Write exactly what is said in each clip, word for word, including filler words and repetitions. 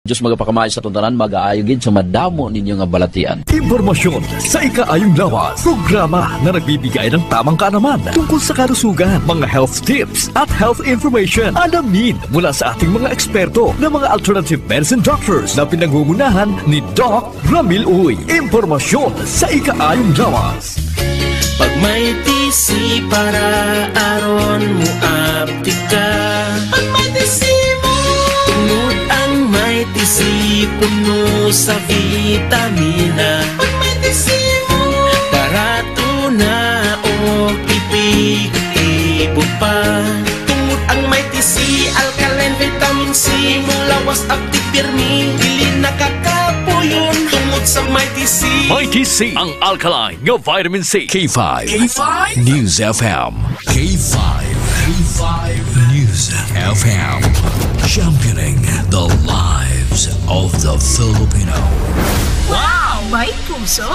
Diyos magapakamaayo sa aton tanan, magaayo gid sa madamo ninyo nga balatian. Impormasyon sa ikaayong lawas. Programa na nagbibigay ng tamang kaalaman tungkol sa kalusugan, mga health tips at health information. Alamin mula sa ating mga eksperto na mga alternative medicine doctors na pinangungunahan ni Doc Ramil Uy. Impormasyon sa ikaayong lawas. Pag may T C para aron mo aptika. Pag may T C mo. Tungod ang may T C puno sa vitamina. Pag may T C mo. Barato na o epektibo pa. Tungod ang may T C, alkaline vitamin C, mulawas, aptik, pirmi, dili nakakapuyon. Tungod sa may T C. Mighty C, ang alkaline nga vitamin C. K five. K five. News F M. K five. K five. News F M. Championing the lives of the Filipino. Wow! May puso!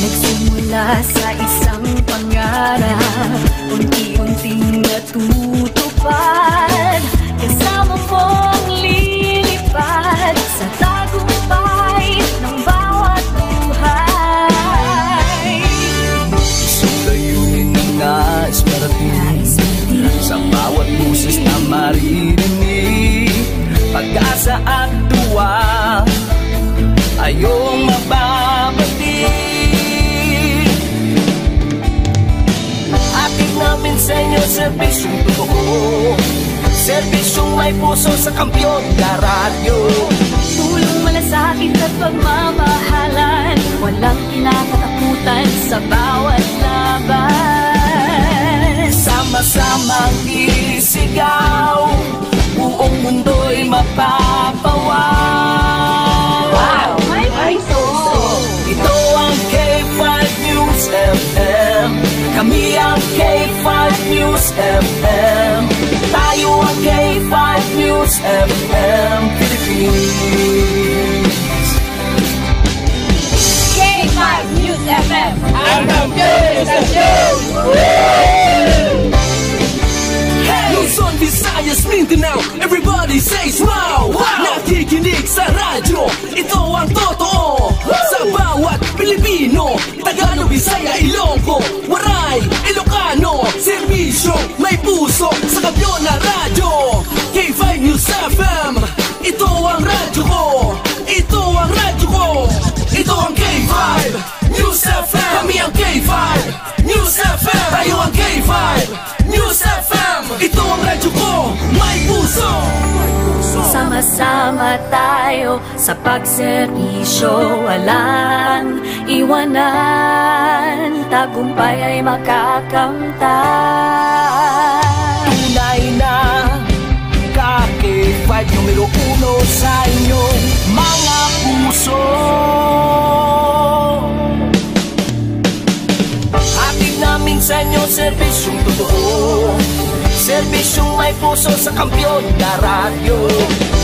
Nagsimula sa isang pangarap, unti-unting natutupad. Kasama mong lilipad sa tagumpay ng bawat buhay. Isang layunin na nais marating sa bawat boses na maririnig. Pag-asa at tuwa ay iyong mababati. Hatid namin sa inyo serbisyong totoo, serbisyong may puso sa Kampiyon na Radyo. Tulong, malasakit at pagmamahalan, walang kinakatakutan sa bawat laban. Sama-samang isigaw, buong mundo'y mapapawaw. Wow! May puso! Ito ang K five News F M. Kami ang K five News F M. Tayo ang K five News F M Philippines. K five News F M. Ang kampiyon sa news! Luzon, Visayas, Mindanao, everybody says wow! Wow! Nakikinig sa radyo, ito ang totoo. Sa bawat Pilipino, Tagalog, Bisaya, Ilonggo, Waray, Ilocano, serbisyo may puso sa Kampiyon na Radyo. K five News F M, ito ang radyo ko. Ito ang radyo ko. Ito ang K five News F M. Kami ang K five News F M. Tayo ang K five News F M. Ito ang radyo ko. May puso. Sama-sama tayo sa pagserbisyo, walang iwanan, tagumpay ay makakamtan. Tunay na ka K five numero uno sa inyong mga puso. Hatid namin sa inyo serbisyong totoo, serbisyong may puso sa Kampiyon na Radyo.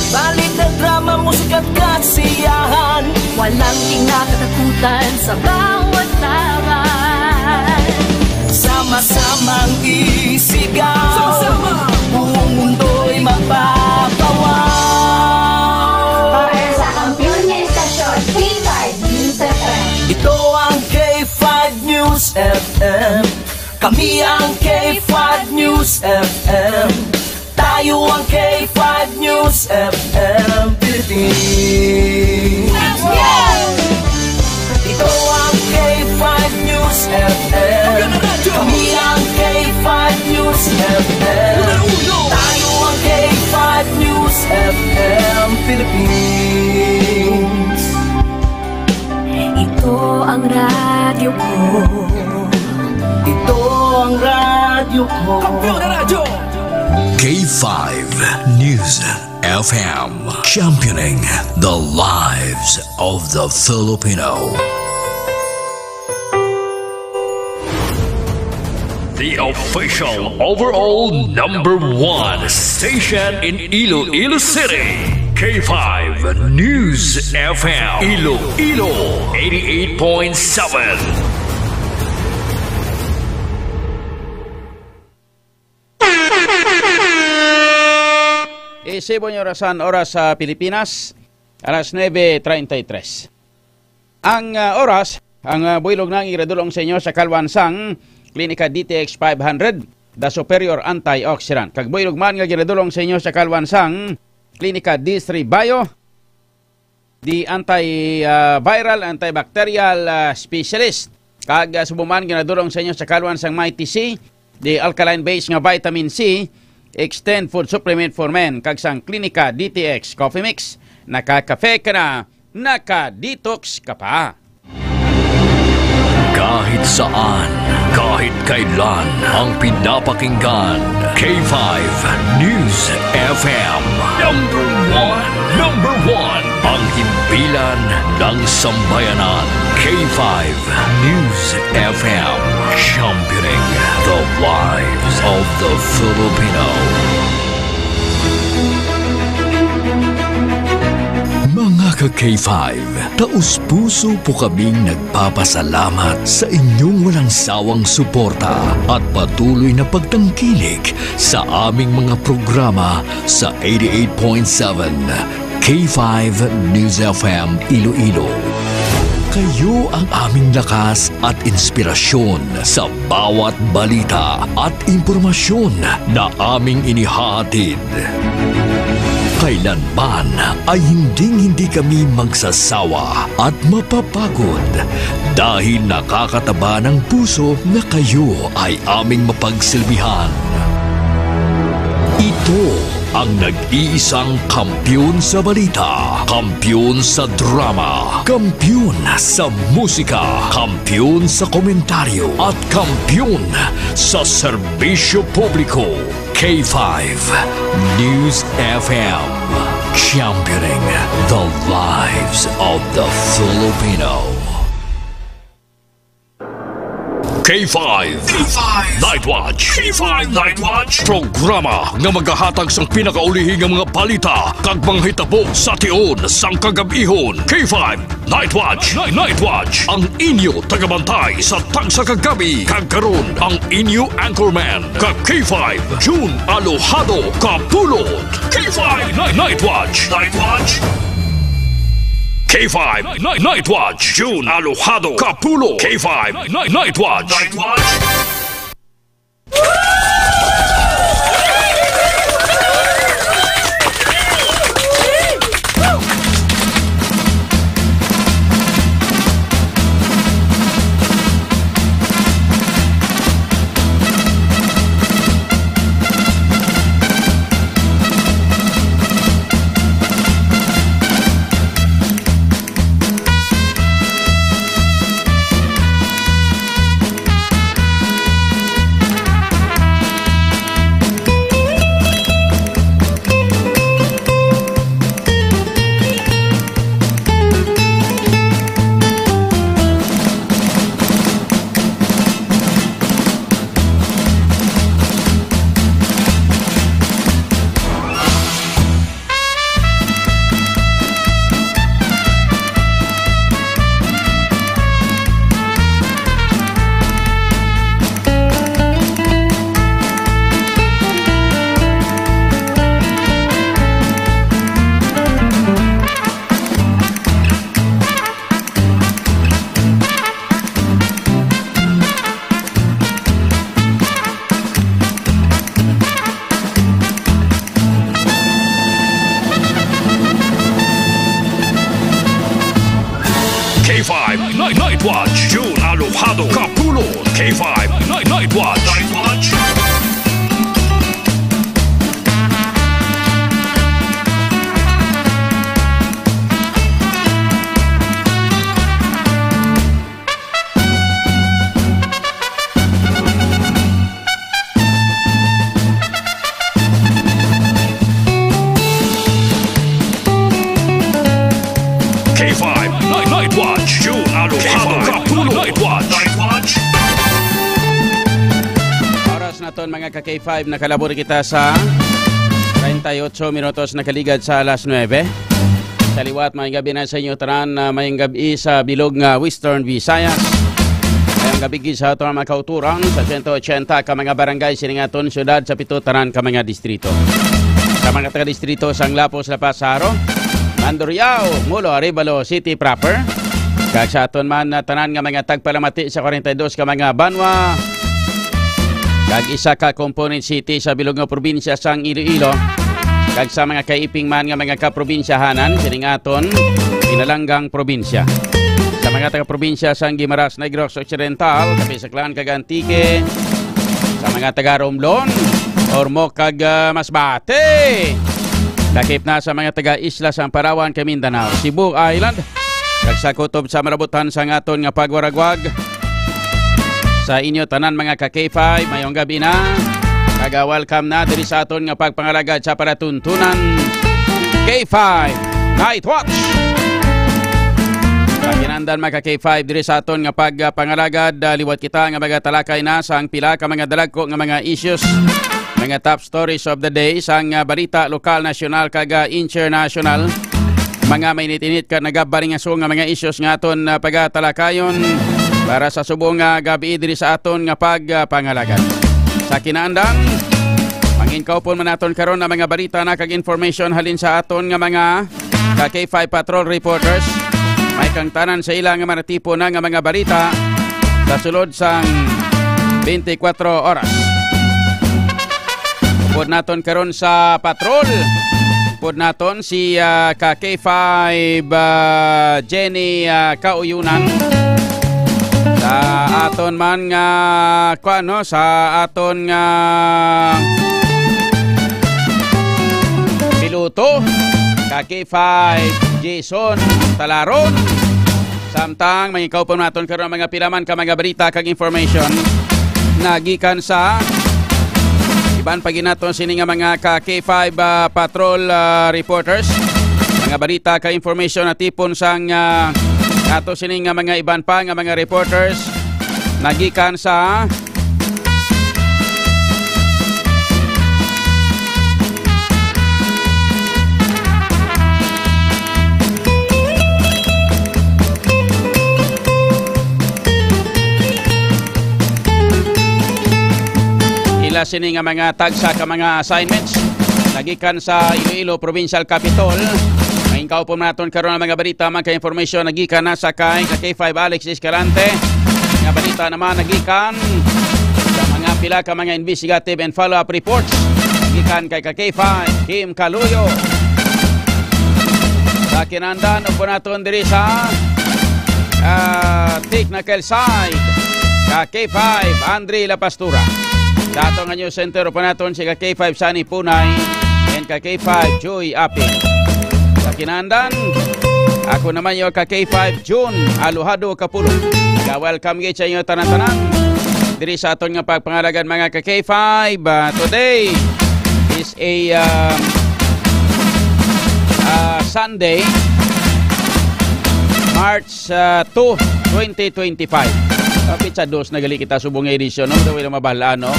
Balita, drama, musika at kasiyahan, walang kinakatakutan sa bawat laban. Sama-samang isigaw, sama-sama, buong mundo'y mapapawaw. Para sa kampiyon nga istasyon, K five News F M. Ito ang K five News F M. Kami ang K five News F M. Tayo ang K five News F M Philippines. Ito ang K five News F M. Kami ang K five News F M. Tayo ang K five News F M Philippines. Ito ang radyo ko. Ito ang radyo ko. Kampiyon na Radyo! K five News F M, championing the lives of the Filipino. The official overall number one station in Iloilo City, K five News F M, Iloilo, eighty-eight point seven. Isibon yung orasan, oras sa Pilipinas, alas nuebe treinta y tres. Ang, ah, oras, ang, ah, buylog na ang iradulong sa inyo sa kalwan sang Klinika D T X five hundred, the superior antioxidant. Kag buylog man nga ginadulong sa inyo sa kalwan sang Klinika D three Bio, the anti, ah, viral, antibacterial, ah, specialist. Kag, ah, subong man ginadulong sa inyo sa kalwan sang Mighty C, the alkaline base nga vitamin C, extend food supplement for men, kag sang Klinika D T X Coffee Mix. Nakakafe ka na, naka-detox ka pa. Kahit saan, kahit kailan, ang pinapakinggan, K five News F M. Number one, number one, ang himpilan ng sambayanan, K five News F M, championing the lives of the Filipino. Mga ka-K five, taus-puso po kaming nagpapasalamat sa inyong walang sawang suporta at patuloy na pagtangkilik sa aming mga programa sa eighty-eight point seven K five News F M Iloilo. Kayo ang aming lakas at inspirasyon sa bawat balita at impormasyon na aming inihahatid. Kailanman ay hinding-hindi kami magsasawa at mapapagod dahil nakakataba ng puso na kayo ay aming mapagsilbihan. Ito ang nag-iisang kampiyon sa balita, kampiyon sa drama, kampiyon sa musika, kampiyon sa komentaryo, at kampiyon sa serbisyo publiko. K five News F M, championing the lives of the Filipino. K five. K five Night Watch. K five Night Watch. Programa nga magahatag sang pinakaulihi nga mga balita kag mga hitabo sa tion sang kagab-ihon. K five Night Watch. Night, Night Watch. Ang inyo tagabantay sa tagsa ka gabi. Kag karon, ang inyo anchorman, ka K five, June Alojado Kapulot. K five Night, Night Watch. Night Watch. K five Night, Night Watch. June Alojado Kapulot. K five Night, Night Watch. Night Watch. K five Night, Night Watch, June Alojado Kapulot. K five Night, Night Watch. Night Watch. K five Night, Night Watch. June Alojado Kapulo. Night Watch. Night Watch. Oras naton, mga ka K five, nakalabor kita sa treinta y ocho minutos nakaligad sa alas nuebe. Sa liwat, mayong gabi na sa inyo tanan, ah, mayong gabi sa bilog nga Western Visayas. Mayong gabi gid sa aton mga kauturan sa sento ochenta ka mga barangay sining aton syudad, sa pito tanan ka mga distrito. Sa mga taga-distrito sang Lapos, La Paz, Jaro, Mandurriao, Molo, Arevalo City proper, kag sa aton man, ah, tanan nga mga tagpalamati sa kwarenta y dos ka mga banwa, kag isa ka component city sa bilog nga probinsya sang Iloilo, kag sa mga kaiping man nga mga kaprobinsyahanan sining aton pinalanggang probinsya. Sa mga taga-probinsya sang Guimaras, Negros Occidental, Capiz, Aklan, kag Antique, sa mga taga-Romblon, Ormoc, kag, ah, Masbate, lakip na sa mga taga-isla sang Palawan kag Mindanao, Cebu Island, kag sa kutob sa malabutan sang aton nga pagwaragwag. Sa inyo tanan, mga ka K five, mayong gabi na. Kag, ah, welcome na diri sa aton nga pagpangalagad sa palatuntunan, K five Night Watch. Sa kinandan, mga ka K five, diri sa aton nga pagpangalagad, ah, liwat kita nga magatalakay na sang pila ka mga dalagko nga mga issues, mga top stories of the day sang, ah, balita lokal, nasyonal, kag, ah, international. Mga mainit-init kag nagabaringaso nga mga issues nga aton, ah, pagatalakayon para sa subong nga gabi diri sa aton nga pagpangalagad. Sa kinaandan, manginkaupon man naton karon ang mga balita na kag information halin sa aton nga mga ka K five Patrol reporters. May kangtanan sa ila nga manatipo na nga mga balita sa sulod sang twenty-four oras. Upod naton karon sa patrol. Upod naton si, ah, ka K five, ah, Jenny, ah, Kauyunan. Sa aton man nga, kuwan, no, sa aton nga piloto, ka K five Jason Talaron. Samtang manginkaupon naton karon ang mga pila man ka mga balita kag information na gikan sa iban pa gid naton sini nga mga ka K five, ah, patrol, ah, reporters. Mga balita kag information na tipon sang, ah, ato sini nga mga iban pa nga mga reporters na gikan sa ila sini nga mga tagsa ka mga assignments nagikan sa Iloilo Provincial Capitol. Manginkaupon naton karon ang mga balita, mga ka-information nagikan na sa kay ka K five Alex Escalante. Nga balita naman nagikan sa mga pila ka mga investigative and follow-up reports gikan kay ka K five Kim Kaluyo. Sa kinandan, upod naton diri sa, ah, technical side, ka K five Andre La Pastura. Sa ato nga news center, upod naton si ka K five Sunny Punay and ka K five Joy Aping. Sa kinandan, ako naman yung ka K five June Alojado Kapulo. Welcome gid sa inyo tanan-tanan diri sa aton nga pagpangalagad, mga ka K five. Ah, today is a, ah, ah, Sunday, March, ah, two, twenty twenty-five. Ah, pitsa dos na gali kita subong nga edisyon, no? Daw wala mabalaan, no?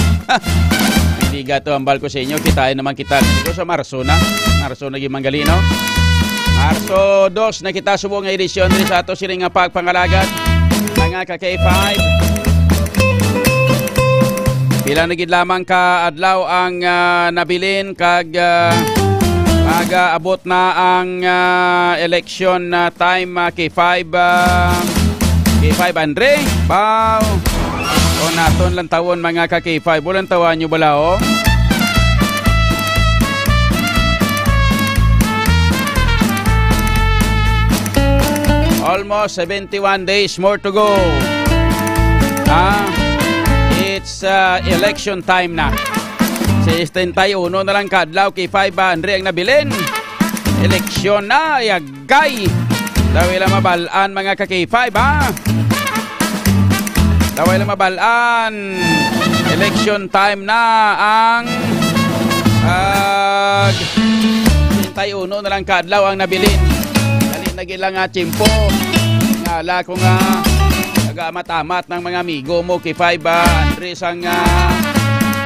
Hindi gato ang bal ko sa inyo. Kitain naman kita dito sa Marso na. Marso na gyud man gali, no? Marso dos na kita subong nga edisyon diri sa ato sini nga pagpangalagad, mga ka K five. Pila na gid lamang ka adlaw ang, ah, nabilin kag, ah, mag-aabot na ang, ah, election, ah, time, ah, K five, ah, K five Andre. Baw. O naton lang tawon, mga ka K five. Walang tawa nyo bala, oh? Almost seventy-one days more to go. Ah, it's, uh, election time na. Sesenta y uno na lang ka adlaw, K five, ah, Andre, ang nabilin. Eleksyon na, yagay. Daw ila mabalaan, mga ka K five, ha? Daw ila mabalaan. Election time na ang, ah, sesenta y uno na lang ka adlaw ang nabilin. Dali Lagi lang nga tiyempo. Ngala ko nga nagaamat-amat ng mga amigo mo kay five, ah, Andres ang, ah,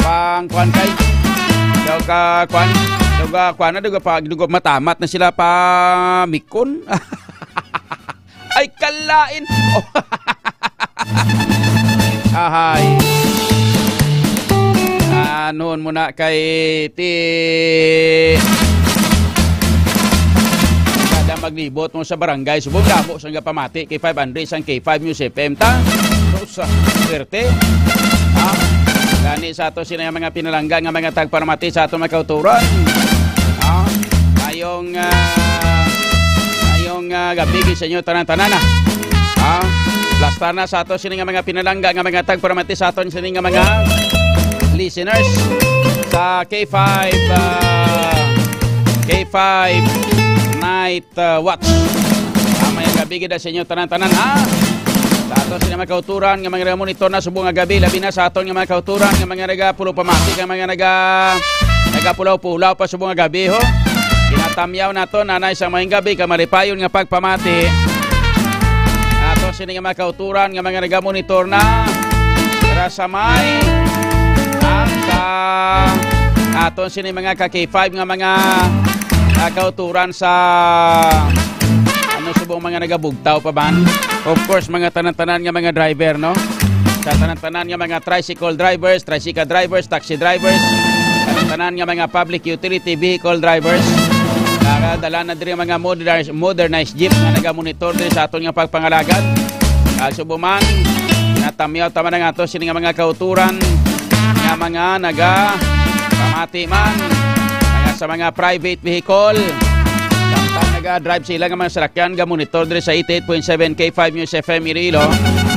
pang kuan kay daw ka kuan, daw ka kuan na, daw ka pa, daw ka matamat na sila pa mikon. Ay, kalain. Oh. Ahay. Ah, noon mo na kay ti kada maglibot mo sa barangay, subong damo sa nga pamati kay five hundred sang K five News F M ta. Sa swerte. Ha? Gani sa ato sini nga mga pinalangga nga mga tagparamati sa ato mga kauturan. Ha? Mayong, ah, mayong, ah, gabi sa inyo tanan-tanan, ah. Ha? Blastar na sa ato sini nga mga pinalangga nga mga tagparamati sa aton sini nga mga listeners sa K five, ah, K five Night, ah, Watch. Ah, mayong gabi gid sa inyo tanan-tanan, ha? Sa ato sini mga kauturan nga mga monitor na subong nga gabi, labi na sa aton nga mga kauturan nga mga nagapulo pamati, nga mga naga-, nagapulaw-pulaw pa subong nga gabi, ho. Ginatamyaw nato, nanay, sa mayong gabi, kamalipayon nga pagpamati. Ato sini nga mga kauturan nga mga nagamonitor na. Dira sa may, ah, sa aton sini mga ka K five nga mga, ah, kauturan sa ano subong mga nagabugtaw pa man. Of course, mga tanan-tanan nga mga driver, no? Sa tanan-tanan nga mga tricycle drivers, tricycle drivers, taxi drivers, tanan-tanan nga mga public utility vehicle drivers. Nakadala na diri mga modernized, modernized jeep nga nagamonitor diri sa aton nga pagpangalagad. Kaso buman, natamyaw ta man ang ato sini nga mga kauturan nga mga naga pamati man, mga sa mga private vehicle. Samtang naga-drive sila nga mga salakyan, ga-monitor diri sa eighty-eight point seven K five News F M Iloilo.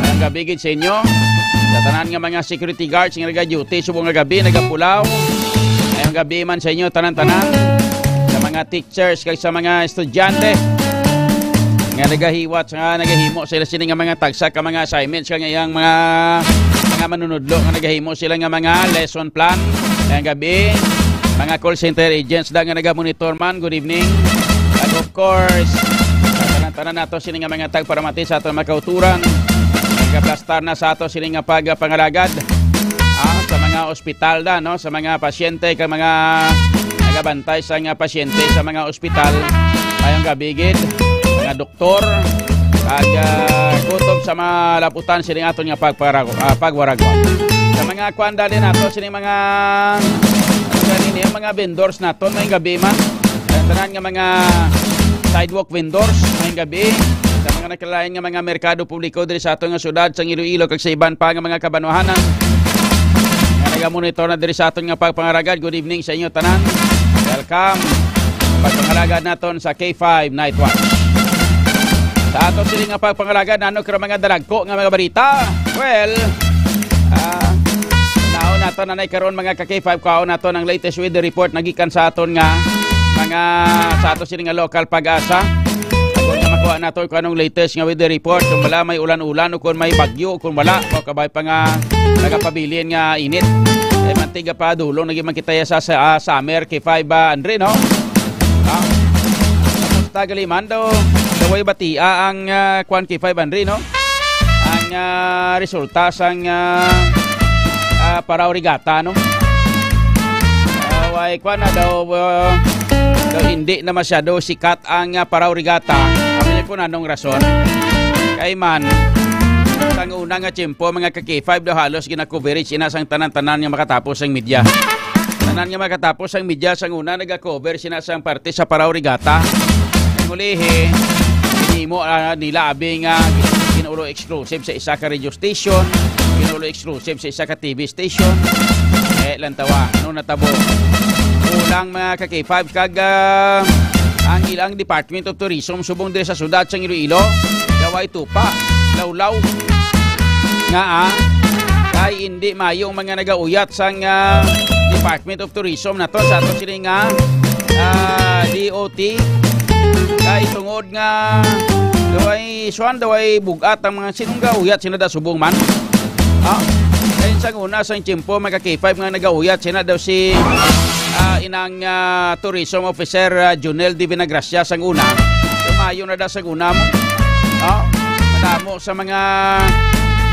Mayong gabi gid sa inyo. Sa tanan nga mga security guards nga naga-duty subong nga gabi, nagapulaw. Mayong gabi man sa inyo tanan-tanan. Sa mga teachers kag sa mga estudyante nga nagahiwat nga nagahimo sila sini nga mga tagsa ka mga assignments kag iyang mga, mga manunudlo nga nagahimo sila nga mga lesson plan. Mayong gabi, mga call center agents da nga nagamonitor man, good evening. Kag of course, sa tanan-tanan nato sini nga mga tagparamati sa aton mga kauturan, nagaplastar na sa ato sini nga pagpangalagad, ah, sa mga ospital da, no, sa mga pasyente kag mga nagabantay sa nga pasyente sa mga ospital. Mayong gabi gid, mga doktor, kag, ah, kutob sa malaputan sining aton nga pagparago-, ah, pagwaragwag. Sa mga kuan dali nato sining mga, mga nini, mga vendors naton, mayong gabi man. Sa tanan nga mga sidewalk vendors, mayong gabi. Sa mga nakalain nga mga merkado publiko diri sa aton nga syudad sang Iloilo kag sa iban pa nga mga kabanwahanan nga nagamonitor na diri sa aton nga pagpangalagad. Good evening sa inyo tanan. Welcome. Pagpangalagad naton sa K five Night Watch. Sa ato sini nga pagpangalagad, ano kira mga dalagko nga mga balita? Well, ah, naon nato na nay karon mga ka K five, kuhaon nato ang latest weather report nagikan sa aton nga mga, sa ato sini nga local Pag-asa. Kung nga makuha nato kung anong latest nga weather report, kung wala may ulan-ulan o kung may bagyo, kung wala, o kabay pa nga nagapabilin nga init. Eh, mantiga pa, dulong lagi man kita sa, sa, ah, summer K five, ah, Andre, no? Ah, tapos tagaliman daw, daw ay batia ang, ah, kwan K five, Andre, no? Ang, ah, resulta sang, ah, ah, Paraw Regatta, no? Ah, way kwan na daw, ah, daw hindi na masyado sikat ang, ah, Paraw Regatta. Sabi niya kung anong rason. Kay man, sang una nga tiyempo, mga ka K five, daw halos gina-coverage ina sang tanan-tanan nga makatapos ang media. Tanan nga makatapos ang media, sang una naga-cover sina sang parte sa Paraw Regatta. Ang ulihi, hinimo, ah, nila abi nga ginulo exclusive sa isa ka radio station, ginulo exclusive sa isa ka T V station. Eh, lantawa, ano natabo? Kulang mga ka K five kag, ah, ang ilang Department of Tourism subong diri sa sudad sang Iloilo, daw ay tupa, lawlaw. Nga, ah, kay hindi mayo ang mga nagauyat sang, ah, Department of Tourism nato sa ato sini nga, ah, D O T. Kay tungod nga daw ay, swan, daw ay bugat ang mga sinong gauyat sina da subong man. Ah, kay sang una sang tiyempo, mga ka K five, nga nagauyat sina daw si, ah, inang, ah, tourism officer, ah, Junel de Vinagracia sang una. Daw Maayo na da sa guna mo. Oh, madamo sa mga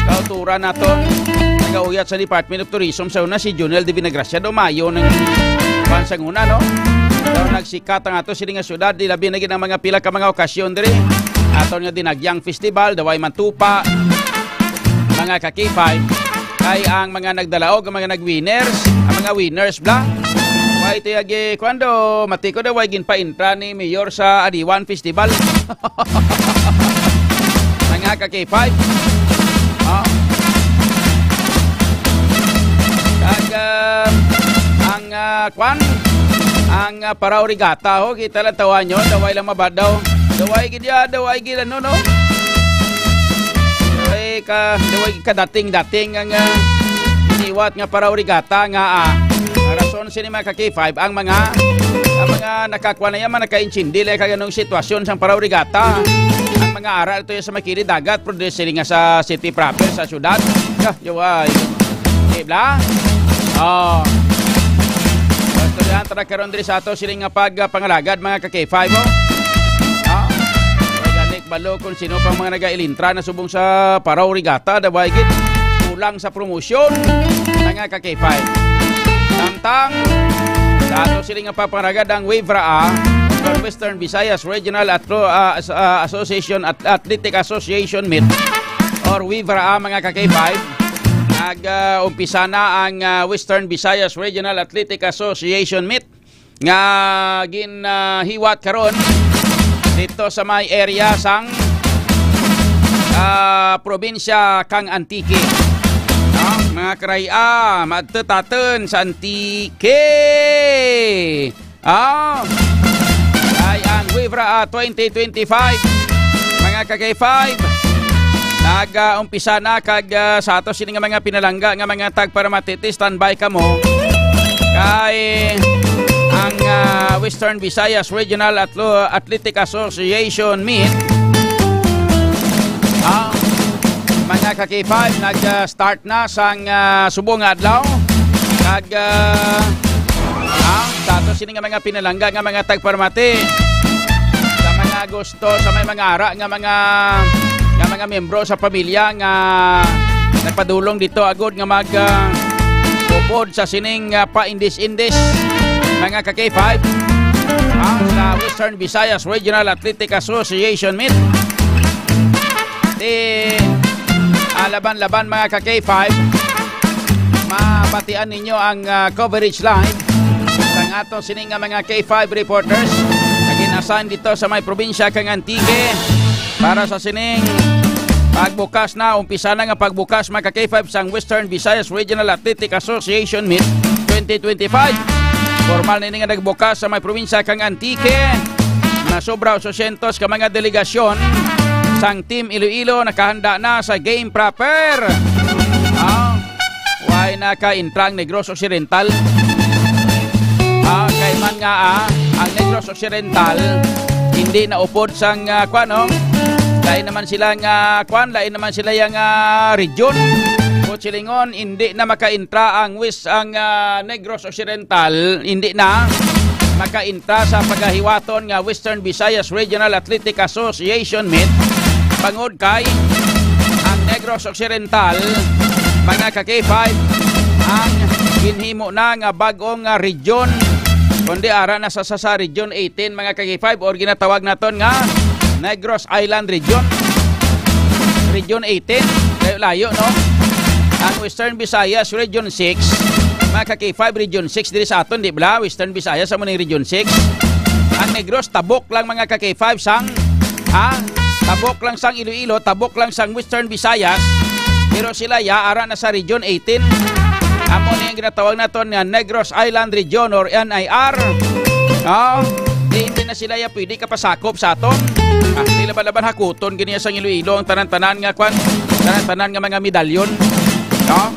kauturan nato. Nagauyat sa Department of Tourism sa una si Junel de Vinagracia daw maayo nang pan sa una, no? Daw nagsikat ang ato sini nga syudad, di labi na gid ang mga pila ka mga okasyon diri. Aton nga Dinagyang Festival, Daway Mantupa, mga ka-K five. Kay ang mga nagdalaog, ang mga nag-winners, ang mga winners bla. Why ito yagi, kuan do, matiko daw, way ginpaintra ni Mayor sa Adiwan Festival. Mga ka-K five. Oh. Kag, ah, ang, ah, kwan, ang, ah, Paraw Regatta, ho, kita lang tawa nyo, daway lang mabadaw. Daway gid ya, daway gid ano, no? Daway ka, daway kadating-dating ang, ah, iniwat nga Paraw Regatta nga, ah, rason sini mga ka-K five, ang mga, ang mga nakakuha na yan, mga nakaintindi, like, kag anong sitwasyon sang Paraw Regatta. Ang mga ara ito sa may kilid dagat, pero di sini nga sa city proper, sa syudad. Ah, yaway. Di bla? Oh. Istoryahan ta na karon diri sa ato sini nga pag, ah, pangalagad, mga ka-K five, oh. Ah, organic balo kung sino pang mga nagailintra na subong sa Paraw Regatta, daway gid. Kulang sa promosyon, mga ka-K five. Samtang, sa ato sini nga papangalagad ang WVRAA, Western Visayas Regional Atlo-, ah, as-, ah, Association At-, Athletic Association Meet or WVRAA, mga ka-K five. Nag, ah, umpisa na ang, ah, Western Visayas Regional Athletic Association Meet nga gin, ah, hiwat karon dito sa may area sang, ah, probinsya kang Antique. No? Mga karaya, madto ta tun sa Antique. Ah, ay ang WVRAA twenty twenty-five, mga ka-K five, nag-umpisa na kag, ah, sa ato sini nga mga pinalangga nga mga tagparamati, standby kamo. Kay ang, ah, Western Visayas Regional Atlo-, Athletic Association Meet, ah, mga ka-K five, nag, ah, start na sang, ah, subong nga adlaw. Kag, ah, ah, sa ato sini nga mga pinalangga nga mga tagparamati, sa mga gusto, sa may mga ara nga mga, nga mga membro sa pamilya nga nagpadulong dito agud nga mag, ah, upod sa sining, ah, paindis-indis, mga ka-K five, ah, sa Western Visayas Regional Athletic Association Meet. Di, ah, laban-laban, mga ka-K five, mabatian ninyo ang, ah, coverage live sang ato sini nga mga K five reporters nga gin-assign dito sa may probinsya kang Antique para sa sining pagbukas na, umpisa na nga pagbukas, mga ka-K five, sang Western Visayas Regional Athletic Association Meet twenty twenty-five. Formal na ini nga nagbukas sa may probinsya kang Antique. Nasobra osisyentos ka mga delegasyon sang Team Iloilo nakahanda na sa game proper. Ah, way nakaintra ang Negros Occidental. Ah, kay man nga, ah, ang Negros Occidental hindi na upod sang, ah, kwan, no? Lain naman sila nga, kwan, lain naman sila yang, ah, region. Kung silingon, hindi na makaintra ang West, ang, ah, Negros Occidental, hindi na makaintra sa pagahiwaton nga Western Visayas Regional Athletic Association Meet, bangod kay ang Negros Occidental, mga ka-K five, ang ginhimo na nga bag-ong, ah, region, kundi ara na sa, sa, sa Region eighteen, mga ka-K five, or ginatawag naton nga Negros Island Region. Region eighteen, layo-layo, no? Ang Western Visayas, Region six, mga ka-K five, Region six diri sa aton, di bala? Western Visayas, amo ning Region six. Ang Negros, tabok lang, mga ka-K five, sang, ha? Tabok lang sang Iloilo, tabok lang sang Western Visayas. Pero sila ya, ara na sa Region eighteen. Amo ni ang ginatawag naton nga Negros Island Region or N I R. Oh, di, hindi na sila ya pwede kapasakop sa aton. Ah, di laban-laban hakuton gini sang Iloilo ang tanan-tanan nga kwan, tanan-tanan nga mga medalyon. No?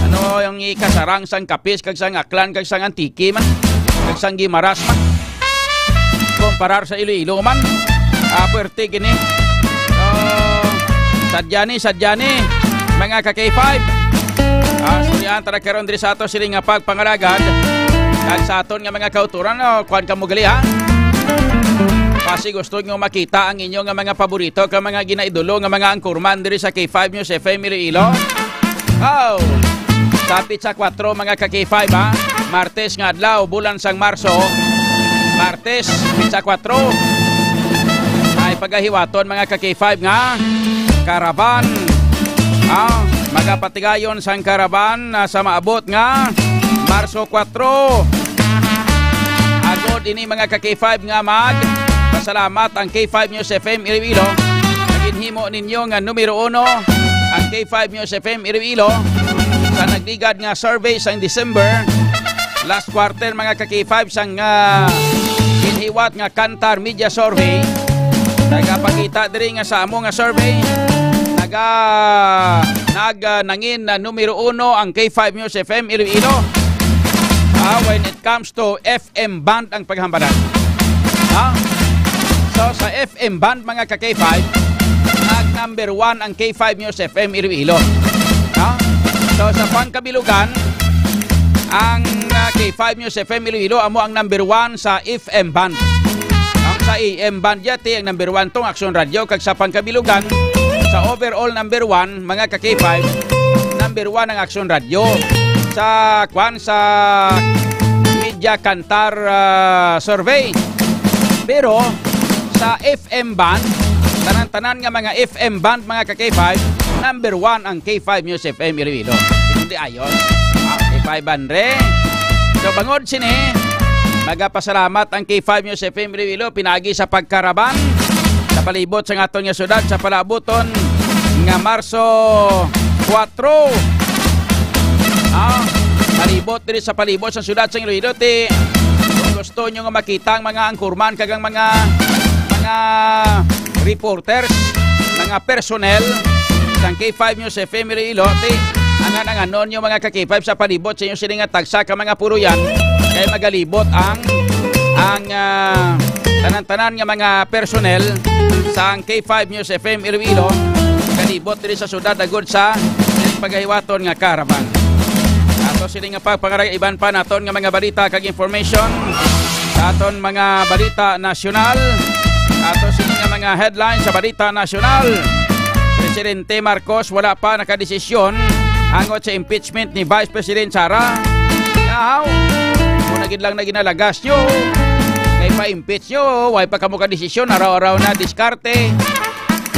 Ano yung ikasarang sang Capiz, kag sang Aklan, kag sang Antique man, kag sang Guimaras man? Kumparar sa Iloilo man, ah, puwerte gini. So, sadya ni, sadya ni, mga ka-K five. Ah, istoryahan ta na karon diri sa ato sini nga pagpangalagad. Kag sa aton nga mga kauturan, no, kuwan kamo gali, ha? Kasi gusto nyo makita ang inyo nga mga paborito ka mga ginaidolo nga mga anchorman diri sa K five News F M Iloilo. Oh! Sa Pizza Cuatro, mga ka K five, ha? Martes nga adlaw, bulan sang Marso. Martes, Pizza Cuatro. Ay pagahiwaton, mga ka K five, nga caravan. Ah, magapatigayon sang caravan, ah, sa maabot nga Marso kuwatro. Agod ini, mga ka K five, nga mag pasalamat ang K five News F M Iloilo. Naginhimo ninyo nga numero uno ang K five News F M Iloilo sa nagligad nga survey sang December. Last quarter, mga ka K five, sang, ah, ginhiwat nga Kantar Media Survey. Nagapakita diri nga sa amo nga survey, naga, nag, ah, nangin na numero uno ang K five News F M Iloilo. Ah, when it comes to F M band ang paghambalan. Ha? So, sa F M band, mga ka K five, nag number one ang K five News F M Iloilo. Ha? So, sa pangkabilugan, ang, ah, K five News F M Iloilo amo ang number one sa F M band. Ang sa A M band yati, ang number one tong Aksyon Radio, kag sa pangkabilugan, sa overall number one, mga ka K five, number one ang Aksyon Radio. Sa, kwan, sa Media Kantar, ah, survey. Pero sa F M band, tanan-tanan nga mga F M band, mga ka K five, number one ang K five News F M Iloilo. Hindi ayos. Ah, K five band, re. So, bangod sini, magapasalamat ang K five News F M Iloilo, pinagi sa pagkaraban sa palibot sa aton nga syudad sa palabuton nga Marso kuwatro. Ah, palibot diri sa palibot sa syudad sa Iloilo, ti, kung gusto nyo nga makita ang mga anchorman kag ang mga, mga reporters, mga personnel sang K five News F M Iloilo, ti, angan-anganon nyo, mga ka K five, sa palibot sa inyo sini nga tagsa ka mga puloyan, kay magalibot ang, ang, ah, tanan-tanan nga mga personnel sang K five News F M Iloilo, magalibot diri sa syudad agud sa pagahiwaton nga caravan. Ato sini nga pagpangaray, iban pa naton nga mga balita kag information sa aton mga balita nasyonal. Ato sini nga mga headlines sa balita nasyonal. Presidente Marcos wala pa nakadesisyon angot sa impeachment ni Vice President Sara. Yaw! Kung nagid lang na ginalagas nyo, kay pa-impeach nyo, way pa kamo kadesisyon, araw-araw na diskarte.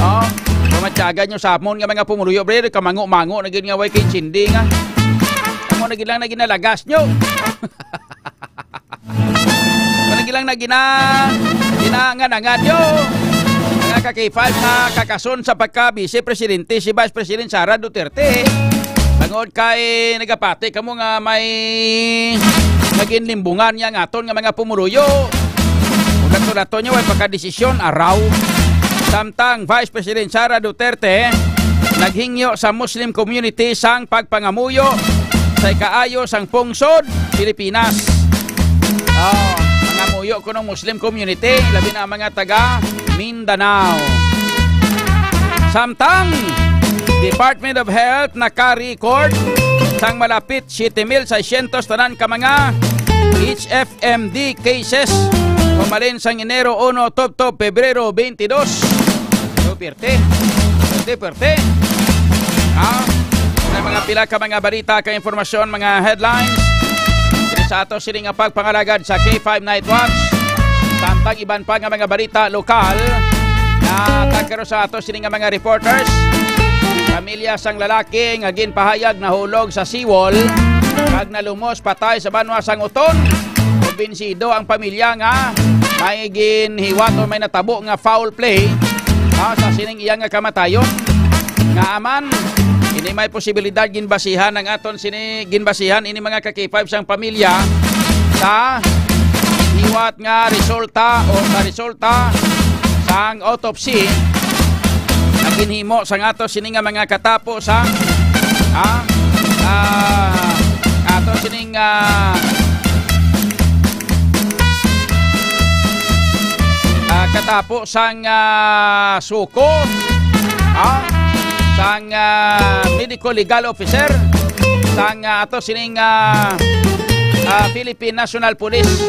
Oh, pamatyagan nyo sa amon nga mga pumuluyo, bre, kamango-mango na gid nga way kay Chindi nga. Amo na gid lang na ginalagas nyo. Ano gid lang na gina-, ginaangan-angan nyo. Mga ka K five nga kakason sa pagka-Vice Presidente si Vice President Sara Duterte. Bangod kay nagapati kamo nga may naging limbungan niya nga aton nga mga pumuluyo. Kung nato-nato nyo, way pagkadesisyon, araw. Samtang Vice President Sara Duterte naghingyo sa Muslim community sang pagpangamuyo sa ikaayo sang pungsod, Pilipinas. Oh, mga muyo kuno Muslim community, labi na ang mga taga Mindanao. Samtang Department of Health naka-record sang malapit siyete mil seiscientos tanan ka mga H F M D cases, pumalin sang Enero uno tubtob Pebrero twenty-two. So, perte. Perte, perte. Ah, may mga pila ka mga balita, ka informasyon, mga headlines diri sa ato sini nga pagpangalagad sa K five Night Watch. Samtang iban pa nga mga balita lokal, na tagkaro sa ato sini nga mga reporters. Pamilya sang lalaki nga ginpahayag nahulog sa seawall kag nalumos patay sa banwa sang Uton. Kumbinsido ang pamilya nga may ginhiwat o may natabo nga foul play, ah, sa sining iya nga kamatayon. Nga aman, ini may posibilidad ginbasihan ang aton sini, ginbasihan ini mga ka K five sang pamilya sa hiwat nga resulta o sa resulta sang autopsy na ginhimo sang ato sini nga mga katapo sa, ah, ah, ato sining, ah, ah, katapo sang, ah, suko, ah, sang, ah, medical legal officer sang, ah, ato sining, ah, ah, Philippine National Police.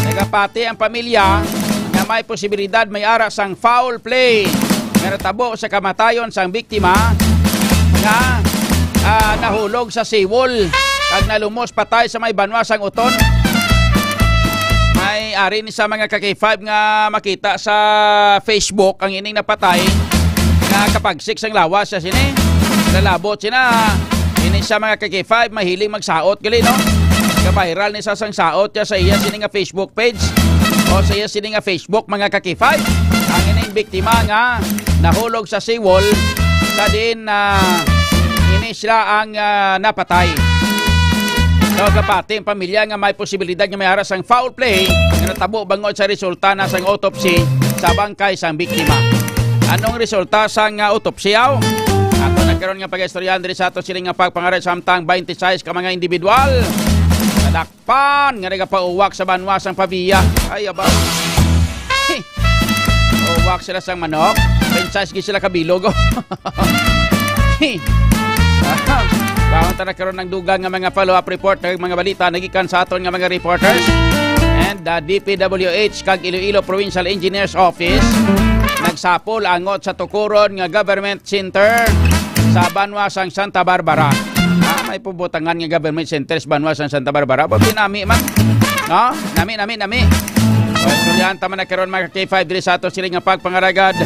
Nagapati ang pamilya nga may posibilidad may ara sang foul play nga natabo sa kamatayon sang biktima nga, ah, nahulog sa seawall kag nalumos patay sa may banwa sang Oton. May ari ni sa mga ka-K five nga makita sa Facebook ang ining napatay nga kapagsik sang lawas siya sini. Lalabot sina ini sa mga ka-K five, mahiling magsaot gali, no? Ka-viral ni sa sang saot siya sa iya sini nga Facebook page o sa iya sini nga Facebook, mga ka-K five. Ang ining biktima nga nahulog sa seawall sa din, ah, ini sila ang, ah, napatay. So, kapati ang pamilya nga may posibilidad nga may ara sang foul play nga natabo bangod sa resulta na sang autopsy sa bangkay sang biktima. Anong resulta sang, ah, autopsy, aw? Ato na karon nga pag-istoryahan diri sa ato siling nga pagpangaray samtang twenty-six ka mga individual nadakpan nga nagapauwak sa banwa sang Pavia. Ay, aba. Uwak sila sang manok. Twenty-six gid sila kabilog. Bahon ta na karon ang dugang nga mga follow-up report, nga mga balita nagikan sa aton nga mga reporters. And the D P W H kag Iloilo Provincial Engineers Office nagsapol angot sa tukuron nga government center sa banwa sang Santa Barbara. Ah, may pubutangan nga government center sa banwa sang Santa Barbara. Pabinami man. No? Nami, nami, nami. So, istoryahan ta man na karon, mga K five, diri sa ato siling nga pagpangaragad.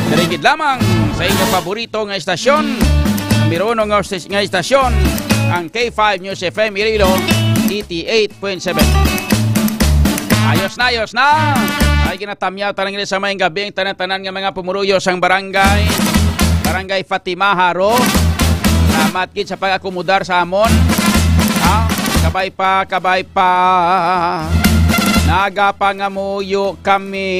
Diri gid lamang sa inyong paborito nga istasyon, number uno nga, nga istasyon, ang K five News F M Iloilo, eighty-eight point seven. Ayos na, ayos na. Ay, ginatamyaw ta lang sa mayong gabi ang tanan-tanan nga mga pumuruyo sang barangay, Barangay Fatima Haro. Salamat gid sa pag-akomodar sa amon. Ha? Kabay pa, kabay pa. Nagapangamuyo kami.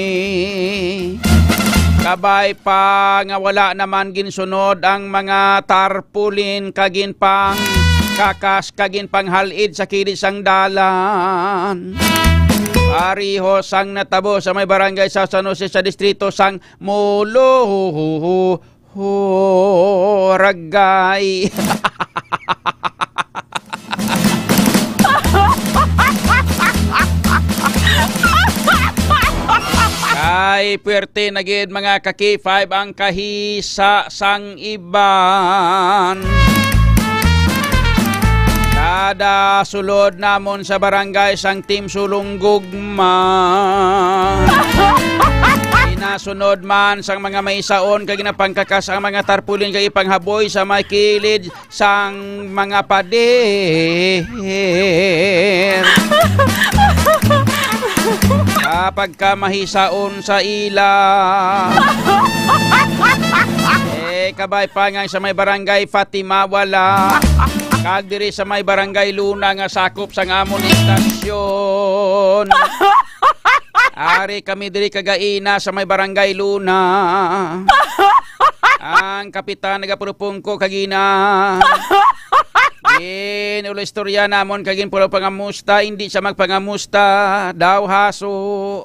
Kabay pa nga wala naman ginsunod ang mga tarpaulin kag ginpangkakas kag ginpanghal-id sa kilid sang dalan. Pareho sang natabo sa may barangay sa San Jose sa distrito sang Molo. Ho, ragay. Kay puwerte na gid, mga ka-K five, ang kahisa sang iban. Kada sulod namon sa barangay sang Team Sulong Gugma. Ginasunod man sang mga maisaon kag ginapangkakas ang mga tarpaulin kag ipanghaboy sa may kilid sang mga pader. Kapag ka mahisaon sa ila. Eh, kabay pa nga sa may barangay Fatima, wala. Kag diri sa may barangay Luna nga sakop sang amon istasyon. Ari kami diri kagaina sa may barangay Luna. Ang kapitan nagapulupong ko kagina. Gin-ulo istorya namon kag ginpulo pangamusta, hindi siya magpangamusta, daw haso.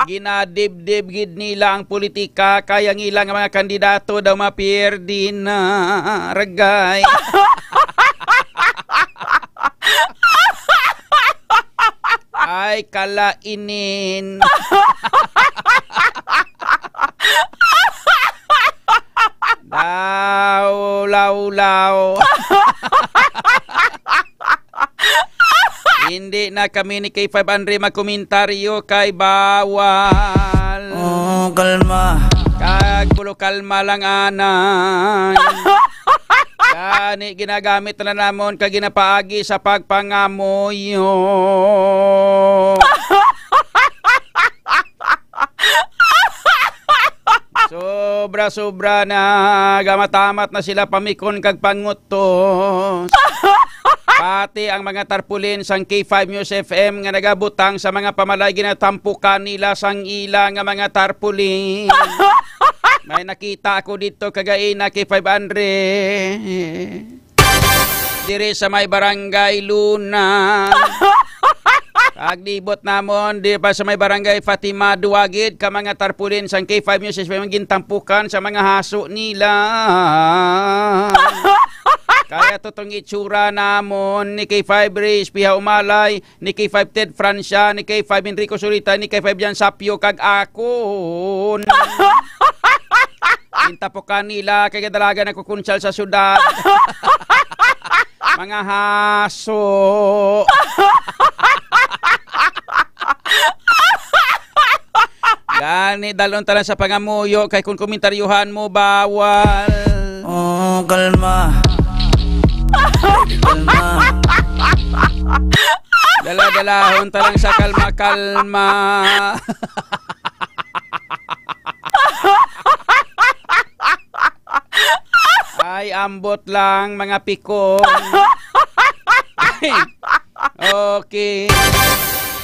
Ginadibdib gid nila ang politika, kay ang ilang mga kandidato daw mapierde na, ragay. Ay, kalainin. Daw, law, law. Hindi na kami ni K five Andre magkomentaryo kay bawal. Oh, kalma. Kag pulo kalma lang, anay. Gani ginagamit na namon kag ginapaagi sa pagpangamuyo. Sobra-sobra na, gamatamat na sila pamikon kag pangutos. Pati ang mga tarpaulin sang K five News F M nga nagabutang sa mga pamalay, ginatampukan nila sang ila nga mga tarpaulin. May nakita ako dito kagaina, K five Andre. Diri sa may barangay Luna. Paglibot namon, di pa sa may barangay Fatima, duwa gid ka mga tarpaulin sang K five News F M gintampukan sa mga haso nila. Kaya to tong itsura namon ni K five Reyes Piha Umalay, ni K five Ted Francia, ni K five Enrico Surita, ni K five Jan Sapio, kag akon. Intapukan nila kay kadalagan nagkukunsyal sa syudad. Mga haso. Gani, dalon ta lang sa pangamuyo, kay kung komentaryuhan mo, bawal. Oh, kalma. Kalma. Dala-dalahon ta lang sa kalma-kalma. Ay, ambot lang, mga pikon. Okay.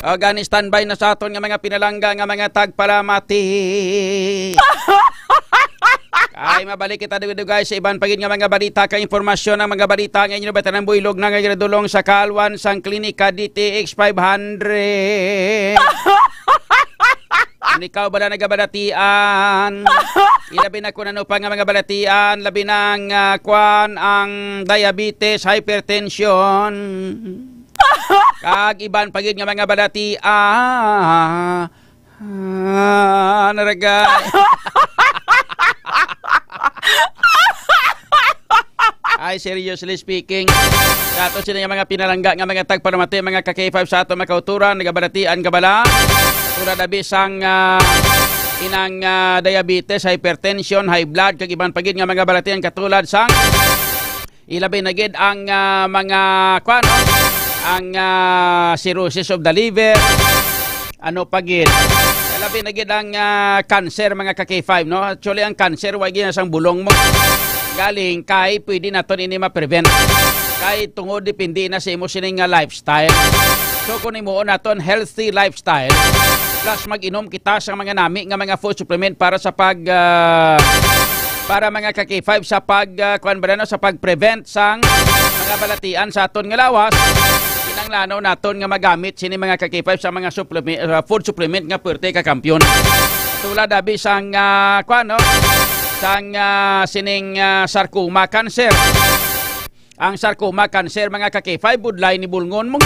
O, gani, standby na sa aton nga mga pinalangga nga mga tagpalamati. Ay, mabalik kita dugay-dugay sa iban pa gid nga mga balita kag impormasyon. Ang mga balita nga inyo nabatian buylog na nga ginadulong sa kaalwan sang Klinika D T X five hundred. Kung ikaw bala nagabalatian, ilabi na kung ano pa nga mga balatian, labi na ang, ah, kwan, ang diabetes, hypertension, kag iban pa gid nga mga balatian. Ah, naragay. Ay, seriously speaking, sa ato sila nga mga pinalangga nga mga tagpalamati, mga ka-K five sa ato makauturan, nagabalatian ka bala? Tulad abi sang, ah, inang, ah, diabetes, hypertension, high blood, kag iban pa gid nga mga balatian katulad sang ilabi na gid ang, ah, mga, kwan, no? Ang, ah, cirrhosis of the liver, ano pa gid? Labi na gid ang, ah, cancer, mga ka-K five, no? Actually, ang cancer, wa gid na sang bulong mo. Galing kay pwede naton ini ma-prevent. Kay tungod depende na sa imo sining nga lifestyle. So, kung himuon naton healthy lifestyle, plus mag-inom kita sa mga nami nga mga food supplement para sa pag, ah, para mga ka-K five sa pag, ah, kuwan ba na, no, sa pag-prevent sang mga balatian sa aton nga lawas, kinahanglanon naton nga magamit sini mga ka-K five sa mga suppleme-, ah, food supplement nga puwerte ka kampiyon. Tulad abi sang, ah, kuwan, no? Sang, ah, sining, ah, sarcoma cancer. Ang sarcoma cancer, mga ka-K five, budlay ni bulngon mo.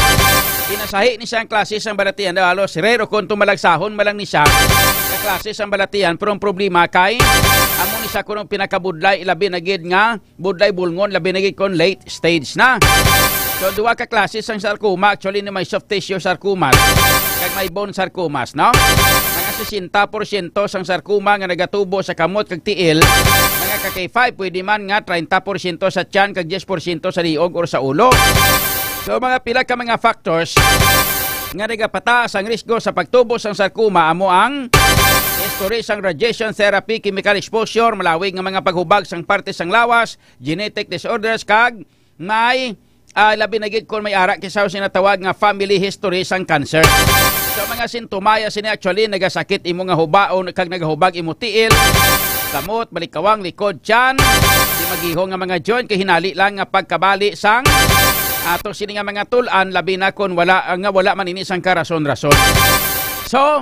Pinasahi ni siya ang klase sang balatian daw halos rare o kung tumalagsahon man lang ni siya ka klase sang balatian, pero ang problema kay amo ni siya kuno pinakabudlay, labi na gid nga budlay bulngon, labi na gid kon late stage na. So, duha ka klase sang sarcoma. Actually, ni may soft tissue sarcomas kag may bone sarcomas, no? Mga sesenta porsyento sang sarcoma nga nagatubo sa kamot kag tiil, mga ka-K five, pwede man nga treinta porsyento sa tiyan kag diyes porsyento sa liog or sa ulo. So, mga pila ka mga factors nga nagapataas ang risgo sa pagtubo sang sarcoma amo ang history sang radiation therapy, chemical exposure, malawig nga mga paghubag sang parte sang lawas, genetic disorders, kag may, ah, labi na gid kon may ara kisa sa natawag nga family history sang cancer. Sa mga sintomaya sini, actually, nagasakit imo nga hubaon kag nagahubag imo tiil, kamot, balikawang, likod, tiyan, di magihong nga mga joint, kay hinali lang nga pagkabali sang ato sini nga mga tul-an, labi na kon wala, nga wala man ini sang karason-rason. So,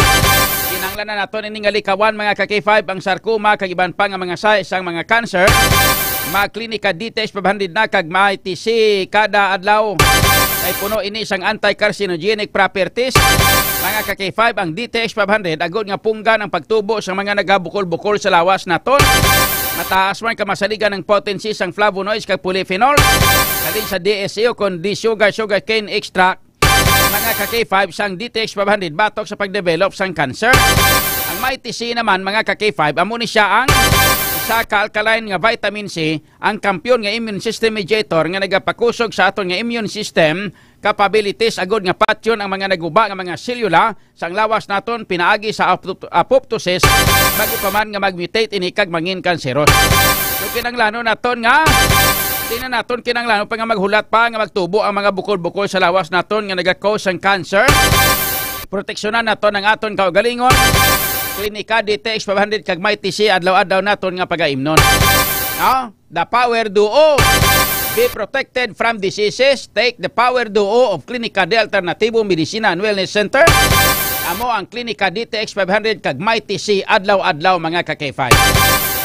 kinahanglan na naton ini nga likawan, mga ka-K five, ang sarcoma kag iban pa nga mga size sang mga cancer. Mag-Klinika D T X five hundred na kag may T C kada adlaw. Kay puno ini sang anti-carcinogenic properties. Mga ka-K five, ang D T X five hundred agod nga punggan ang pagtubo sa mga nagabukol-bukol sa lawas naton. Mataas man kamasaligan ang potency sang flavonoids kag polyphenols. Halin sa D S C o kon D sugar, sugarcane extract, mga ka-K five, sang D T X five hundred batok sa pagdevelop sang cancer. Ang Mighty C naman, mga ka-K five, amo ni siya ang isa ka alkaline nga vitamin C, ang kampiyon nga immune system mediator nga nagapakusog sa aton nga immune system capabilities agud nga patyon ang mga naguba nga mga selula sang lawas naton pinaagi sa apop-, apoptosis, bago pa man nga mag-mutate ini kag mangin kanseros. So, kinahanglanon naton nga, di na naton kinahanglanon pa nga maghulat pa nga magtubo ang mga bukol-bukol sa lawas naton nga naga-cause sang cancer. Proteksyonan naton ang aton kaugalingon. Klinika D T X five hundred kag Mighty C adlaw-adlaw naton nga pagaimnon. No? The Power Duo. Be protected from diseases. Take the Power Duo of Klinika de Alternativo Medicina and Wellness Center. Amo ang Klinika D T X five hundred kag Mighty C adlaw-adlaw, mga ka-K five.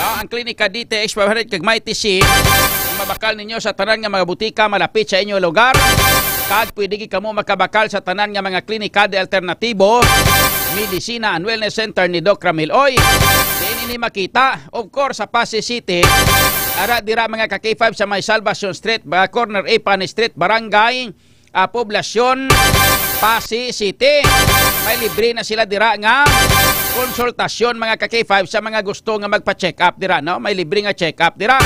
Ah, ang Klinika D T X five hundred kag Mighty C Mabakal ninyo sa tanan nga mga butika malapit sa inyo lugar, kag pwede gid kamo makabakal sa tanan nga mga klinika de alternatibo, medisina and wellness center ni Doc Ramil Oy. Diin ini makita? Of course, sa Passi City. Ara dira, mga ka-K five, sa may Salvacion Street, ba, corner Ipani Street, Barangay, ah, Poblacion, Passi City. May libre na sila dira nga konsultasyon, mga ka-K five, sa mga gusto nga magpa-check up dira, no? May libre nga check up dira.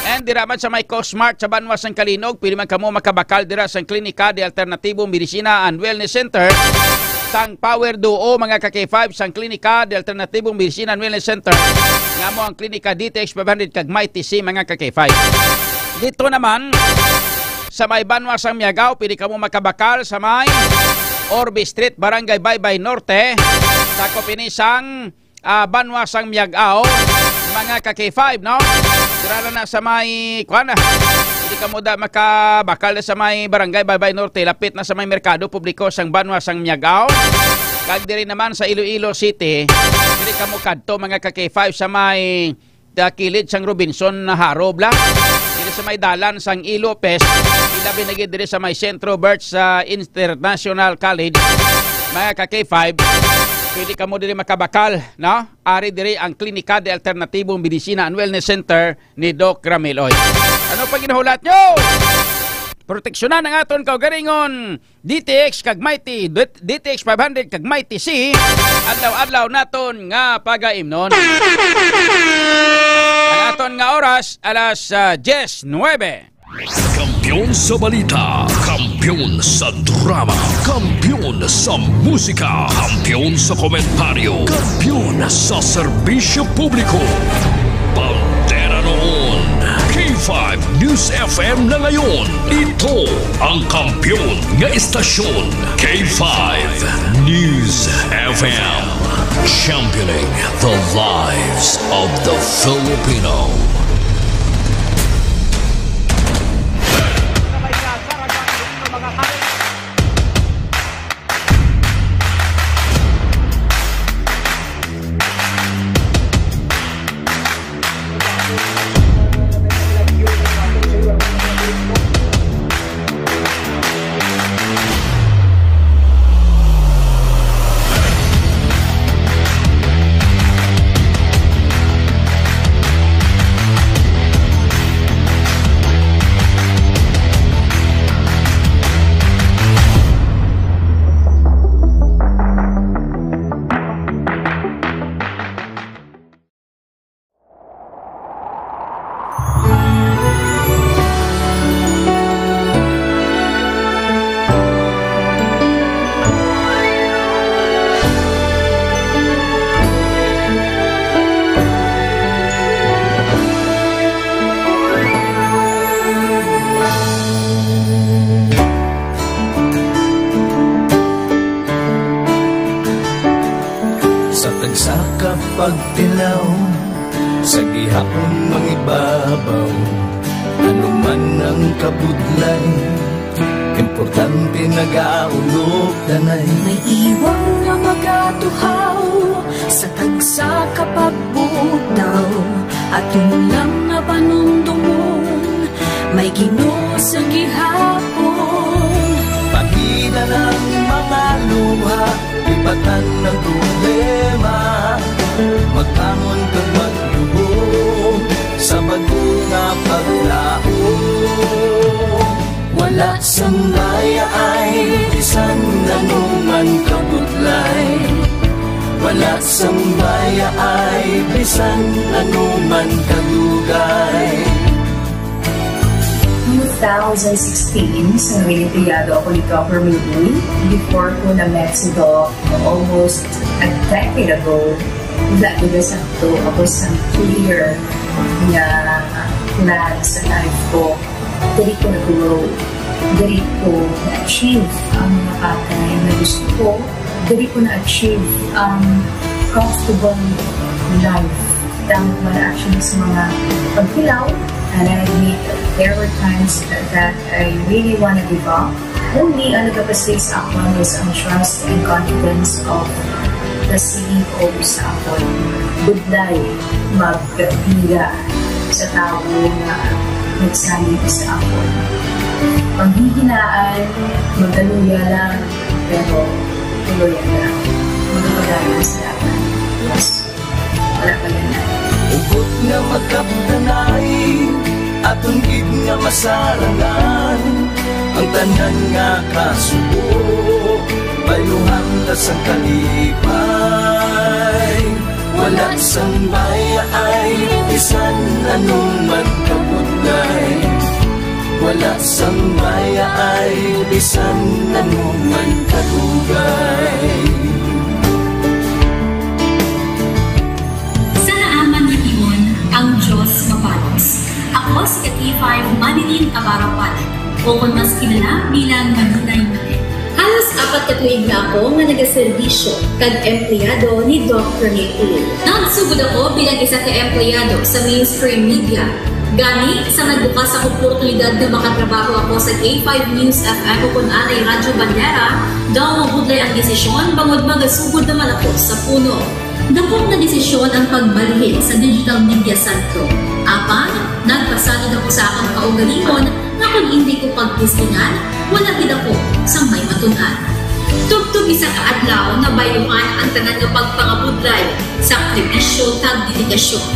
And dira man sa may Cosmart sa Banwa sang Calinog, pwede man kamo makabakal dira sang Klinika de Alternatibo Medicina and Wellness Center sang Power Duo, mga ka-K five, sang Klinika de Alternatibo Medicina and Wellness Center, nga mo ang Klinika D T X five hundred kag Mighty C, mga ka-K five. Dito naman, sa may Banwa sang Miagao, pwede kamo makabakal sa may Orbe Street, Barangay Baybay Norte, sa Kopinisang, ah, Banwa sang Miagao, mga ka-K five, no? Dira na sa may, kuwan na, hindi kamo da makabakal na sa may Barangay Baybay Norte, lapit na sa may Merkado Publiko sang Banwa sang Miagao. Kag diri naman sa Iloilo City, diri kamo kadto, mga ka-K five, sa may da kilid sang Robinson na Harob la. Diri sa may dalan sang Ilopez, ilabi na gid diri sa may Centro Birch sa International College. Mga ka-K five, pwede kamo diri makabakal, no? Ari diri ang Klinika de Alternatibo Medicina and Wellness Center ni Doc Ramiloy. Ano pa ginahulat nyo? Proteksyonan ang aton kaugalingon. D T X kag Mighty, D T X five hundred kag Mighty C, adlaw-adlaw naton nga pagaimnon. Ang aton nga oras, alas, ah, diyes nuwebe. Kampiyon sa balita, kampiyon sa drama, kampiyon sa musika, kampiyon sa komentaryo, kampiyon sa serbisyo publiko. Bandera noon, K five News F M na ngayon. Ito ang kampiyon nga istasyon, K five News F M, championing the lives of the Filipino. Sa tagsa ka pagtilaw, sa gihapon mangibabaw, ano man ang kabudlay, importante nagaulog tanay. May iwang nga magatuhaw sa tagsa ka pagbugtaw, aton lang nga panumdumon, may Ginoo sa gihapon. Pahina ang mga luha, lipatan ang problema, magbangon kag magdugong sa bag-o nga paglaom. Wala sang mayaay bisan ano man kabudlay, wala sang mayaay bisan ano man kadugay. Two thousand sixteen, sa Noyenteyado ako ni Doctor Mingul. Before ko na-met si Doc almost a decade ago, wala ko na sakto ako sa clear nga plan sa life ko. Diri ko na-grow. Diri ko na-achieve ang mga bagay na gusto ko. Diri ko na-achieve ang comfortable life. Damo man actually sa mga pagtilaw, and I admit there were times that I really wanna give up. Only ang nagapastig sa akon was ang trust and confidence of the C E O sa akon. Budlay magbira sa tawo nga Nagsalig sa akon. Paghihinaan, magaluya lang, pero tuloy lang. Magpadayon sa akon. Yes. Wala pa yan. Hugot nga magkapdanay, aton gid nga masarangan ang tanan nga kasubo, bayluhan ta sang kalipay. Wala sang bayaay, bisan anong magkabudlay. Wala sang bayaay, bisan anong magkadugay. Sa naaman nga tion, ang Diyos mabalos. Ako si K five Marilyn Abarapan, o kon mas kilala bilang Maninay Manet. Halos apat ka tuig na ako nga nagaserbisyo kag empleyado ni Doc Rene Uloy. Nagsugod ako bilang isa ka empleyado sa mainstream media. Gani, sa nagbukas ang oportunidad nga makatrabaho ako sa K five News F M o kon anay Radyo Bandera, daw mabudlay ang desisyon bangod magasugod naman ako sa puno. Dako nga desisyon ang pagbalhin sa digital media sentro. Apang, nagpasalig ako sa akong kaugalingon nga kon indi ko pagtistingan, wala gid ako sang may matun-an. Tubtob isa ka adlaw, nabayluhan ang tanan nga pagpangabudlay, sakripisyo, kag dedikasyon.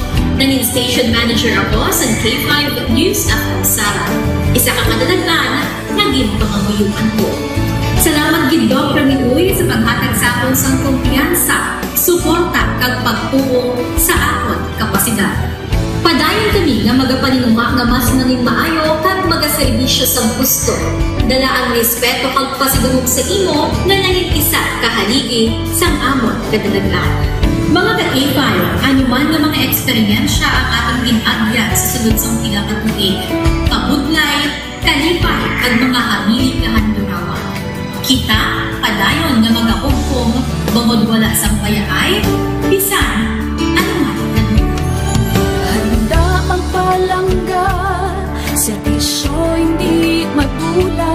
Nangin station manager ako sa K five News F M Sara. Isa ka kadalagan nga ginpangamuyoan ko. Salamat gid, Doc Rene Uloy, sa paghatag sa akon sang kumpiyansa, suporta, kag pagtuo sa akon kapasidad. Padayon kami nga magapaninguha nga mas nangin maayo kag magaserbisyo sa gusto. Dala ang respeto kag pasidungog sa imo nga nangin isa ka haligi sang amon kadalagan. Mga ka-K five, ano man nga mga eksperyensya ang atong gin-agyan sa sulod sang pila ka tuig, kabudlay, kalipay, kag mga hamili kahandurawan. Kita padayon nga magahugpong bangod wala sang bayaay, bisan ano man nga lugar. Handa magpalangga, serbisyo hindi magdula.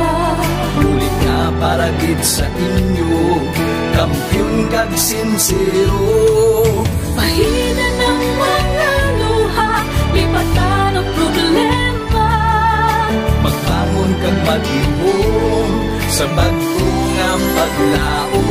Bulig nga para gid sa inyo, kampiyon kag sinsero. Bahinan ang mga luha, lipatan ang problema. Magbangon kag mag-ihom sa bag-o nga paglaom.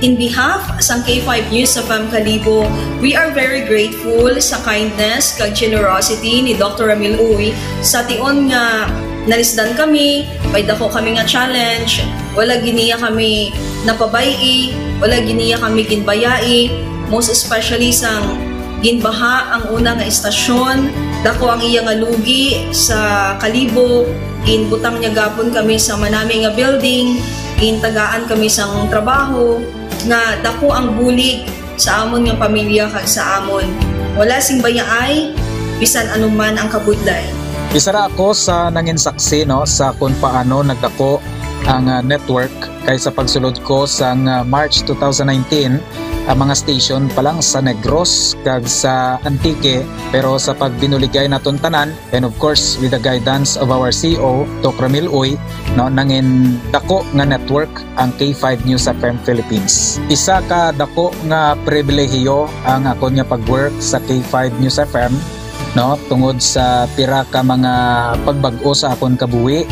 In behalf sang K five News F M Kalibo, we are very grateful sa kindness kag generosity ni Doctor Ramil Uy. Sa tion nga nalisdan kami, may dako kami nga challenge, wala gid niya kami napabay-i, wala gid niya kami ginbayai, most especially sang ginbaha ang una nga istasyon, dako ang iya nga lugi sa Kalibo, ginbutang niya gapon kami sa manami nga building, gintagaan kami sang trabaho, nga dako ang bulig sa amon nga pamilya kag sa amon. Wala sing bayaay, bisan ano man ang kabudlay. Isa ra ako sa nangin saksi, no, sa kung paano nagdako ang, ah, network, kay sa pagsulod ko sang, ah, March two thousand nineteen, ang mga station pa lang sa Negros kag sa Antique, pero sa pagbinuligay naton tanan, and of course, with the guidance of our C E O, Doc Ramil Uy, no, nangin dako nga network ang K five News F M Philippines. Isa ka dako nga pribilehiyo ang akon nga pag-work sa K five News F M, no, tungod sa pira ka mga pagbag-o sa akon kabuhi,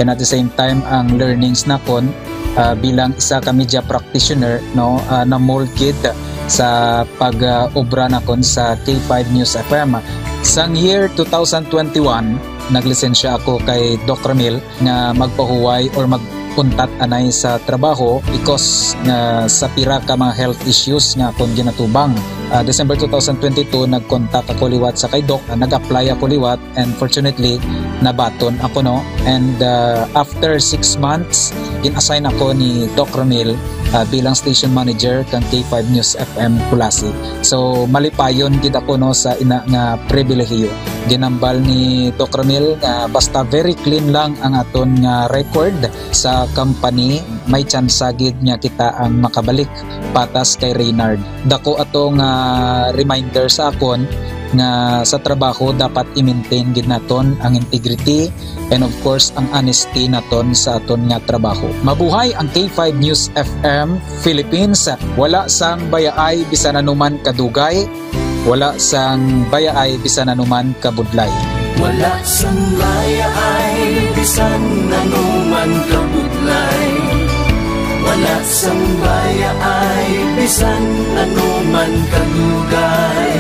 and at the same time, ang learnings nakon, ah, bilang isa ka media practitioner, no, ah, na-mold gid sa pag, ah, obra nakon sa K five News F M. Sang year two thousand twenty-one, naglisensya ako kay Doc Ramil nga magpahuway or mag-untat anay sa trabaho because nga sa pira ka mga health issues nga akon ginatubang. Ah, December two thousand twenty-two, nag-contact ako liwat sa kay Doc, ah, nag-apply ako liwat, and fortunately, nabaton ako, no? And, ah, after six months, gin-assign ako ni Doc Ramil, ah, bilang station manager kang K five News F M Culasi. So, malipayon gid ako, no, sa ina nga pribilehiyo. Ginambal ni Doc Ramil nga basta very clean lang ang aton nga record sa company, may tsansa gid nga kita ang makabalik patas kay Reynard. Dako ato nga reminder sa akon nga sa trabaho dapat i-maintain gid naton ang integrity and of course ang honesty naton sa aton nga trabaho. Mabuhay ang K five News F M Philippines. Wala sang bayaay bisan anuman kadugay, wala sang bayaay bisan anuman kabudlay. Wala sang bayaay, bisan ano man kabudlay. Wala sang bayaay, bisan ano man kadugay.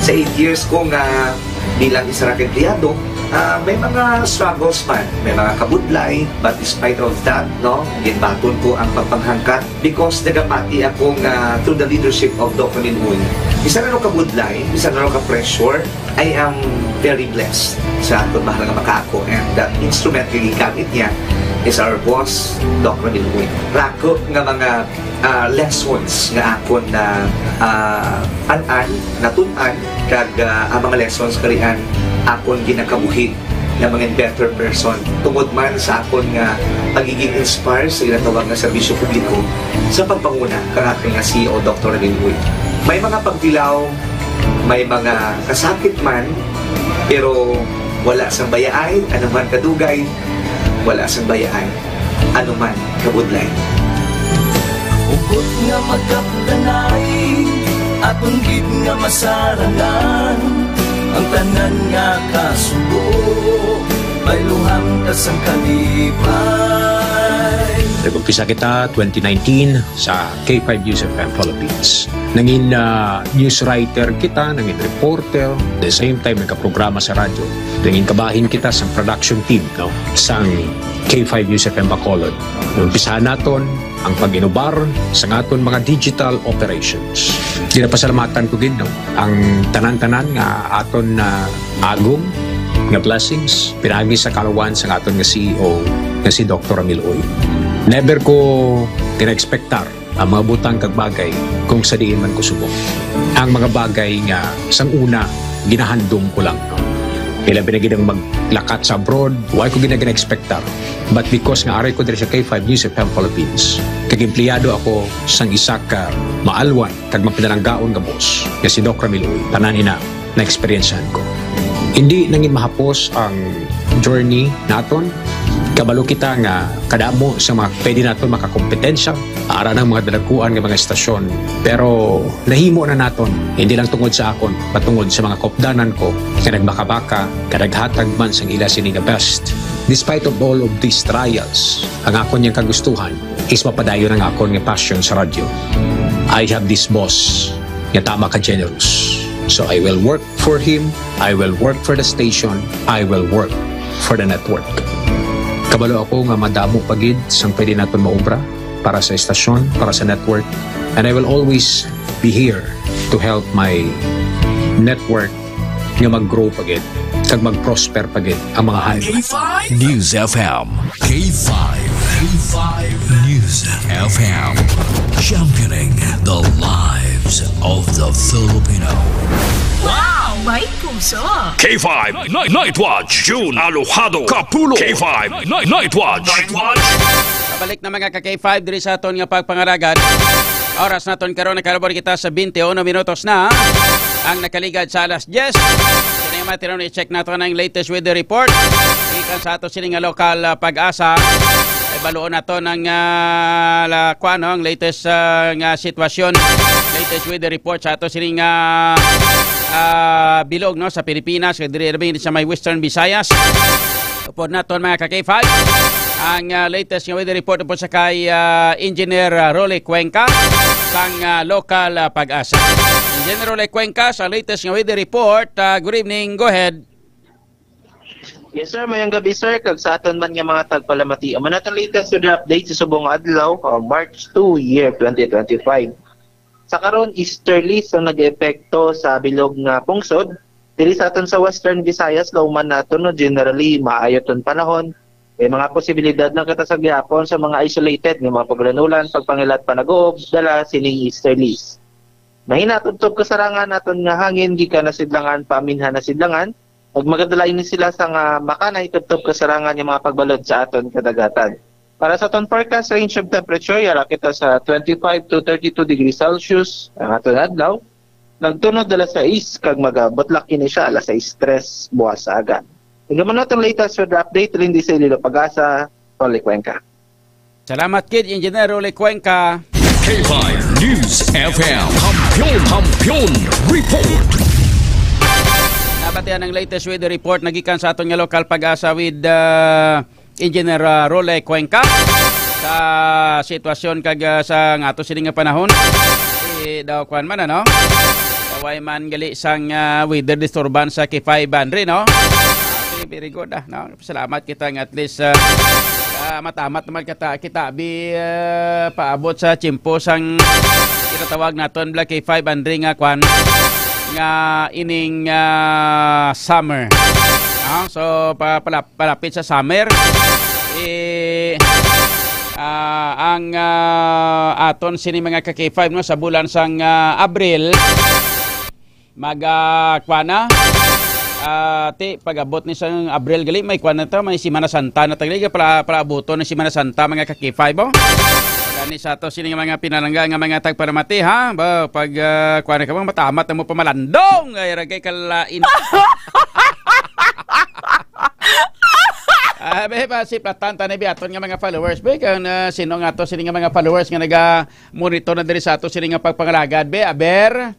Sa eight years ko nga bilang isa ra ka empleyado, ah, may mga struggles man, may mga kabudlay, but despite of that, no, ginbaton ko ang pagpanghangkat because nagapati ako nga through the leadership of Doc Ramil Uy, bisan ano kabudlay, bisan ano ka pressure, I am very blessed sa akon mahal nga makaako, and the instrument nga gigamit niya is our boss, Doc Ramil Uy. Rako nga mga, ah, lessons nga akon na, ah, an-an, natun-an, kag, ah, ang mga lessons karian akon ginakabuhi nga mga better person tungod man sa akon nga pagiging inspire sa ginatawag nga serbisyo publiko sa pagpanguna kang akon nga C E O, Doctor Ramil Uy. May mga pagtilaw, may mga kasakit man, pero wala sang bayaay, ano man kadugay, wala sang bayaay, ano man kabudlay. Hugot nga magkapdanay, aton gid nga masarangan, ang tanan nga kasubo, bayluhan ta sang kalipay. Nag-umpisa kita twenty nineteen sa K five News F M Philippines. Nangin, ah, news writer kita, nangin reporter, the same time nagkaprograma sa radyo. Nangin kabahin kita sa production team, no, sang K five News F M Bacolod. Umpisahan naton ang pag-inubar sa aton mga digital operations. Ginapasalamatan ko gid, no, ang tanan-tanan nga aton na agom nga blessings pinagi sa kalawan sa aton nga C E O nga si Doctor Ramil Uy. Never ko gina-expectar ang mga butang kag bagay kung sa diin man ko subong. Ang mga bagay nga sang una ginahandom ko lang. Ilabi na gid ang maglakat sa abroad, wala ko gina-, gina-expectar. But because nga aray ko diri sa K five News F M Philippines, kag empleyado ako sang isa ka maalwan kag mapinalanggaon nga boss nga si Doc Ramil Uy, tanan ina na-eksperyensyahan ko. Hindi nangin mahapos ang journey naton. Kabalo kita nga kadamo sa mga pwede naton makakompetensya, ara ng mga dalaguan nga mga estasyon. Pero nahimo na naton, hindi lang tungod sa akon, patungod sa mga kopdanan ko nga nagbakabaka, kadaghatag man sang ila sini nga best. Despite of all of these trials, ang akon yang kagustuhan is mapadayon ang akon nga passion sa radyo. I have this boss nga tama ka generous. So I will work for him, I will work for the station, I will work for the network. Kabalo ako nga madamo pa gid sang pwede naton maobra para sa estasyon, para sa network, and I will always be here to help my network nga mag-grow pa gid kag mag-prosper pa gid ang mga high. K five News F M. K five. K five News F M. Championing the lives of the Filipino. Wow! May puso! K five Night, Night Watch, June Alojado Kapulo. K five Night, Night Watch. Night Watch. Pabalik na, mga ka K five, diri sa aton nga pagpangaragad. Oras naton karon, nakalabor kita sa twenty-one minutos na ang nakaligad sa alas diyes. Kini nga mga tinuon, i-check nato ang latest weather report gikan sa ato sini nga lokal, ah, Pag-asa. Ay, baluon nato ng, ah, la-, kuwan, no, ang latest, ah, nga sitwasyon. Latest weather report sa ato sini nga, ah, bilog, no, sa Pilipinas, kag diri rin sa may Western Visayas. Upod naton, mga ka K five, ang, ah, latest nga weather report upod sa kay, ah, Engineer, ah, Rolly Cuenca sang, ah, lokal, ah, Pag-asa. Engineer Rolly Cuenca, sa latest nga weather report, ah, good evening. Go ahead. Yes, sir. Mayong gabi, sir. Kag sa aton man nga mga tagpalamati, amo na atong latest weather update sa subong nga adlaw, ah, March two, year twenty twenty-five. Sa karon, easterlies ang nag-epekto sa bilog nga pungsod. Diri sa aton sa Western Visayas, lauman naton, no, generally maayo ton panahon. May mga posibilidad lang kita sa gihapon sa mga isolated nga mga pagulanulan, pagpangilat, panag-uob, dala sining easterlies. Mahina tubtob kasarangan naton nga hangin gikan na sidlangan paaminhan na sidlangan, ug magadala ini sila sa nga makanay tubtob kasarangan nga mga pagbalod sa aton kadagatan. Para sa aton forecast range of temperature, yara kita sa twenty-five to thirty-two degrees Celsius ang aton adlaw. Nagtunod alas sais kag magabutlak kini siya alas sais tres buas sa aga. Ug amo na atong latest weather update, Lindy sa Iloilo Pag-asa, Rolly Cuenca. Salamat gid, Engineer Rolly Cuenca. K five News F M. Kampiyon, Kampiyon Report. Na Pati ang latest weather report nagikan sa aton nga lokal pag-asa with, ah, Engineer, ah, Role Cuenca sa sitwasyon kag, ah, sa nga ato sini nga panahon. Eh, daw kwan man, ano? Kaway man gali sang, ah, weather disturbance sa K five Andre, no? Okay, very good, ah, no? Salamat kita nga at least, ah, ah, matamat naman kita, kita bi, ah, paabot sa tiyempo sang itatawag naton bla K five Andre nga kwan nga ining, ah, summer. Ah, so pa, pala, palapit sa summer, eh, ah, ang, ah, aton sini mga ka K five, no, sa bulan sang, ah, Abril, mag, ah, kuwan na. Ah, ti, pag-abot ni sang Abril gali, may kuwan na ta, may Semana Santa na ta gali, pala, palaabuton ng Semana Santa, mga ka K five, oh. Gani sa ato sini nga mga pinalangga nga mga tagparamati, ha? Ba, pag, ah, kuwan na ka, matamat na mo pamalandong, ay ragay kalain. Ah, be, ba, si Platan, tani, be, aton nga mga followers, be, kung, ah, sino nga to, sini nga mga followers nga naga-monitor na diri sa ato, sini nga pagpangalagad, be, aber,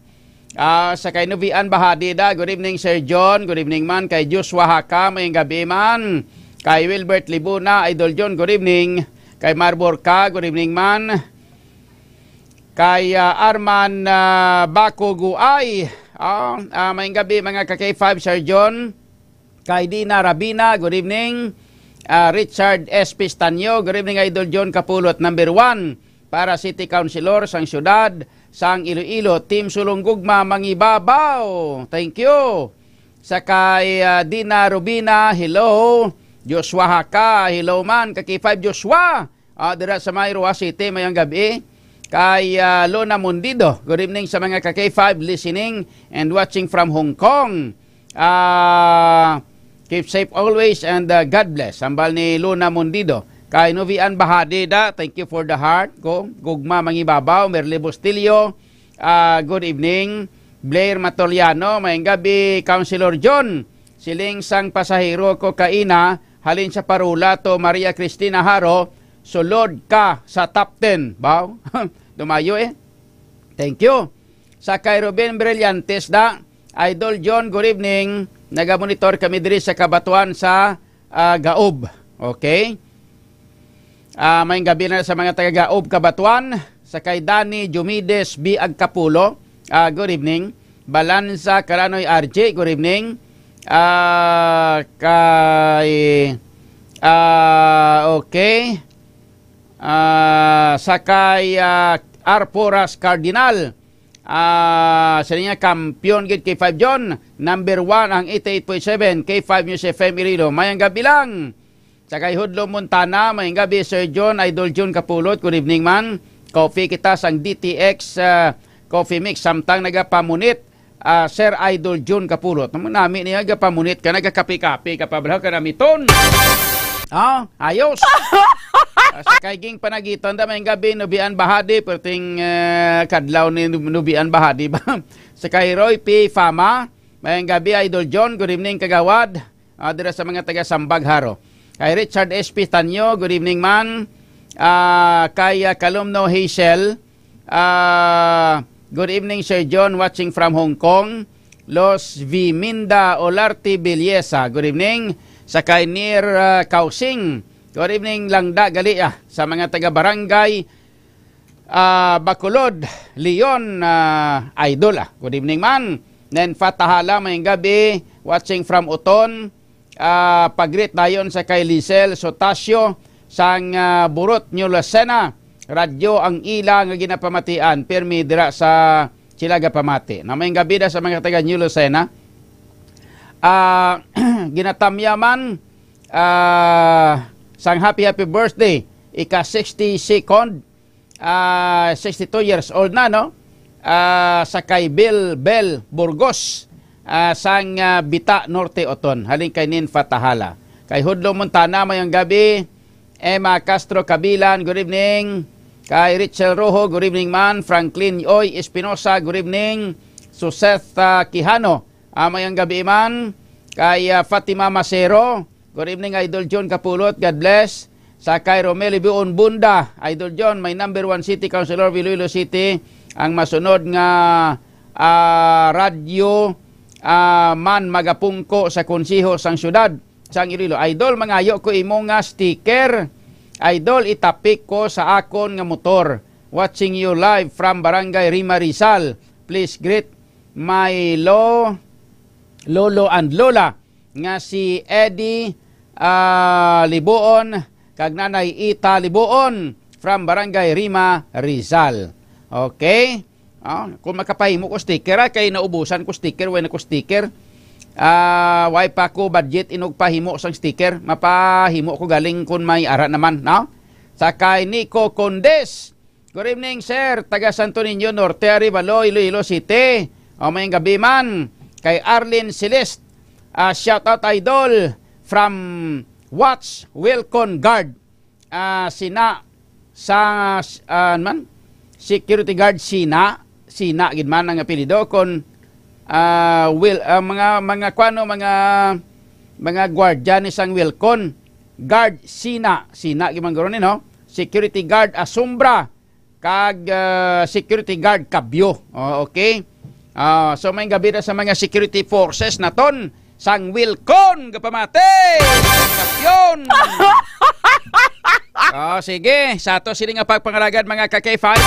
ah, sa kay Novian Bahadida, good evening, Sir John, good evening man, kay Joshua Haka, mayong gabi man, kay Wilbert Libuna, Idol John, good evening, kay Marborca, good evening man, kay, ah, Arman, ah, Baco Guay, ah, ah, mayong gabi, mga ka K five, Sir John, kay Dina Rabina, good evening. Ah, Richard S. Pistanyo, good evening, Idol John Kapulot, number one para City Councilor sang siyudad sang Iloilo, Team Sulong Gugma, Mangibabaw. Thank you. Sa kay, ah, Dina Rubina, hello. Joshua Haka, hello man. Ka K five Joshua. Ah, dira sa may Roa City, mayong gabi. Kay, ah, Luna Mundido, good evening sa mga ka K five listening and watching from Hong Kong. Ah, keep safe always and, ah, God bless. Hambal ni Luna Mundido. Kay Novian Bahadida, thank you for the heart. Ko, Gugma Mangibabaw, Merly Bustillo, ah, good evening. Blair Matoliano, mayong gabi, Councilor John. Siling sang pasahero ko kaina, halin sa Parola to Maria Cristina Haro, sulod ka sa top ten. Baw? Dumayo, eh. Thank you. Sa kay Ruben Brillantes da, Idol John, good evening. Nagamonitor kami diri sa Kabatuan sa, ah, Gaob. Okay? Ah, mayong gabi na sa mga taga Gaob, Kabatuan. Sa kay Danny Diomedes B. Agcapulo, ah, good evening. Balanza Kalanoy R J, good evening. Ah, kay, ah, okay. Ah, sa kay, ah, Arporas Cardinal. Ah, sa niya, kampiyon gid K five John. Number one ang eighty-eight point seven, K five News F M Iloilo. Mayong gabi lang. Sa kay Hudlo Montana, mayong gabi, Sir John, Idol John Kapulot, good evening man. Coffee kita sang D T X, ah, Coffee Mix, samtang nagapamunit, ah, Sir Idol John Kapulot. Namo nami niya, gapamunit ka, nagakapi-kapi ka pa, bro, ka namiton. Ah, ayos. Ah, sa kay Ging Panagiton, da, mayong gabi, Nubian Bahadi, perting, ah, kadlaw ni Nub-, Nubian Bahadi ba? Sa kay Roy P. Fama, mayong gabi, Idol John, good evening, Kagawad. Ah, dira sa mga taga Sambag, Haro. Kay Richard S P Tanyo, good evening man. Ah, kay, ah, Kalumno Hazel, ah, good evening, Sir John, watching from Hong Kong. Los Viminda Olarte Belleza, good evening. Sa kay Nir, ah, Kausing, good evening, Langda Galia, sa mga taga Barangay ah, Bacolod, Leon, ah, Idol, ah. Good evening man. Nen Fatahala, mayong gabi. Watching from Uton. Ah, pagrit dayon sa kay Lisel Sotasio sang, ah, Burot, New Lucena. Radyo ang ila nga ginapamatian, pirmi dira sa sila gapamati. Na mayong gabi da sa mga taga New Lucena. Ah, ginatamya man, ah, sang happy, happy birthday, ika sixty-second, ah, sixty-two years old na, no? Ah, sa kay Bill Bell Burgos, ah, sang, ah, Bita Norte, Oton. Halin kay Nin Fatahala. Kay Hudlo Montana, mayong gabi. Emma Castro Kabilan, good evening. Kay Richel Rojo, good evening man. Franklin Oy Espinosa, good evening. Suseth, ah, Quijano, ah, mayong gabi man. Kay, ah, Fatima Macero, good evening, Idol John Kapulot. God bless. Sa kay Romel Ibion Bunda, Idol John, my number one city councilor of Iloilo City, ang masunod nga, ah, radyo, ah, man magapungko sa konseho sang syudad sang Iloilo. Idol, mangayo ko imo nga sticker. Idol, itapik ko sa akon nga motor. Watching you live from Barangay Rima, Rizal. Please greet my lo-, lolo and lola nga si Eddie, ah, Libuon kag Nanay Ita Libuon from Barangay Rima, Rizal. Okay? Ah, kung makapahimo ko sticker, ah, kay naubusan ko sticker, way na ko sticker. Ah, way pa ko budget inog pahimo sang sticker. Mapahimo ko galing kung may ara naman, no? Sa kay Nico Condes, "Good evening, sir. Taga Santo Niño Norte, Arevalo, Iloilo City. O, may gabi man." Kay Arlene Celeste, ah, shout out, idol, from Watts Wilcon Guard. Ah, Sina, sa, ah, man? Security Guard Sina. Sina gid man ang apelyido. Kon, ah, Wil-, ah, mga, mga kuano, mga, mga gwardya ni sang Wilcon. Guard Sina. Sina gid man guro ni, no? Security Guard Asombra. Kag, ah, security guard Kabyo. Oh, okay. Ah, so, may gabi na sa mga security forces naton sang Wilcon, gapamati. Kampiyon. Oh, sige, sa ato sini nga pagpangalagad, mga ka K five.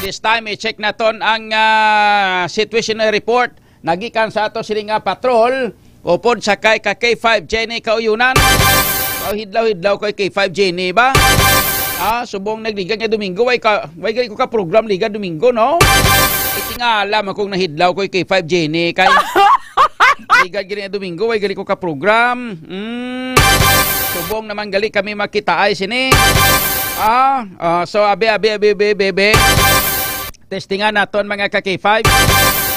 This time, i-check naton ang, ah, situation report nagikan sa ato sini nga patrol, upod sa kay ka K five Jenny Kauyunan. Aw, hidlaw-hidlaw kay K five Jenny ba? Ah, subong nagligad nga Domingo, way ka, way gali ko ka program ligad Domingo, no? Itingala man kung nahidlaw ko kay K five Jenny kay ligad gali nga Domingo, way gali ko ka program. Mm. Subong naman gali kami makitaay sini. Ah, ah, so abi, abi, abi, abi, abi, abi. Testingan naton, mga ka K five.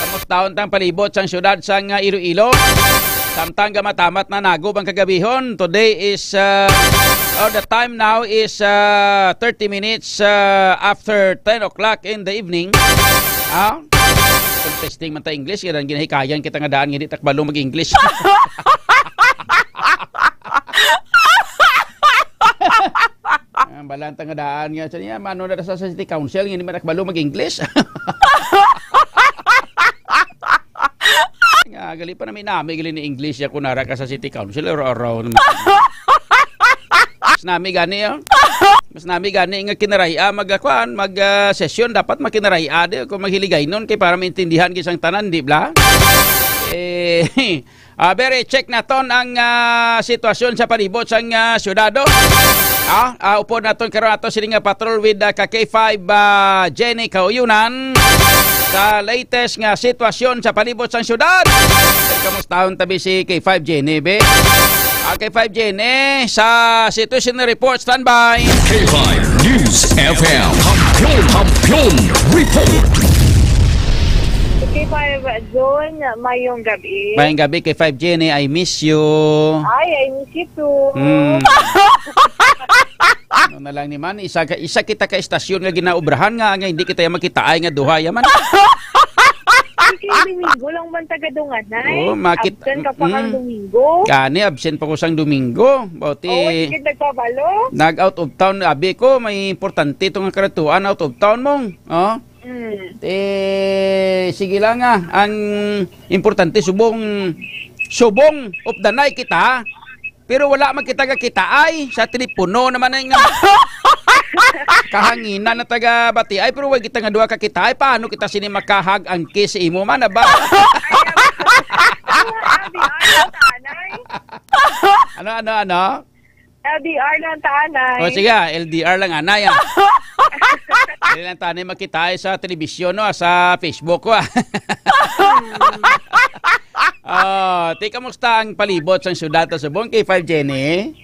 Kamustahon tang palibot sang siyudad sang, ah, Iloilo. Samtang gamatamat na nagob ang kagabihon. Today is, uh, or the time now is, uh, thirty minutes, uh, after ten o'clock in the evening. Ah? Kung testing man ta English, kaya ginahikayan kita nga daan, hindi ta kabalo mag-English. Ang balanta nga daan nga siya niya, mano na sa, sa city council, hindi man nakabalo mag-English. Nga, gali pa nami-nami, gali ni English, ako nara ka sa city council, araw-araw naman. Mas nami gani, oh. Mas nami gani nga kinaraya, mag, kuan, mag, ah, session, dapat makinaraya, di, kung maghiligaynon, kay para maintindihan, gisang tanan, di bla? Eh, Ah, very check naton ang, ah, sitwasyon sa palibot sang, ah, syudad, oh. Ah, ah, upod naton karon ato sini nga patrol with, ah, ka K five, ah, Jenny Kauyunan sa latest nga sitwasyon sa palibot sang syudad. Kamustahon tabi si K five Jenny, be? Ah, K five Jenny, sa situation report, standby. K five News F M. Kampiyon, kampiyon report. K five John, mayong gabi. Mayong gabi, K five Jenny, I miss you. Ay, I miss you too. Mm. Ano na lang ni man, isa ka, isa kita ka estasyon nga ginaobrahan nga, nga hindi kita ya makitaay nga duha ya man. Sige, Domingo lang man taga dungan, ay. Oo, makit-, Absent ka pa kang mm. Domingo. Gani, absent pa ko sang Domingo. Bauti, oh, wait, gid nagpabalo. Nag-out of town, abi ko, may importante to nga karatuan, out of town mong. Oh. Mm. Eh, sige lang, ah. Ang importante, subong, subong of the night kita, pero wala man kita kakitaay sa telepono naman ay nga. Kahanginan na taga bati ay, pero wag kita nga duha kakitaay. Paano kita sini makahag ang kiss sa imo man, ba? Ano, ano, ano? L D R lang ta, anay. O, sige, ah, L D R lang, anay, ah. Dili lang ta ni makita sa telebisyon, no, sa Facebook ko, ah. Oh, ti, kamusta ang palibot sang syudad ta subong, K five Jenny?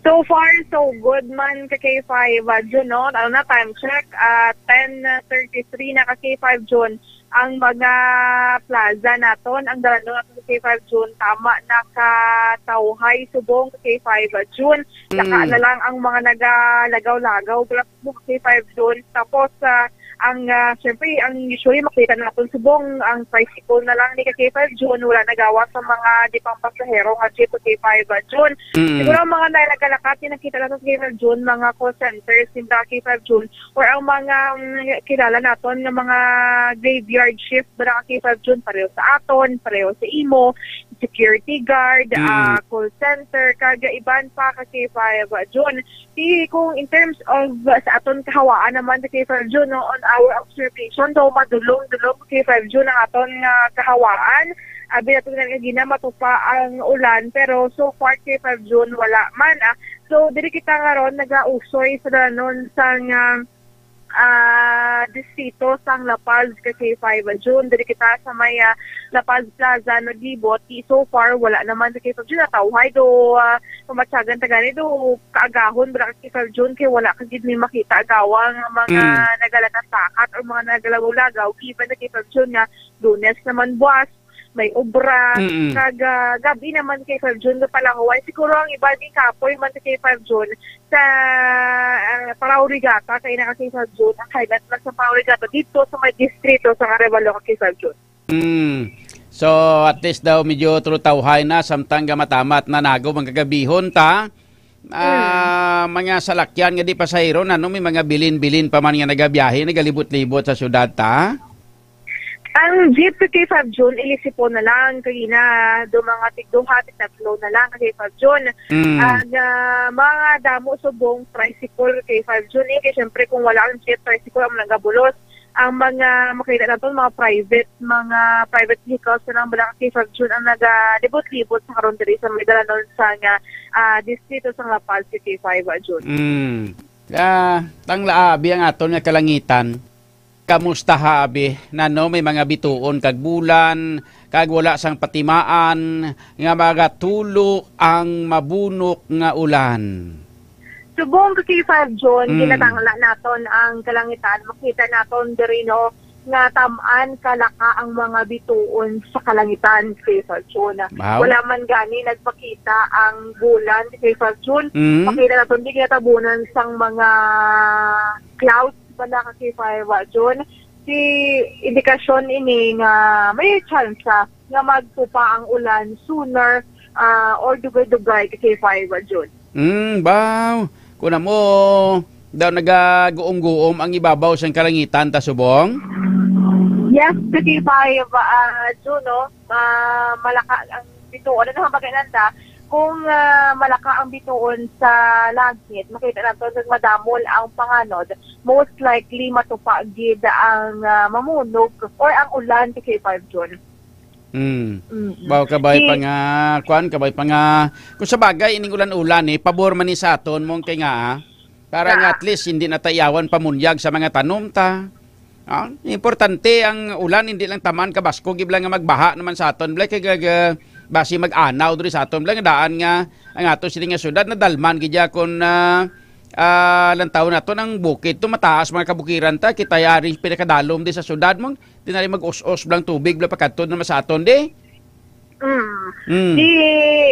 So far, so good man ka K five, ah, June, no? Ano na, time check, ah, ten thirty-three na ka K five, June. Ang mga plaza naton, ang dalan naton sa K five June, tama na ka Tawhay subong sa K five June. Saka Mm. na lang ang mga nagalagaw-lagaw, wala subong sa K five June. Tapos, ah, Ang, ah, syempre, ang usually makita naton subong ang tricycle na lang ni ka K five June, wala nagawa sa mga di pang pasahero nga jeep ka K five June. Mm. Siguro ang mga na-, nagalakat yung nakita naton sa K five June, mga call centers, yung ka K five June, or ang mga, mm, kilala naton nga mga graveyard shift ba na ka K five June, pareho sa aton, pareho sa imo, security guard, Mm. ah, call center, kag iban pa ka K five June. Si, kung in terms of, uh, sa aton kahawaan naman sa K five June, no, on our observation, though madulom-dulom K five June ang aton nga kahawaan, abi nato na nga ginamatupa ang ulan, pero so far K five June wala man, ah. So diri kita karon nagausoy sa danon sang, ah, ah, distrito sang La Paz ka K five June. Diri kita sa may, ah, La Paz Plaza naglibot. Di, so far wala naman sa K five June natawhay do, ah, pamatyagan ta gani do kaagahon bala ka K five June kay wala ka gid mi makita agawa nga mga Mm. nagalakat-lakat or mga nagalagaw-lagaw given na K five June nga Lunes naman buwas may obra, Mm-mm. kag, ah, gabi naman K five June nga palahuway. Siguro ang iba din kapoy man sa K five June sa, ah, Paraw Regatta, kay naka K five June ang highlight man sa Paraw Regatta dito sa may distrito sa Arevalo ka K five June. Mm. So, at least daw medyo trutawhay na, samtang gamatamat na nago ang kagabihon ta. Ah, Mm. mga salakyan nga di pasahero, ano, may mga bilin-bilin pa man nga nagabiyahe, nagalibot-libot sa syudad ta? Ang jeep ka K five June, ilisipon na lang, kagina, do mga tigduha, tigtatlo na lang ka K five June. Mm. Ang, ah, mga damo subong tricycle ka K five June, eh, kay syempre kung wala ang jeep, tricycle ang nagabulos. Ang mga makita naton, mga private, mga private vehicles na lang bala ka K five June ang nagalibot-libot sa karon diri sa may dalanon sa nga, ah, distrito sa La Paz City five, ah, June. Mm. Ah, tang laabi ang aton nga kalangitan. Kamusta ha, abi? Nano, may mga bituon kag bulan, kag wala sang patimaan nga magatulo ang mabunok nga ulan. Subong ka K five June, Mm. ginatangla naton ang kalangitan. Makita naton diri, no, nga tam-an kalaka ang mga bituon sa kalangitan, K five June. Wow. Wala man gani nagpakita ang bulan, K five June. Mm. Makita naton di ginatabunan sang mga clouds bala ka K five June. Si indikasyon ini nga may tsansa nga magtupa ang ulan sooner, ah, or dugay-dugay ka K five June. Mm, baw. Kuna mo, daw nagaguom-guom ang ibabaw sang kalangitan ta subong? Yes, ka K five, ah, June, no? Ah, malaka ang bituon. Ano ang pagkainanda? Kung, ah, malaka ang bituon sa langit, makita nato nga madamol ang panganod. Most likely, matupa gid ang, ah, mamunog or ang ulan ka K five June. Mm. Mm-mm. Baw, kabay pa Si nga, kwan, kabay pa nga. Kung sa bagay, ining ulan-ulan, eh, pabor man ni sa aton, mong kay nga, ah, para nga Sa at least hindi na ta iyawan pamunyag sa mga tanom ta. Ah, importante ang ulan, hindi lang taman kabaskog, ibla nga magbaha naman sa aton, bla, kay gag-, basi mag-anaw diri sa aton, bla, nga daan nga ang ato sini nga syudad nadalman gid ya kon, ah, ah, lantaw nato ang bukid to, mataas mga kabukiran ta, kita yari pinakadalom di sa syudad mo, di na rin mag-us-us blang tubig, bla, pakadto naman sa aton di. Mm. Mm. Di,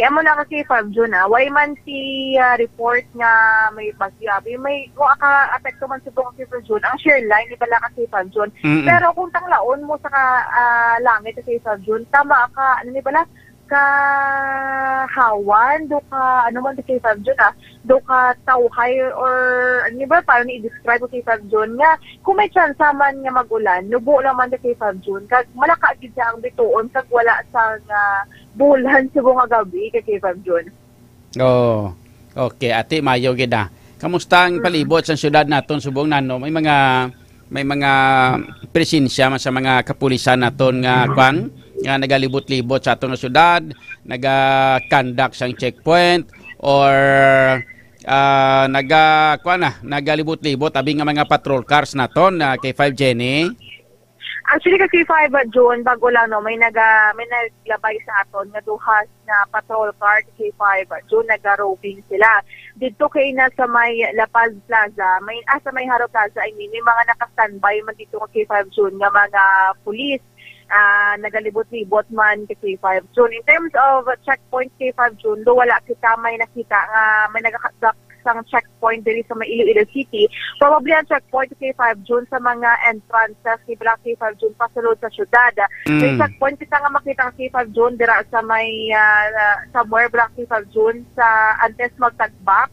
amo na kasi, Fab Jun, ah, way man si, ah, report nga may bagyo, abi, may, kung aka apekto man subong kasi, Fab Jun, ang shear line, iba lang kasi, Fab Jun. Mm-mm. Pero kung tanglaon mo sa ka, ah, langit kasi, Fab Jun, tama ka, ano ni bala, kahawan, do ka, ano man kasi, Fab Jun, ah, do ka tawhay, or, ano ni ba, paano ni i-describe ko si Fab Jun, nga, kung may tsansa man nga mag-ulan, nubo lang man kasi, Fab Jun, kag malaka gid siya ang bituon, kag wala sa nga bulan subong nga gabi kay K five June. Oh. Okay, ati, mayo gid, ah. Kamusta ang Mm. palibot sa siyudad naton subong nano? May mga, may mga presensya man sa mga kapulisan naton nga, kwan, nga nagalibot-libot sa aton nga syudad, naga-conduct sang checkpoint, or, ah, naga, kwan na, nagalibot-libot abi nga mga patrol cars naton, ah, K five Jenny? Actually, ka K five, ah, June, bago lang, no, may naga-, may naglabay sa aton nga duha nga patrol car, K five, ah, June, naga-roving sila. Dito kay na sa may La Paz Plaza, may, ah, sa may Haro Plaza, I mean, may mga naka-standby man dito ka K five, June, nga mga pulis, ah, nagalibot-libot man ka K five, June. In terms of checkpoint, K five, June, do wala kita may nakita nga may nagakadap sang checkpoint diri sa may Iloilo City. Probably ang checkpoint, K five June, sa mga entrances ni bala, K five June, pasulod sa syudad. May Mm. checkpoint kita nga makita, K five June, dira sa may, ah, somewhere bala, K five June, sa antes magtagbak.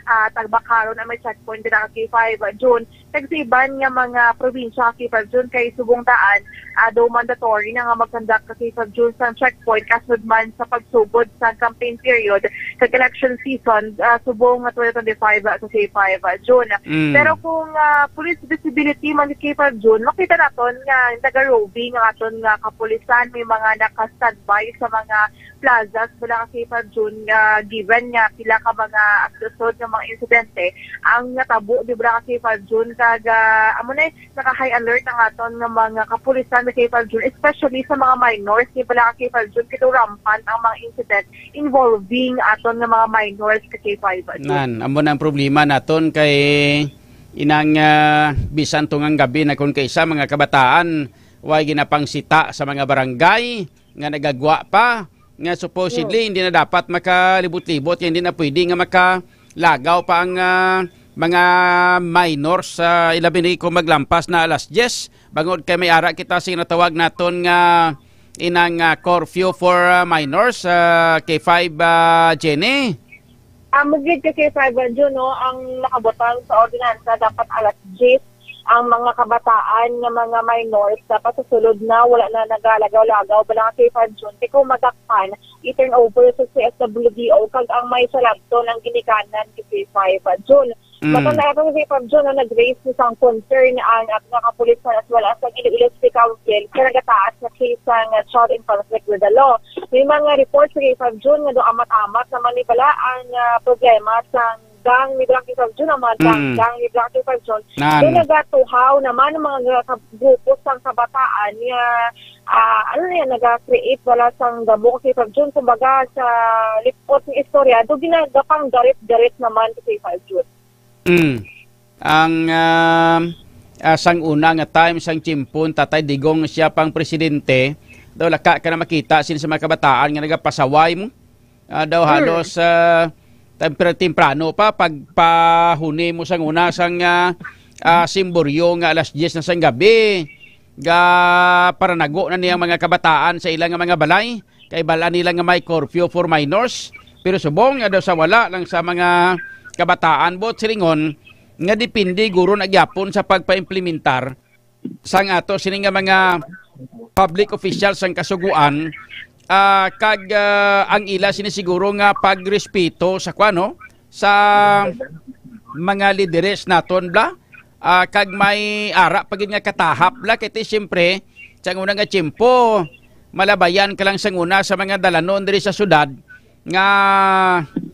Ah, tagbakaron ang may checkpoint dira, K five June. Kag sa iban nga mga probinsya, K five June, kay subong daan, ah, daw mandatory na nga mag-conduct, K five June, sang checkpoint kasunod man sa pagsugod sa campaign period kag election season, ah, subong nga twenty twenty-five, ah, sa K five June. Mm. Pero kung, ah, police visibility man, K five June, makita naton nga naga-roving ang aton nga kapulisan, may mga naka-standby sa mga plazas bala, K five June, nga given nga pila ka mga agdasod nga mga insidente ang natabo, di bala, K five June, kag, ah, amo na, naka-high alert ang aton nga mga kapulisan, K five June, especially sa mga minors, di bala, K five June, kay rampant ang mga incident involving aton nga mga minors, K five June. Nan, amo na ang problema naton kay inang, ah, bisan tungang gabi na, kon kaisa mga kabataan way ginapangsita sa mga barangay, nga nagagwa pa, nga supposedly hindi na dapat makalibot-libot, hindi na pwede nga makalagaw pa ang, ah, mga minors, ah, ilabi na kung maglampas na alas diyes. Bangod kay may ara kita sa ginatawag naton nga inang, ah, curfew for, ah, minors, ah, K five, ah, Jenny. Amo gid, K five June, no, ang nakabutang sa ordinansa dapat alas diyes ang mga kabataan nga mga minors dapat sa sulod na wala na nagalagaw-lagaw bala, K five June. Kay kung madakpan, i-turn over sa C S W D O kag ang may salabton ang ginikanan, K five June. Mm. Matanda ako, K five June, no, nag-raise ni sang concern ang ato nga kapulisan as well as ang Iloilo City Council sa nagataas nga case sang child in conflict with the law. May mga reports, K five June, nga do amat-amat naman ni bala ang, ah, problema sang gang ni Black K five June, ang mga gang, Mm. gang ni Black K five June. Nan. Do nagatuhaw naman ang mga ka-, grupo sang kabataan nga, ah, ano na yan, naga-create wala sang damo, K five June. Kumbaga, sa lipot ng istorya, do ginagapang garit-garit naman, K five June. Mm. Ang, ah, ah, sang una nga time, sang tiyempo ni Tatay Digong, siya pang presidente, daw laka ka na makita sin sa mga kabataan nga nagapasaway mo. Ah, daw Mm. halos, ah, tempra-, temprano pa, pagpahuni mo sang una sang, ah, ah, simboryo nga alas diyes na sang gabi. Ga, paranago na niyang mga kabataan sa ilang mga balay. Kay bal-an nila nga may curfew for minors, pero subong nga daw sa wala lang sa mga kabataan, buot silingon nga depende guro na gyapon sa pagpaimplementar sang ato sini nga mga public officials sang kasugoan, ah, kag, ah, ang ila sini siguro nga pagrespeto sa kuan, no, sa mga lideres naton, bla. Ah, kag may ara pa gid nga katahap, bla, kay ti, siyempre, sa una nga tiyempo, malabayan ka lang sang una sa mga dalanon diri sa syudad nga,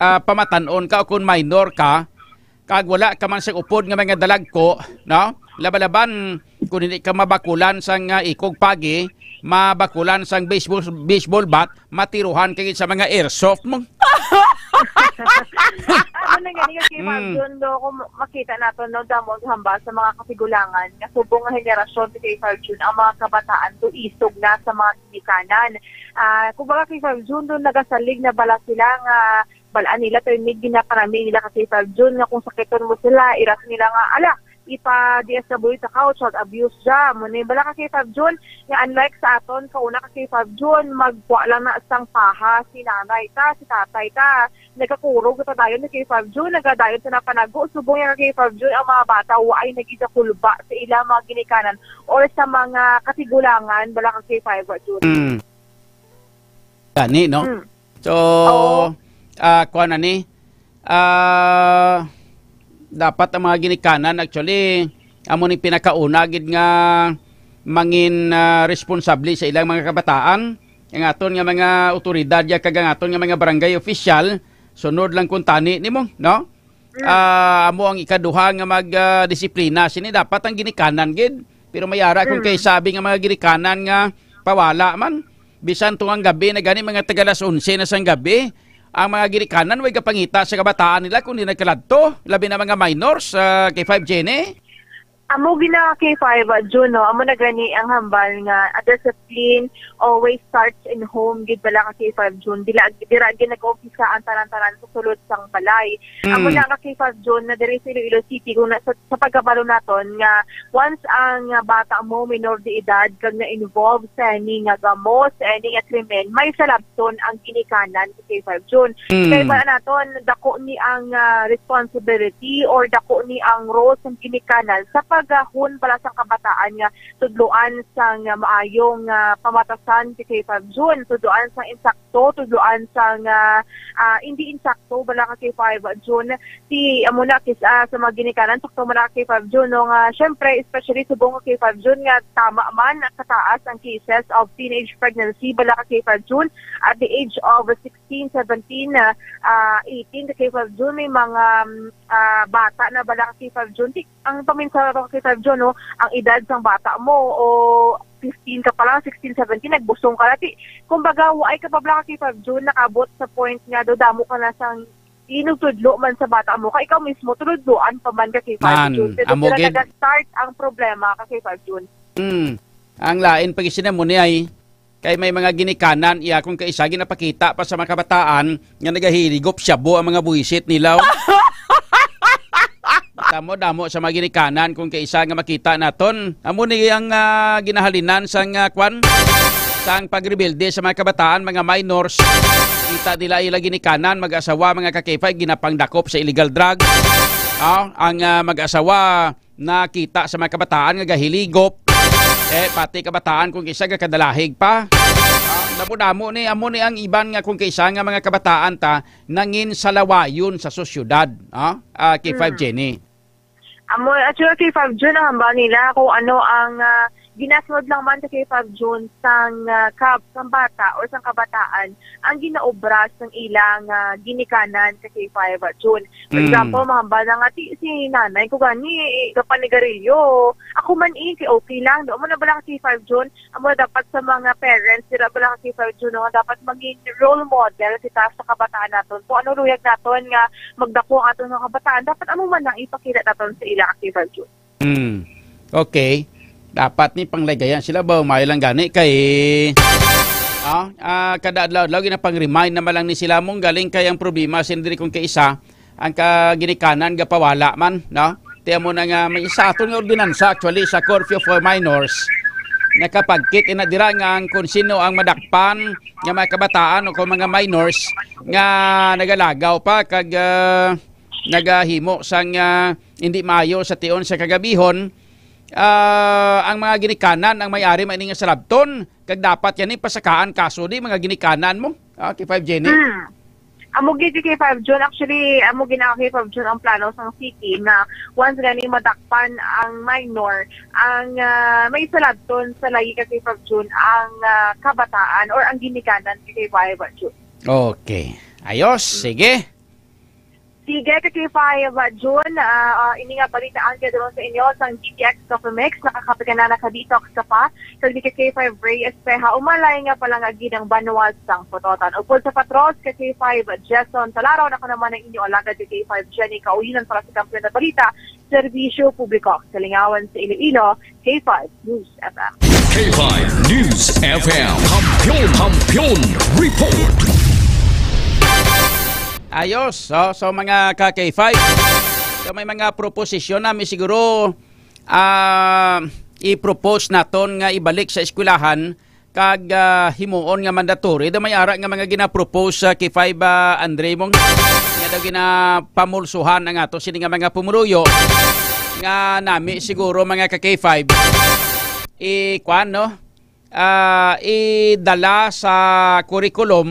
ah, pamatan-on ka o kung minor ka, kag wala ka man sa upod nga mga dalagko, no? Labalaban, kung hindi ka mabakulan sang, ah, ikog pagi, mabakulan sang baseball, baseball bat, matiruhan ka gid sa mga airsoft mo. Amo na gani, K five Mm. June, do, kung makita nato, no, damo ang hambal sa mga kasigulangan nga subong nga henerasyon ni K five June, ang mga kabataan do isog na sa mga ginikanan. Ah, kumbaga, K five June, do nagasalig na bala sila nga bal-an nila, pero may ginapanami nila ka K five June nga kung sakiton mo sila, iras nila nga, "Ala, ipa-D S W ta ka, child abuse dya." Amo ni bala ka K five June, nga unlike sa aton, kauna ka K five June, magkuha lang na sang paha si nanay ta, si tatay ta. Nagakurog na ta dayon ni K five June, nagadayon sa napanago. Subong nga ka K five June, ang mga bata waay nagidakulba sa ilang mga ginikanan or sa mga katigulangan, bala ka K five June. Mm. Gani, no? Mm. So, Oo. ah, kuwan na ni, ah, dapat ang mga ginikanan, actually, amo ni pinakauna gid nga mangin, ah, responsable sa ilang mga kabataan. Ang aton nga mga otoridad, ya, kag ang aton nga mga barangay official, sunod lang kung tani nimo, no? Mm. Ah, amo ang ikaduha nga mag, ah, disiplina sini, dapat ang ginikanan gid. Pero may ara kung Mm. kay sabi nga mga ginikanan nga pawala man, bisan tungang gabi na gani, mga taga alas onse na sang gabi, ang mga ginikanan way gapangita sa kabataan nila kung di nagkaladto, labi na mga minors, ah, K five Jenny. Amo gina K five, uh, June, no? Amo na gani ang hambal nga a discipline always starts in home, gid bala ka K five June. Dila, dira gid nag-umpisa ang tanan-tanan sa sulod sang balay. Amo Mm. na ka K five June na diri sa Iloilo City, kung na, sa, sa pagkabalo naton nga once ang, uh, bata mo minor de edad kag na-involve sa ini nga gamo, sa ini nga krimen, may salabton ang ginikanan sa K five June. Mm. Kay para naton, dako ni ang, ah, responsibility or dako ni ang role sang ginikanan sa pagahon bala sang kabataan nga tudloan sang, ah, maayong, ah, pamatasan sa K five June, tudloan sang insakto, tudloan sang, ah, ah, hindi insakto bala ka K five June. Si amo na kis-, ah, sa mga ginikanan, sakto man na ka K five June, no, nga syempre, especially subong ka K five June nga tama man kataas ang cases of teenage pregnancy bala ka K five June at the age of sixteen, seventeen, ah, ah, eighteen, ka K five June, may mga, um, ah, bata na bala ka K five June. Ti-, ang paminsa ra ka K five June, no, ang edad sang bata mo o fifteen ka pa lang, sixteen, seventeen, nagbusong ka na. Ti-, kumbaga, waay ka pa bala ka K five June, nakabot sa point nga daw damo ka na sang inugtudlo man sa bata mo, kay ikaw mismo, tuludloan pa man ka K five Nan, June. Pero amo dira gid. Naga-start ang problema ka K five June. Hmm. Ang lain pa gid sina mo ni ay, kay may mga ginikanan, iya kung kaisa ginapakita pa sa mga kabataan nga nagahiligop shabu ang mga buwisit nila, oh. Damo-damo sa mga ginikanan kung kaisa nga makita naton. Amo ni ang, ah, ginahalinan sang, ah, kwan, sang pagrebelde sa mga kabataan, mga minors. Kita nila ila ginikanan, mag-asawa, mga ka-K five, ginapangdakop sa illegal drug. Ah, ang, ah, mag-asawa, nakita sa mga kabataan nga gahiligop. Eh, pati kabataan kung isa gakadalahig pa. Ah, damo-damo ni, amo ni ang iban nga kung kaisa nga mga kabataan ta nangin salawayon sa sosyedad. Ah, ah, K five Mm. Jenny. Amo, actually, K five June, ang hambal nila kung ano ang, ah, ginasunod lang man sa K five June sang, ah, kab-, sang bata or sang kabataan ang ginaobra sang ilang, ah, ginikanan sa K five June. For Mm. example, mahambal na nga, "Ti, si nanay ko gani, eh, gapanigarilyo. Ako man, eh, kay okay lang." Doon mo na bala ka K five June, amo dapat sa mga parents, dira bala ka K five June, nga dapat maging role model kita sa kabataan naton. Kung ano luyag naton nga magdako ang aton nga kabataan, dapat amo man lang ipakita naton sa ila ka K five June. Hmm. Okay. Dapat ni pangligayan sila ba? Maayo lang gani kay, ah, ah, kada adlaw-adlaw ginapang-remind naman lang ni sila mong galing kay ang problema sin diri kung kaisa ang ka-, ginikanan gapawala man, no? Ti amo na nga may isa aton nga ordinansa actually sa curfew for minors. Nakapagkit ina dira nga ang kung sino ang madakpan nga mga kabataan o kung mga minors nga nagalagaw pa kag, ah, nagahimo sang, ah, hindi maayo sa tion sa kagabihon, ah, ang mga ginikanan ang may-ari man ini nga salabton, kag dapat yan pasakaan kaso di mga ginikanan mo. Ah, K five Jenny. Hmm. Amo gid, K five June. Actually, amo gid na, K five June, ang plano sang city na once gani madakpan ang minor, ang, ah, may salabton sa lagi ka K five June ang, ah, kabataan or ang ginikanan ka K five June. Okay. Ayos, sige. Sige, ka K five June, ah, ah, ini nga balita ang gidulong sa inyo sang D T X Coffee Mix, nakakapigana na ka detox ka pa. Kag ni ka K five Ray Espeha, umalay nga palangagid ang banwa sang Pototan. Upod sa Patros, ka K five Jason Talaro, ako naman ang inyo alagad ka K five Jenny Kaulinan para sa Kampiyon na Balita, Serbisyo Publiko, Kalingawan sa Iloilo, K five News F M. K five News F M. Kampiyon, Kampiyon Report. Ayos, so, so mga ka K five, so may mga proposisyon na may siguro, ah, i-propose naton nga ibalik sa eskwelahan kag, ah, himuon nga mandatory. Da may ara nga mga gina-propose sa K five, ah, Andre mong nga daw ginapamulsuhan ang ato sini nga mga pumuluyo nga nami siguro mga ka K five i-, kwan, no? Ah, idala sa curriculum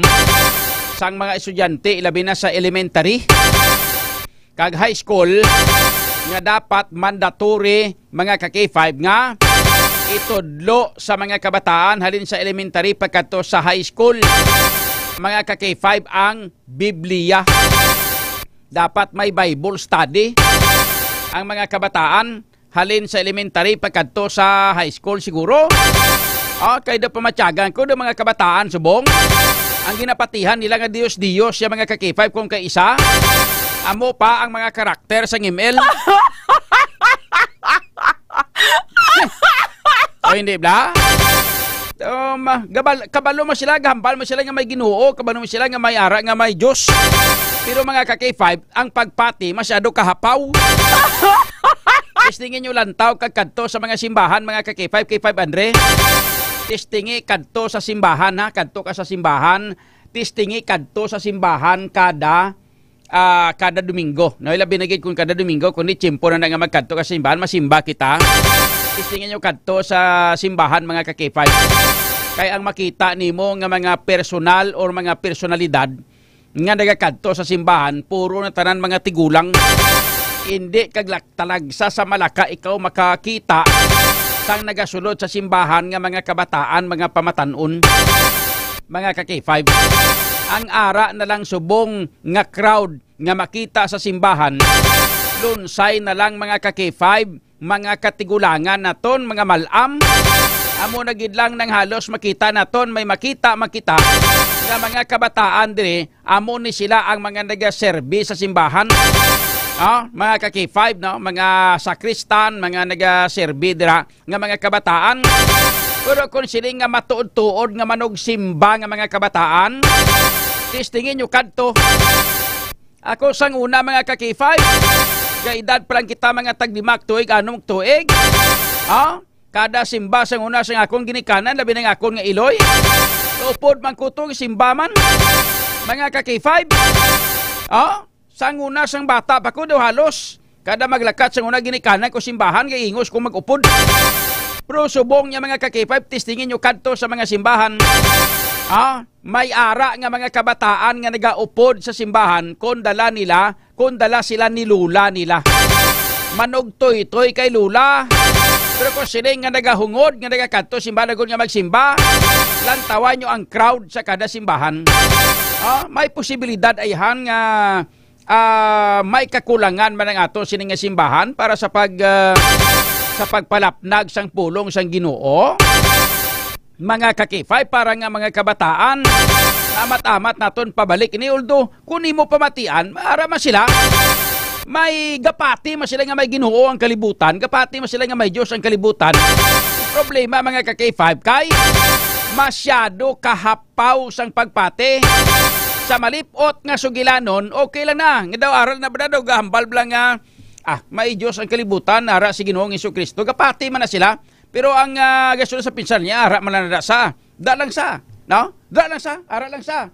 sang mga estudyante, ilabi na sa elementary kag high school, nga dapat mandatory, mga ka K five, nga itudlo sa mga kabataan halin sa elementary pagkadto sa high school, mga ka K five, ang Biblia. Dapat may Bible study ang mga kabataan halin sa elementary pagkadto sa high school siguro. Ah, kay da pamatyagan ko, da mga kabataan subong, ang ginapatihan nila nga Dios-Dios ya mga ka K five kung kaisa, amo pa ang mga karakter sa ngimil. O hindi, bla? Um, gabal, kabalo mo sila, gahambal mo sila nga may Ginoo, kabalo mo sila nga may ara, nga may Diyos. Pero mga ka-K five, ang pagpati masyado kahapaw. Testingi nyo lantaw kag kadto sa mga simbahan, mga ka-K five, K five Andre. Testingi kadto sa simbahan, ha? Kadto ka sa simbahan. Testingi kadto sa simbahan kada, ah, kada Domingo. No, ilabi na gid kung kada Domingo, kundi tiyempo na na nga magkadto ka sa simbahan, masimba kita. Testingi nyo kadto sa simbahan, mga ka-K five. Kay ang makita nimo nga mga personal or mga personalidad nga nagakadto sa simbahan, puro na tanan mga tigulang. Hindi kag lak-, talagsa sa Malaka ikaw makakita sang nagasulod sa simbahan nga mga kabataan, mga pamatan-on, mga ka-K five. Ang ara na lang subong nga crowd nga makita sa simbahan, lunsay na lang, mga ka-K five, mga katigulangan naton, mga mal-am. Amo na gid lang nang halos makita naton, may makita, makita nga mga kabataan diri, amo ni sila ang mga nagaserbi sa simbahan. Ah, mga ka-K five, no? Mga sakristan, mga nagaserbi dira nga mga kabataan. Pero kung sila nga matuod-tuod nga manugsimba nga mga kabataan, testingi nyo kadto. Ako sang una, mga ka-K five, gaedad pa lang kita, mga tagdimak tuig, anong tuig? Ha? Kada simba sang una sang akong ginikanan, labi na nga akon nga iloy. Upod man ko to, simba man. Mga ka-K five. Ha? Sang una, sang bata pa ko daw halos. Kada maglakat sang una, ginikanan ko simbahan, kay ingos ko mag-upod. Pero subong niya, mga ka-K five, testingi nyo kadto sa mga simbahan. Ha? May ara nga mga kabataan nga nagaupod sa simbahan kon dala nila, kon dala sila ni lula nila. Manugtoytoy kay lula. Pero kung sila nga nagahungod nga nagakadto simbahan agud nga magsimba, lantawan nyo ang crowd sa kada simbahan. Ah, may posibilidad ayhan nga, ah, may kakulangan man ang ato sini nga simbahan para sa pag, ah, sa pagpalapnag sang pulong sang Ginoo. Mga ka-K five, para nga mga kabataan, amat-amat naton pabalik ini. Although, kung imo pamatian, maara man sila. May gapati man sila nga may Ginoo ang kalibutan, gapati man sila nga may Dios ang kalibutan. Problema, mga ka-K five, kay masyado kahapaw sang pagpati. Sa malipot nga sugilanon, okay lang na. Nga daw, aral na ba na daw, gahambal bala nga, ah, may Dios ang kalibutan, ara si Ginoong Jesu-Cristo. Gapati man na sila. Pero ang, ah, gasunod sa pinsar niya, ara man lang na sa. Da lang sa, no? Da lang sa, ara lang sa.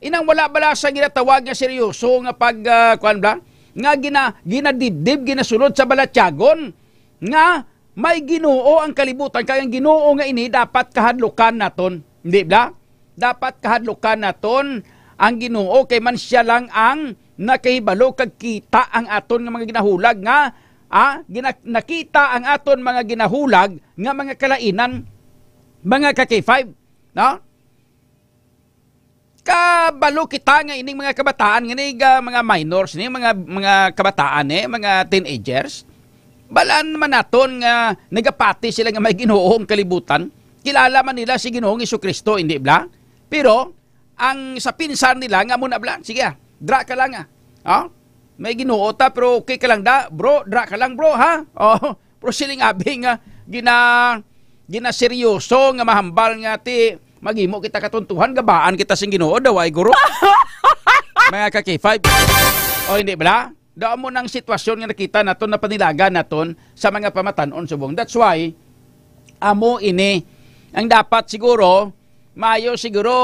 Inang wala bala sa ginatawag nga seryoso nga pag, ah, kuwan bala? Nga gina-, ginadibdib, ginasulod sa balatyagon nga may Ginoo ang kalibutan, kay ang Ginoo nga ini dapat kahadlukan naton. Hindi bala? Dapat kahadlukan naton ang Ginoo, kay man siya lang ang nakahibalo kag kita ang aton nga mga ginahulag nga, ah, gina-, nakita ang aton mga ginahulag nga mga kalainan, mga ka-K five, no? Kabalo kita nga ining mga kabataan nga ni, ah, mga minors ni, mga, mga kabataan ni, mga teenagers. Balaan man naton nga nagapati sila nga may Ginoo ang kalibutan. Kilala man nila si Ginoong Jesu-Cristo, hindi bala? Pero ang sa pinsar nila nga muna bala, sige, ah, dra ka lang, ah. Oh? May Ginoo ta, pero okay ka lang da, bro, dra ka lang, bro, ha? Oh, pero siling abi nga gina-, ginaseryoso nga mahambal nga ti maghimo kita katuntuhan, gabaan kita sing Ginoo, daw ay guro. Mga ka-K five. O hindi bala? Daw mo nang sitwasyon nga nakita naton, napanilagan naton sa mga pamatan-on subong. That's why, amo ini ang dapat siguro, maayo siguro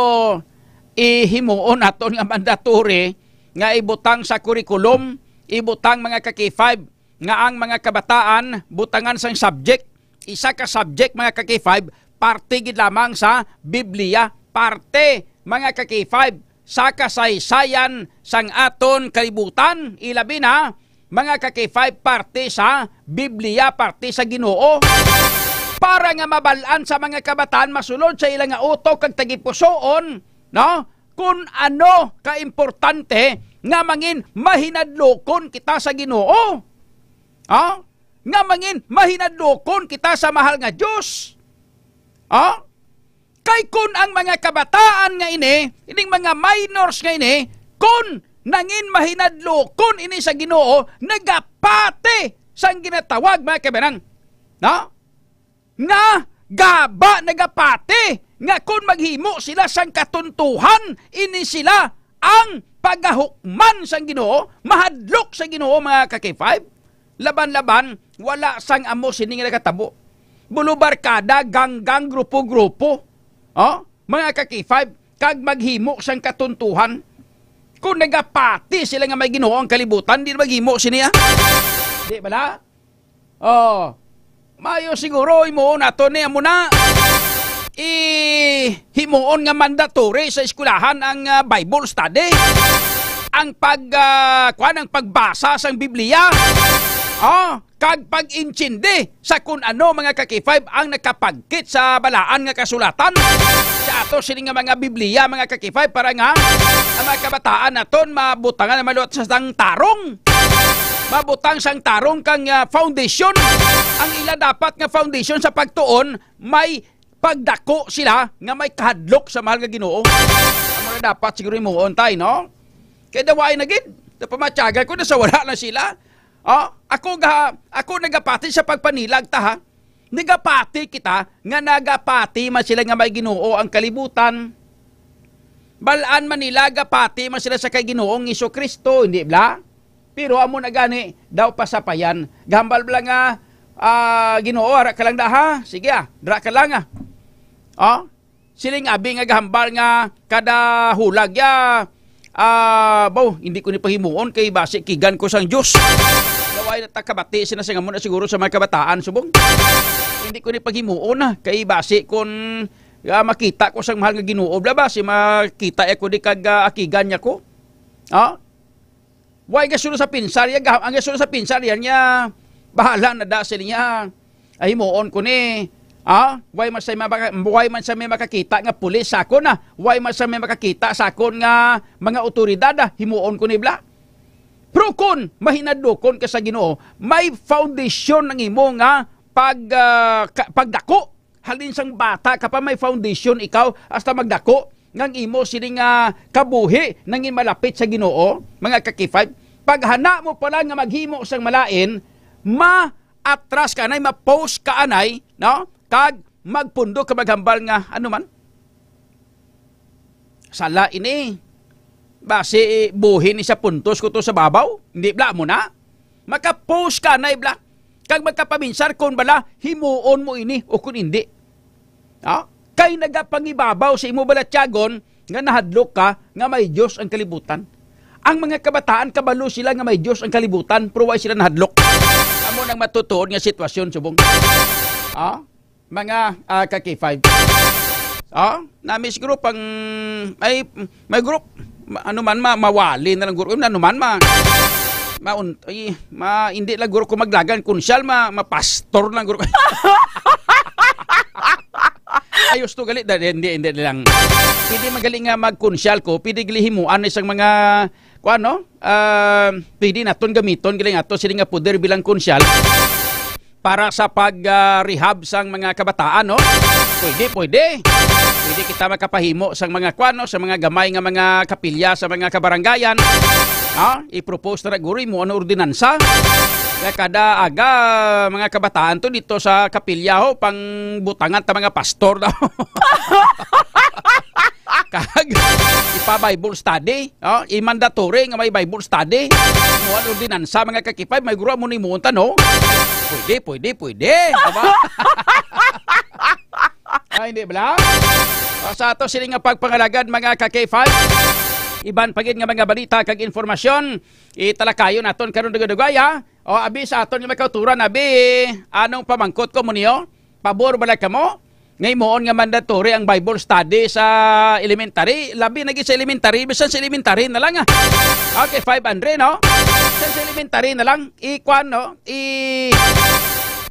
ihimuon naton nga mandatory nga ibutang sa curriculum, ibutang, mga ka-K five, nga ang mga kabataan butangan sang subject, isa ka subject, mga ka-K five, parte gid lamang sa Biblia, parte, mga ka-K five, sa kasaysayan sang aton kalibutan, ilabi na, mga ka-K five, parte sa Biblia, parte sa Ginoo, para nga mabal-an sa mga kabataan, masulod sa ila nga utok kag tagipusoon, no? Kun ano kaimportante nga mangin mahinadlokon kita sa Ginoo. Ha? Nga mangin mahinadlokon kita sa mahal nga Dios. Ha? Kay kun ang mga kabataan nga ini, ining mga minors nga ini, kun nangin mahinadlokon ini sa Ginoo, nagapati sang ginatawag, mga kaibanan. No? Nga gaba nagapati nga kon maghimo sila sang katuntuhan, ini sila ang pagahukman sang Ginoo, mahadlok sa Ginoo, mga ka-K five. Laban-laban, wala sang amo sini nga nakatabo. Bulubarkada, ganggang, grupo-grupo. Oh, mga ka-K five, kag maghimo sang katuntuhan. Kung nagapati sila nga may Ginoo ang kalibutan, di na maghimo sini, ah. Di bala? Oh, maayo siguro himuon nato ni amo na. I himuon nga mandatory sa eskwelahan ang, ah, Bible study. Ang pag, ah, kuwan, ang pagbasa sang Biblia. Oh, kag pag-intindi sa kun ano, mga ka-K five, ang nakapagkit sa balaan nga kasulatan sa ato sini nga mga Biblia, mga ka-K five, para nga ang mga kabataan naton mabutangan na maluwat sa sang tarong. Mabutang sang tarong kang, ah, foundation. Ang ila dapat nga foundation sa pagtuon, may pagdako sila nga may kahadlok sa mahal nga Ginoo. Amo na dapat siguro himuon, tay, no? Kay dawain na gid. Napamatyagan ko na sa wala na sila. Oh, ako ga, ako nagapati sa pagpanilag ta, ha. Nagapati kita nga nagapati man sila nga may Ginoo ang kalibutan. Balaan man nila gapati man sila sa kay Ginoong Jesu-Cristo, hindi bala? Pero amo na gani daw pasapayan. Gahambal bala nga, ah, Ginoo, ara ka lang da, ha? Sige, ah, dra ka lang, ah. Oh? Siling abi nga gahambal nga kada hulag ya, ah, baw, hindi ko ni pahimuon kay basi kigan ko sang Dios. Daw ay natakabati sina sa ngamon na siguro sa mga kabataan subong. Hindi ko ni paghimuon na kay basi kon, ah, makita ko sang mahal nga Ginoo, bla, basi makita ako di kag, ah, akigan niya ko. Ah? Way gasunod sa pinsar ya, ga-, ang gasunod sa pinsar yan niya, bahala na da sila niya. Ay, himuon ko ni. Ah, way man sa may maka-, way man sa may makakita nga pulis sa akon, ah. Way man sa may makakita sa akon nga mga otoridad, ah. Himuon ko ni bla. Pero kun mahinadlokon ka sa Ginoo, may foundation ang imo nga pag, ah, ka-, pagdako. Halin sang bata ka pa, may foundation ikaw, hasta magdako, nga ang imo sini nga kabuhi nangin malapit sa Ginoo, mga ka-K five. Paghana mo pa lang nga maghimo sang malain, ma-atras ka anay, ma-post ka anay, no? Kag magpundo ka maghambal nga, ano man? Sala ini. Basi buhi ni sa puntos ko to sa babaw. Hindi bla mo na. Maka-post ka anay bla. Kag magkapaminsar kon bala himuon mo ini o kon hindi. Ha? Kay nagapangibabaw sa imo balatyagon nga nahadlok ka nga may Dios ang kalibutan. Ang mga kabataan kabalo sila nga may Dios ang kalibutan, pero way sila nahadlok. Amo nang matutuod nga sitwasyon subong. Ha? Mga, ah, ka-K five. Ah, nami siguro pang may, may group, ma-, ano man, ma-, mawali na lang group, ano man, ma-, maun-, ay, ma-, hindi lang guro ko maglagan, kunsyal, ma-, mapastor lang guro. Ayos to, gali, da-, hindi, hindi lang. Pwede magaling nga magkunsyal ko, pwede gali himuan isang mga, kuan, no? Ah, pwede naton gamiton, gali nga to, sila nga poder bilang kunsyal para sa pag, ah, rehab sang mga kabataan, no? Pwede, pwede. Pwede kita makapahimo sang mga kwan, no? Sa mga gamay nga mga kapilya sa mga kabarangayan. Ha? I-propose na guro mo ang ordinansa. Nga kada aga, mga kabataan to dito sa kapilya, ho, pang butangan ta mga pastor daw. Kag ipa-Bible study, oh, i-mandatory nga may Bible study. Mo ang ordinansa, mga ka-K five, may guro mo ni muunta, no? Pwede, pwede, pwede. Diba? Ay, hindi bala? Ah, sa ato sini nga pagpangalagad, mga ka-K five, iban pa gid nga mga balita kag informasyon, italakayon naton karon dugay-dugay, ha? O, abi sa aton nga may kauturan, abi, anong pamangkot ko mo niyo? Pabor bala kamo nga himuon nga mandatory ang Bible study sa elementary? Labi na gid sa elementary, bisan sa elementary na lang, ah. Okay, five hundred, no? Bisan sa elementary na lang, i-kwan, no? I-,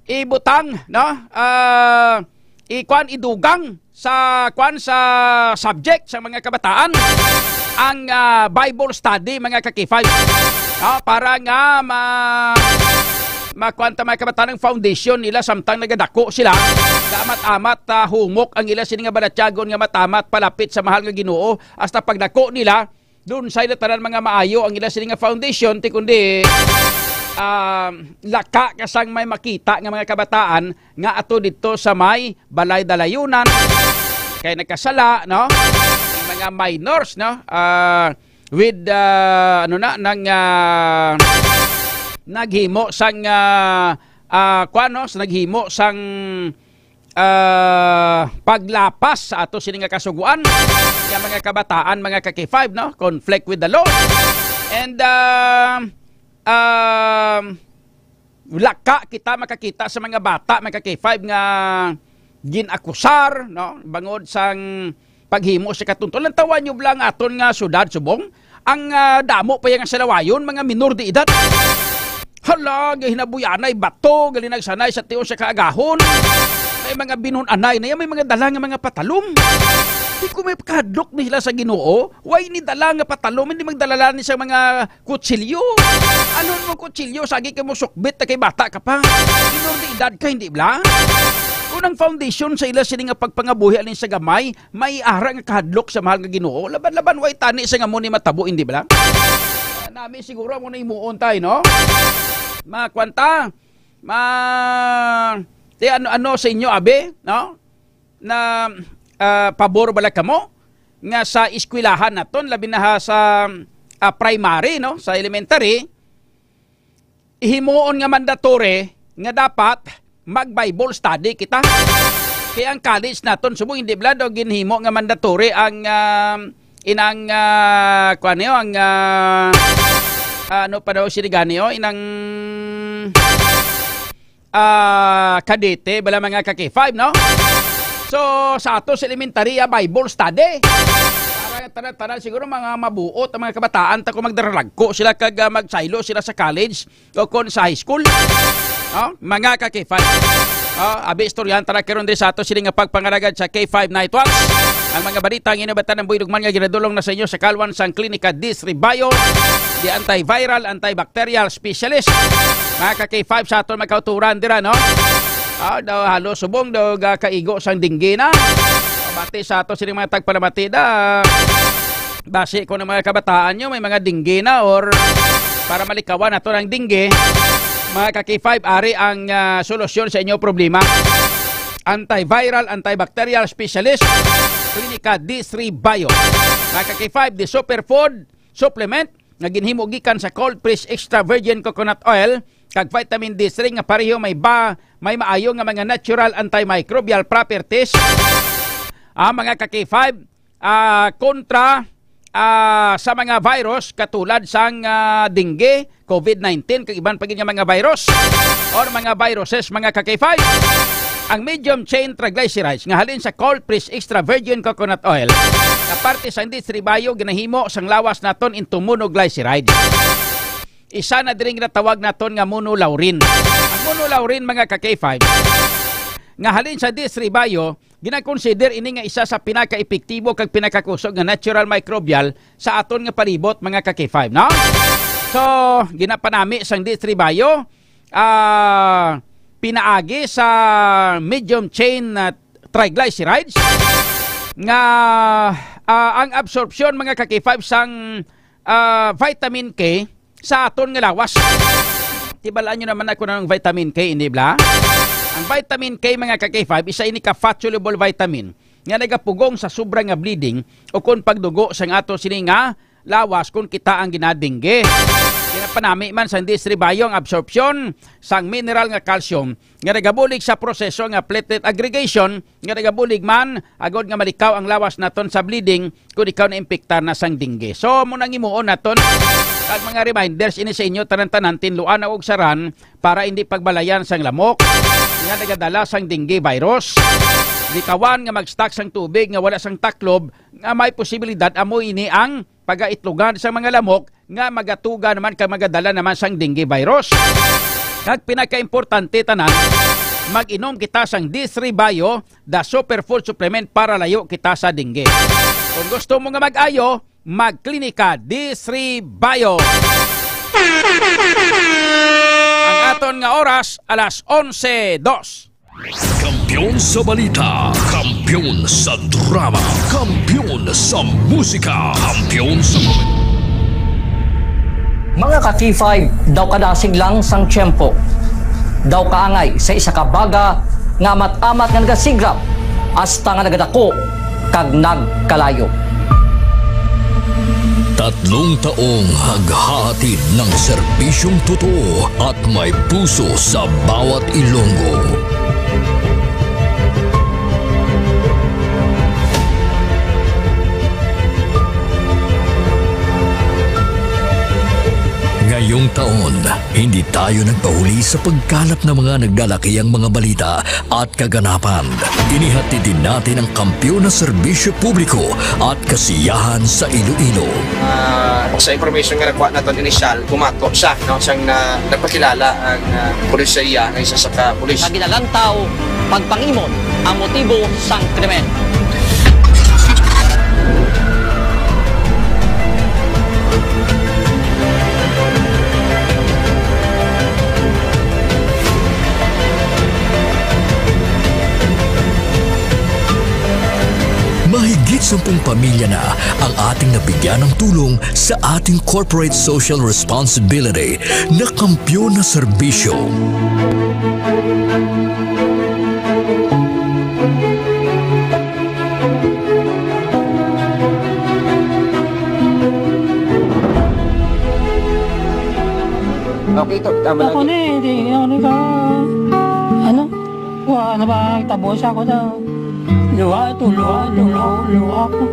ibutang, no? Ah, i-kwan, idugang sa, kwan, sa subject sa mga kabataan ang, ah, Bible study, mga ka-K five. Ah, para nga ma-, makuan ta, mga kabataan, ang foundation nila samtang nagadako sila. Nga amat-amat, ah, humok ang ila sini nga balatyagon nga matamat palapit sa mahal nga Ginoo, hasta pagdako nila, dun sa ila tanan mga maayo ang ila sini nga foundation, ti kundi ah, laka ka sang may makita nga mga kabataan nga ato didto sa may balay dalayunan. Kay nagkasala, no? Ang mga minors, no? Ah, with, ah, ano na, nang, ah, naghimo sang, ah, ah, kuwan, no? Sa naghimo sang, ah, paglapas sa ato sini nga kasugoan nga mga kabataan, mga ka-K five, no? Conflict with the law. And, ah, um, laka kita makakita sa mga bata, mga ka-K five, nga gin-akusar, no? Bangod sang paghimo sa katuntulan. Lantawan nyo bala ang aton nga syudad subong. Ang, ah, damo pa yang salawayon, mga minor de edad. Hala, gahinabuyanay bato, galinagsanay sa tiyon sa kaagahon. May mga binun-anay na yan, may mga dala nga mga patalom. Di ko may kahadlok nila sa Ginoo. Why ni dala nga patalom? Hindi magdala ni sa mga kutsilyo. Ano mo kutsilyo? Sagi kay mo sukbit na kay bata ka pa. Minor de edad ka, hindi bala? Kung ang foundation sa ila sini nga pagpangabuhi alin sa gamay, may ara nga kahadlok sa mahal nga Ginoo. Laban-laban, way tani sa nga mo ni matabo, hindi bala? Nami siguro mo na imuon tayo, no? Mga kwanta, ma, ti ano-ano sa inyo, abi, no? Na, ah, pabor bala kamo nga sa eskwelahan naton, labi na ha sa, ah, primary, no, sa elementary, himuon nga mandatory nga dapat mag-Bible study kita. Kay ang college naton subong hindi bala daw ginhimo nga mandatory ang, ah, inang, ah, kuwan niyo, ang, ah, ano pa daw sini gani, oh, inang ah, kadete, bala mga ka-K five, no? So, sa ato sa elementarya, Bible study. Para tanan-tanan, siguro mga mabuot ang mga kabataan, ta kung magdaralagko sila kag, ah, magsaylo sila sa college o kon sa high school. No? Mga ka-K five. Ah, abi, istoryahan ta na karon diri sa ato sini nga pagpangalagad sa K five Night Watch. Ang mga balita nga inabatan ng Buydog man nga ginadulong na sa inyo sa kalwan sang Klinika Disri Bio, the antiviral, antibacterial specialist. Mga ka-K five sa aton magkauturan dira, no? Ah, daw halos subong daw ga kaigo sang dengue na. Pabati sa ato sini mga tagpalamati da. Basi kung ang mga kabataan nyo may mga dengue na or para malikawan nato ng dengue, mga ka-K five, ari ang, ah, solusyon sa inyong problema. Antiviral, antibacterial specialist, Klinika D three Bio. Mga ka-K five, the superfood supplement nga ginhimo gikan sa cold press extra virgin coconut oil kag vitamin D three nga pareho may ba, may maayo nga mga natural antimicrobial properties. Ah, mga ka-K five, ah, kontra, ah, sa mga virus katulad sang, ah, dengue, covid nineteen, kag iban pa gid nga mga virus or mga viruses, mga ka-K five. Ang medium chain triglycerides nga halin sa cold press extra virgin coconut oil nga parte sang D three Bio ginahimo sang lawas naton into monoglyceride. Isa na diri ginatawag naton nga monolaurin. Ang monolaurin, mga ka-K five, nga halin sa D three Bio, ginakonsider ini nga isa sa pinakaepektibo kag pinakakusog nga natural microbial sa aton nga palibot, mga ka-K five, no? So, ginapanami sang D three Bio, ah, pinaagi sa medium chain, ah, triglycerides nga, ah, ang absorption, mga ka-K five, sang, ah, vitamin K sa aton nga lawas. Tibalaan nyo naman ako ng vitamin K, hindi bala? Ang vitamin K, mga ka-K five, isa ini ka fat-soluble vitamin nga nagapugong sa sobra nga bleeding o kon pagdugo sang ato sini nga lawas kon kita ang ginadingge. Ginapanami man sang D three Bio ang absorption sang mineral nga calcium nga nagabulig sa proseso nga platelet aggregation nga nagabulig man agod nga malikaw ang lawas naton sa bleeding kung ikaw naimpiktar na sang dengue. So, mo nang imuon naton kag mga reminders ini sa inyo tanan-tanan, tinluan og saran para hindi pagbalayan sang lamok nga nagadala sang dengue virus. Likawan nga mag-stock sang tubig nga wala sang taklob nga may posibilidad amo ini ang pagaitlogan sa mga lamok nga magatuga naman kag magadala naman sang dengue virus. Kag pinakaimportante tanan, mag-inom kita sang D three Bio, the superfood supplement para layo kita sa dengue. Kung gusto mo nga mag-ayo, magklinika D three Bio. Ang aton nga oras, alas onse dos. Kampiyon sa balita, kampiyon sa drama, kampiyon sa musika, kampiyon sa Mga ka-K five, daw kadasig lang sang tiyempo. Daw kaangay sa isa ka baga nga amat-amat nga nagasigrap hasta nga nagadako kag nagkalayo. Tatlong taong naghahatid ng serbisyong totoo at may puso sa bawat Ilonggo. Ngayong taon, hindi tayo nagpahuli sa pagkalap ng mga naglalakihang mga balita at kaganapan. Inihatid din natin ang kampiyon na serbisyo publiko at kasiyahan sa Iloilo. Ah, sa information nga nakuha naton inisyal, bumato siya, no, siyang na, nagpakilala ang, ah, pulis sa iya nga isa sa ka pulis. Nga ginalantaw pagpangimon ang motibo sang krimen. Mahigit sampung pamilya na ang ating nabigyan ng tulong sa ating corporate social responsibility na kampiyon na serbisyo. Okay to, tama lang. Ako ni, hindi ako ni ka, ano, wa na ba tabo sa ako daw. Luha to, luha, luha, luha ko.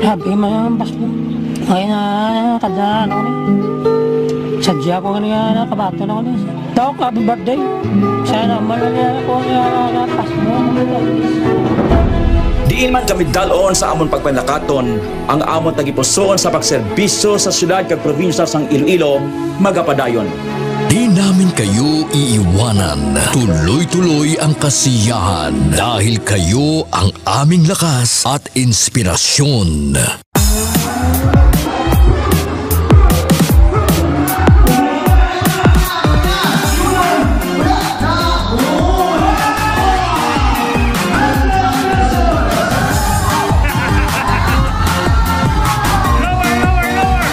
Happy man ang Pasko. Ngayon na, kada ano ni. Sadya ko nga nga nakabato na ko ni. Doc, happy birthday. Sana malaya ko nga Pasko. Diin man kami dalon sa amon pagpanakaton, ang amon tagipusoon sa pagserbisyo sa siyudad kag probinsya sang Iloilo magapadayon. Di namin kayo iiwanan. Tuloy-tuloy ang kasiyahan dahil kayo ang aming lakas at inspirasyon. Lower, lower, lower!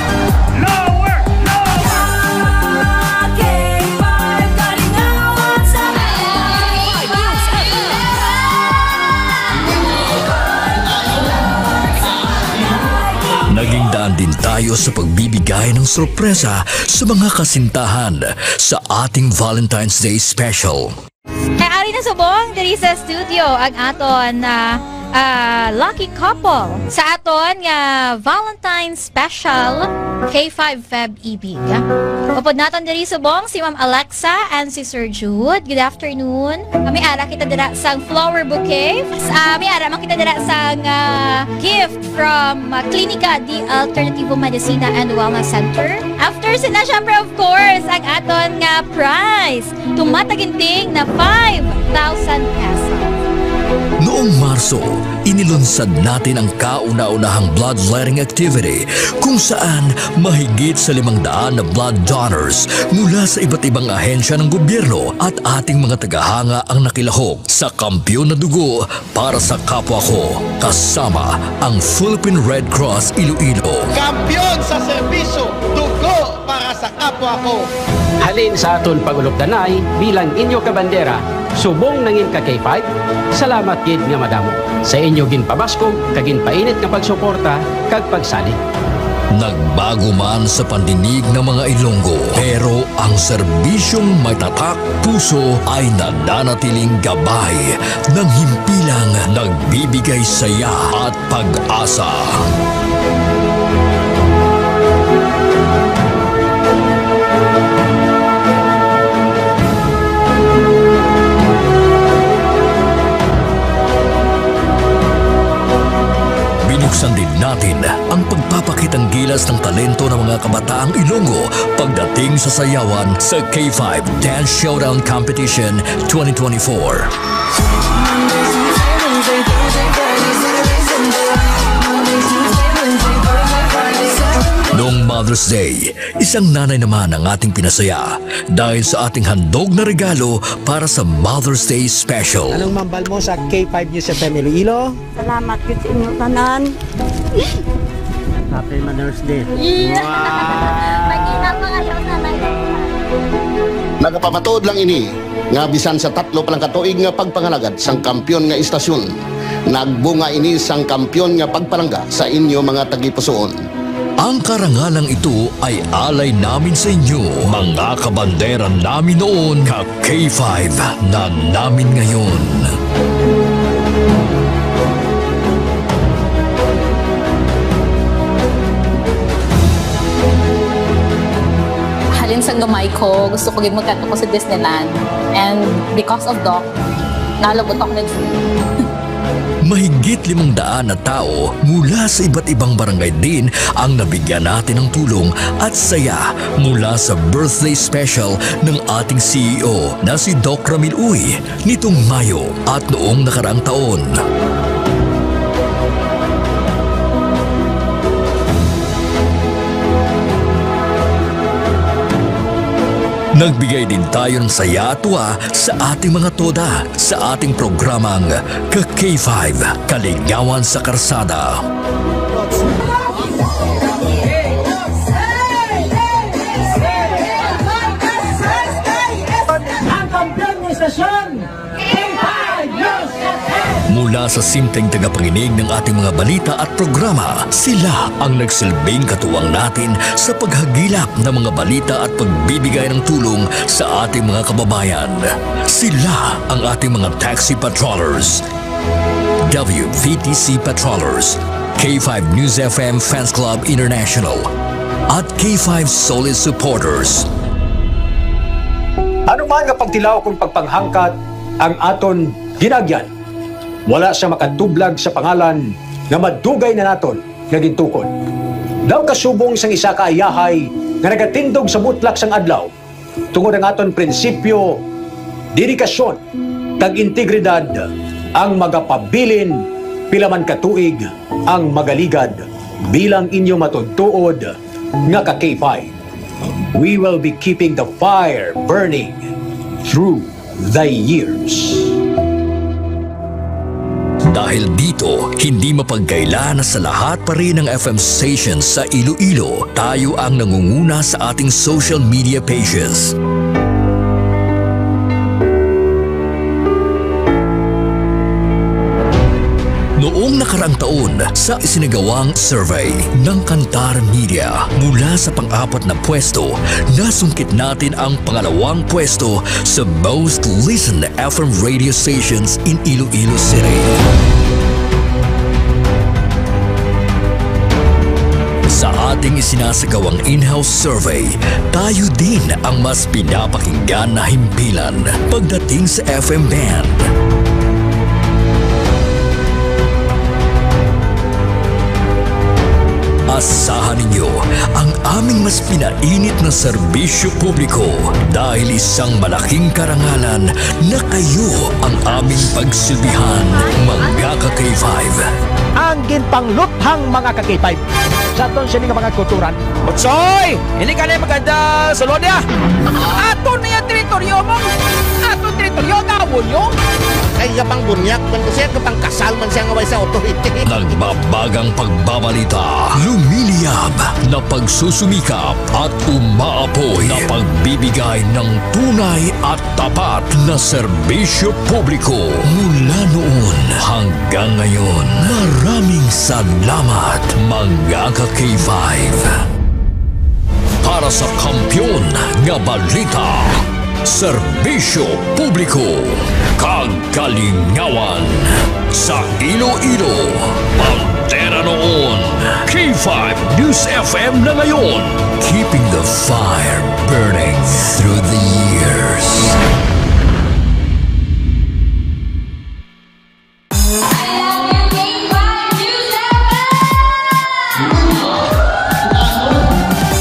Lower, lower! K five, kalingawan sa Naging daan din tayo sa pagbibigay ng sorpresa sa mga kasintahan sa ating Valentine's Day Special. Kay ari na subong diri sa studio ang aton, ah, ah, lucky couple sa aton nga Valentine's Special K five Feb Ibig. Upod naton diri subong si Ma'am Alexa and si Sir Jude. Good afternoon. Ah, may ara kita dira sang flower bouquet. Ah, may ara man kita dira sang, ah, gift from, ah, Klinika de Alternativo Medicina and Wellness Center. After sina, syempre, of course, ang aton nga prize. Tumataginting na five thousand pesos. Noong Marso, inilunsad natin ang kauna-unahang bloodletting activity kung saan mahigit sa limang daan na blood donors mula sa iba't ibang ahensya ng gobyerno at ating mga tagahanga ang nakilahok sa kampiyon na dugo para sa kapwa ko, kasama ang Philippine Red Cross Iloilo. Kampiyon sa serbisyo, dugo para sa kapwa ko. Halin sa aton pag-ulupdanay bilang inyo ka bandera, subong nangin ka K five, salamat gid nga madamo sa inyo ginpabaskog kag ginpainit nga pagsuporta kag pagsalig. Nagbago man sa pandinig ng mga Ilonggo, pero ang serbisyong may tatak puso ay nananatiling gabay ng himpilang nagbibigay saya at pag-asa. Binuksan din natin ang pagpapakitang gilas ng talento ng mga kabataang Ilonggo pagdating sa sayawan sa K five Dance Showdown Competition twenty twenty-four. Noong Mother's Day, isang nanay naman ang ating pinasaya dahil sa ating handog na regalo para sa Mother's Day Special. Anong mambal mo sa K five News F M Iloilo? Salamat gid sa inyo tanan. Happy Mother's Day. Yeah. Wow! Mag-ina Nagapamatuod lang ini nga bisan sa tatlo pa lang ka tuig nga pagpangalagad sang kampyon nga istasyon, nagbunga ini sang kampyon nga pagpalangga sa inyo mga tagipusoon. Ang karangalang ito ay alay namin sa inyo, mga kabandera namin noon, ka K five na namin ngayon. Halin sa gamay ko, gusto ko gid magkadto ko sa Disneyland. And because of Doc, nalabot ako nag-free. Mahigit limang daan na tao mula sa iba't ibang barangay din ang nabigyan natin ng tulong at saya mula sa birthday special ng ating C E O na si Doc Ramil Uy nitong Mayo at noong nakaraang taon. Nagbigay din tayo ng saya at tuwa sa ating mga toda sa ating programang Ka K five, Kalingawan sa Karsada. Ang kampiyon ng istasyon, K five News F M! Mula sa simpleng tagapanginig ng ating mga balita at programa, sila ang nagsilbing katuwang natin sa paghagilap ng mga balita at pagbibigay ng tulong sa ating mga kababayan. Sila ang ating mga taxi patrollers, W V T C patrollers, K five News F M Fans Club International, at K five Solid Supporters. Ano man nga pagtilaw kung pagpanghangkat ang aton ginagyan, wala sia makatublag sa pangalan nga madugay na naton nga gintukod. Daw kasubong sang isa ka ayahay nga nagatindog sa butlak sang adlaw, tungod ang aton prinsipyo, dedikasyon, kag integridad ang magapabilin pila man ka tuig ang magaligad bilang inyo matuod-tuod nga ka K five. We will be keeping the fire burning through the years. Dahil dito, hindi mapagkaila na sa lahat pa rin ng F M stations sa Iloilo, tayo ang nangunguna sa ating social media pages. Noong nakaraang taon, sa isinagawang survey ng Kantar Media, mula sa pang-apat na pwesto, nasungkit natin ang pangalawang pwesto sa most listened F M radio stations in Iloilo City. Sa ating isinasagawang in-house survey, tayo din ang mas pinapakinggan na himpilan pagdating sa F M band. Asahan ninyo ang aming mas pinainit na serbisyo publiko dahil isang malaking karangalan na kayo ang aming pagsilbihan, mga ka-K five. Ang ginpangluthang mga ka-K five. Sa aton sini nga mga kulturan. Butsoy! Hindi ka na maganda sulod niya! Aton niya teritoryo mo! Aton teritoryo, gawo nyo! Ay, kapang bunyak man ko siya, kapang kasal man siya nga way sa authority. Nagbabagang pagbabalita, lumiliyab na pagsusumikap at umaapoy na pagbibigay ng tunay at tapat na serbisyo publiko mula noon hanggang ngayon. Maraming salamat, mga ka-K five. Para sa kampiyon nga balita, serbisyo publiko, kag kalingawan sa Iloilo, bandera noon, K five News F M na ngayon. Keeping the fire burning through the years.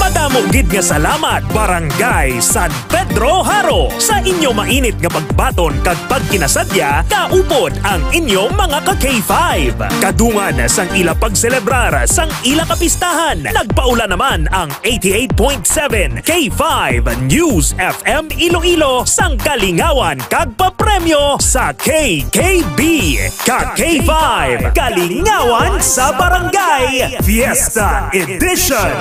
Madamo gid nga salamat, Barangay San Pedro Jaro, sa inyo mainit nga pagbaton kag pagkinasadya kaupod ang inyo mga ka K five. Kadungan sang ila pagselebrar sang ila kapistahan, nagpaula naman ang eighty-eight point seven K five News F M Iloilo sang kalingawan kag papremyo sa K K B, ka K five Kalingawan sa Barangay Fiesta Edition.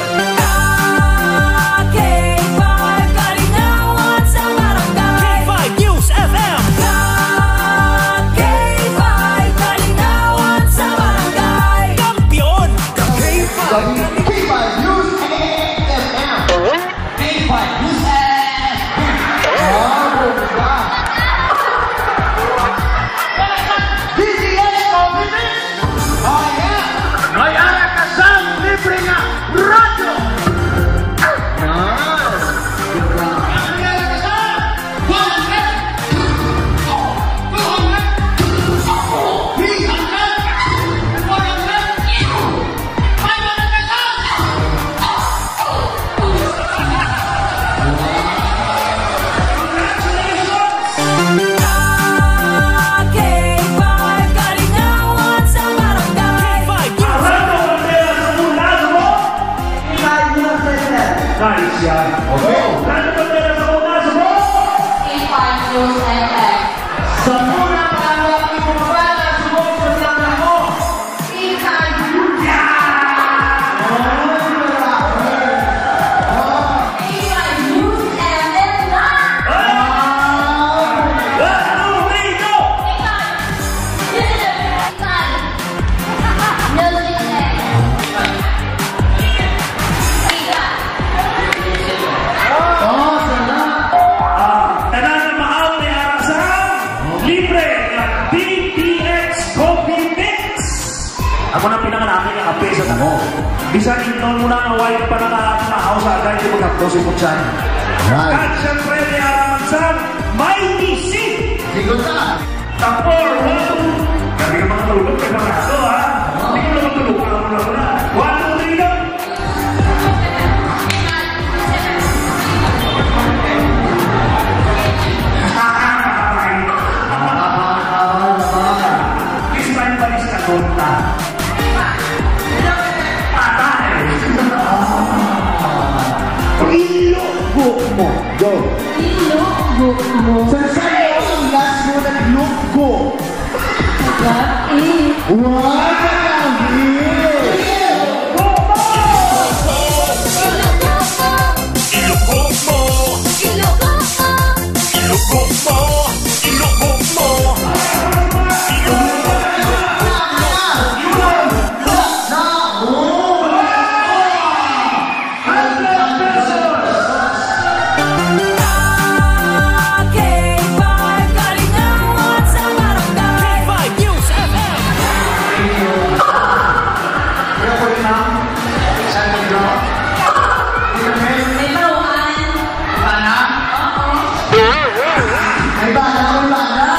Sa inton mo na nga way ka pa nakakamahaw sa agay, di magkapto si Putsan. Right. At syempre, may araman sa may misi. Sigot na. Tapor, one, two. Kami ka mga tulog, kay mga aso, ha? Hindi ko naman tulog, wala mo lang na. One, two, three, go. Ah, ah, ah, ah. Ispan ba ni sa tonta? Patay! Ilugo mo. Go. Ilugo mo. Sa sayo ang last mo naglugo. Gabi. Wow! Ilugo mo. Ilugo mo. Ilugo mo. Ilugo mo. K five, Kalingawan sa Barangay. K five News F M. May bawaan. May bala, may bala.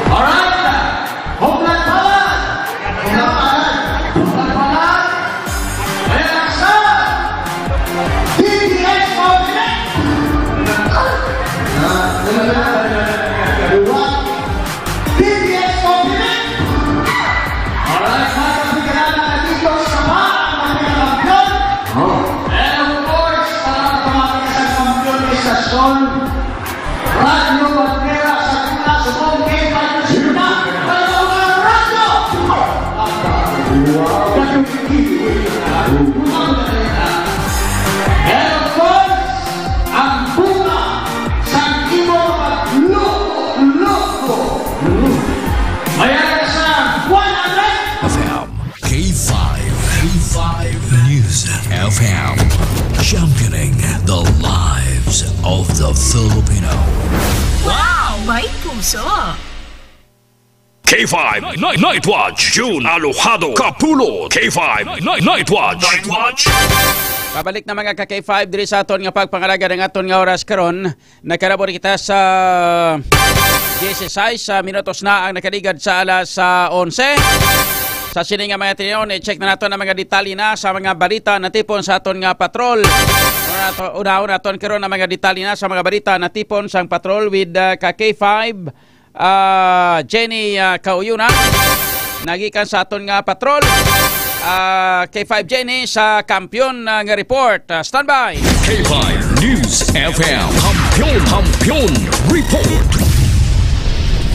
Alright. Home run, bawal! Home run, bawal! Home run, bawal! Ayan ang sa D P S Pavilion! Ah, wala na. Dua. D P S Pavilion! Alright, mga kapigaranan, nandito sa pa ang mga kampiyon. Oh. And of course, para sa mga kampiyon, istasyon, Radyo Bandera sa Gitna, subong kay Radyo Gitna, Radyo Gitna, Radyo! Wow! And of course, ang bunga sa imo pagluko-luko. May ara sa one hundred. F M. K five, K five News F M, championing the lives of the Filipino. Wow! May puso! K five Night, Night Watch, June Alojado Kapulot. K five Night, Night Watch. Night Watch. Pabalik na, mga ka K five, diri sa aton nga pagpangalaga ng aton nga oras karon. Nagkarabor kita sa dieciséis, ah, minutos na ang nakaligad sa alas, ah, onse. Sa sini nga mga tinion, i-check na naton ang mga detalye na sa mga balita natipon sa aton nga patrol. Una nato-, unahon naton karon ang mga detalye na sa mga balita natipon sang patrol with, ah, ka K five, ah, Jenny, ah, Kauyunan. Nagikan sa aton nga patrol. Ah, K five Jenny sa Kampiyon, ah, nga report. Ah, standby. K five News F M. Kampiyon, Kampiyon Report.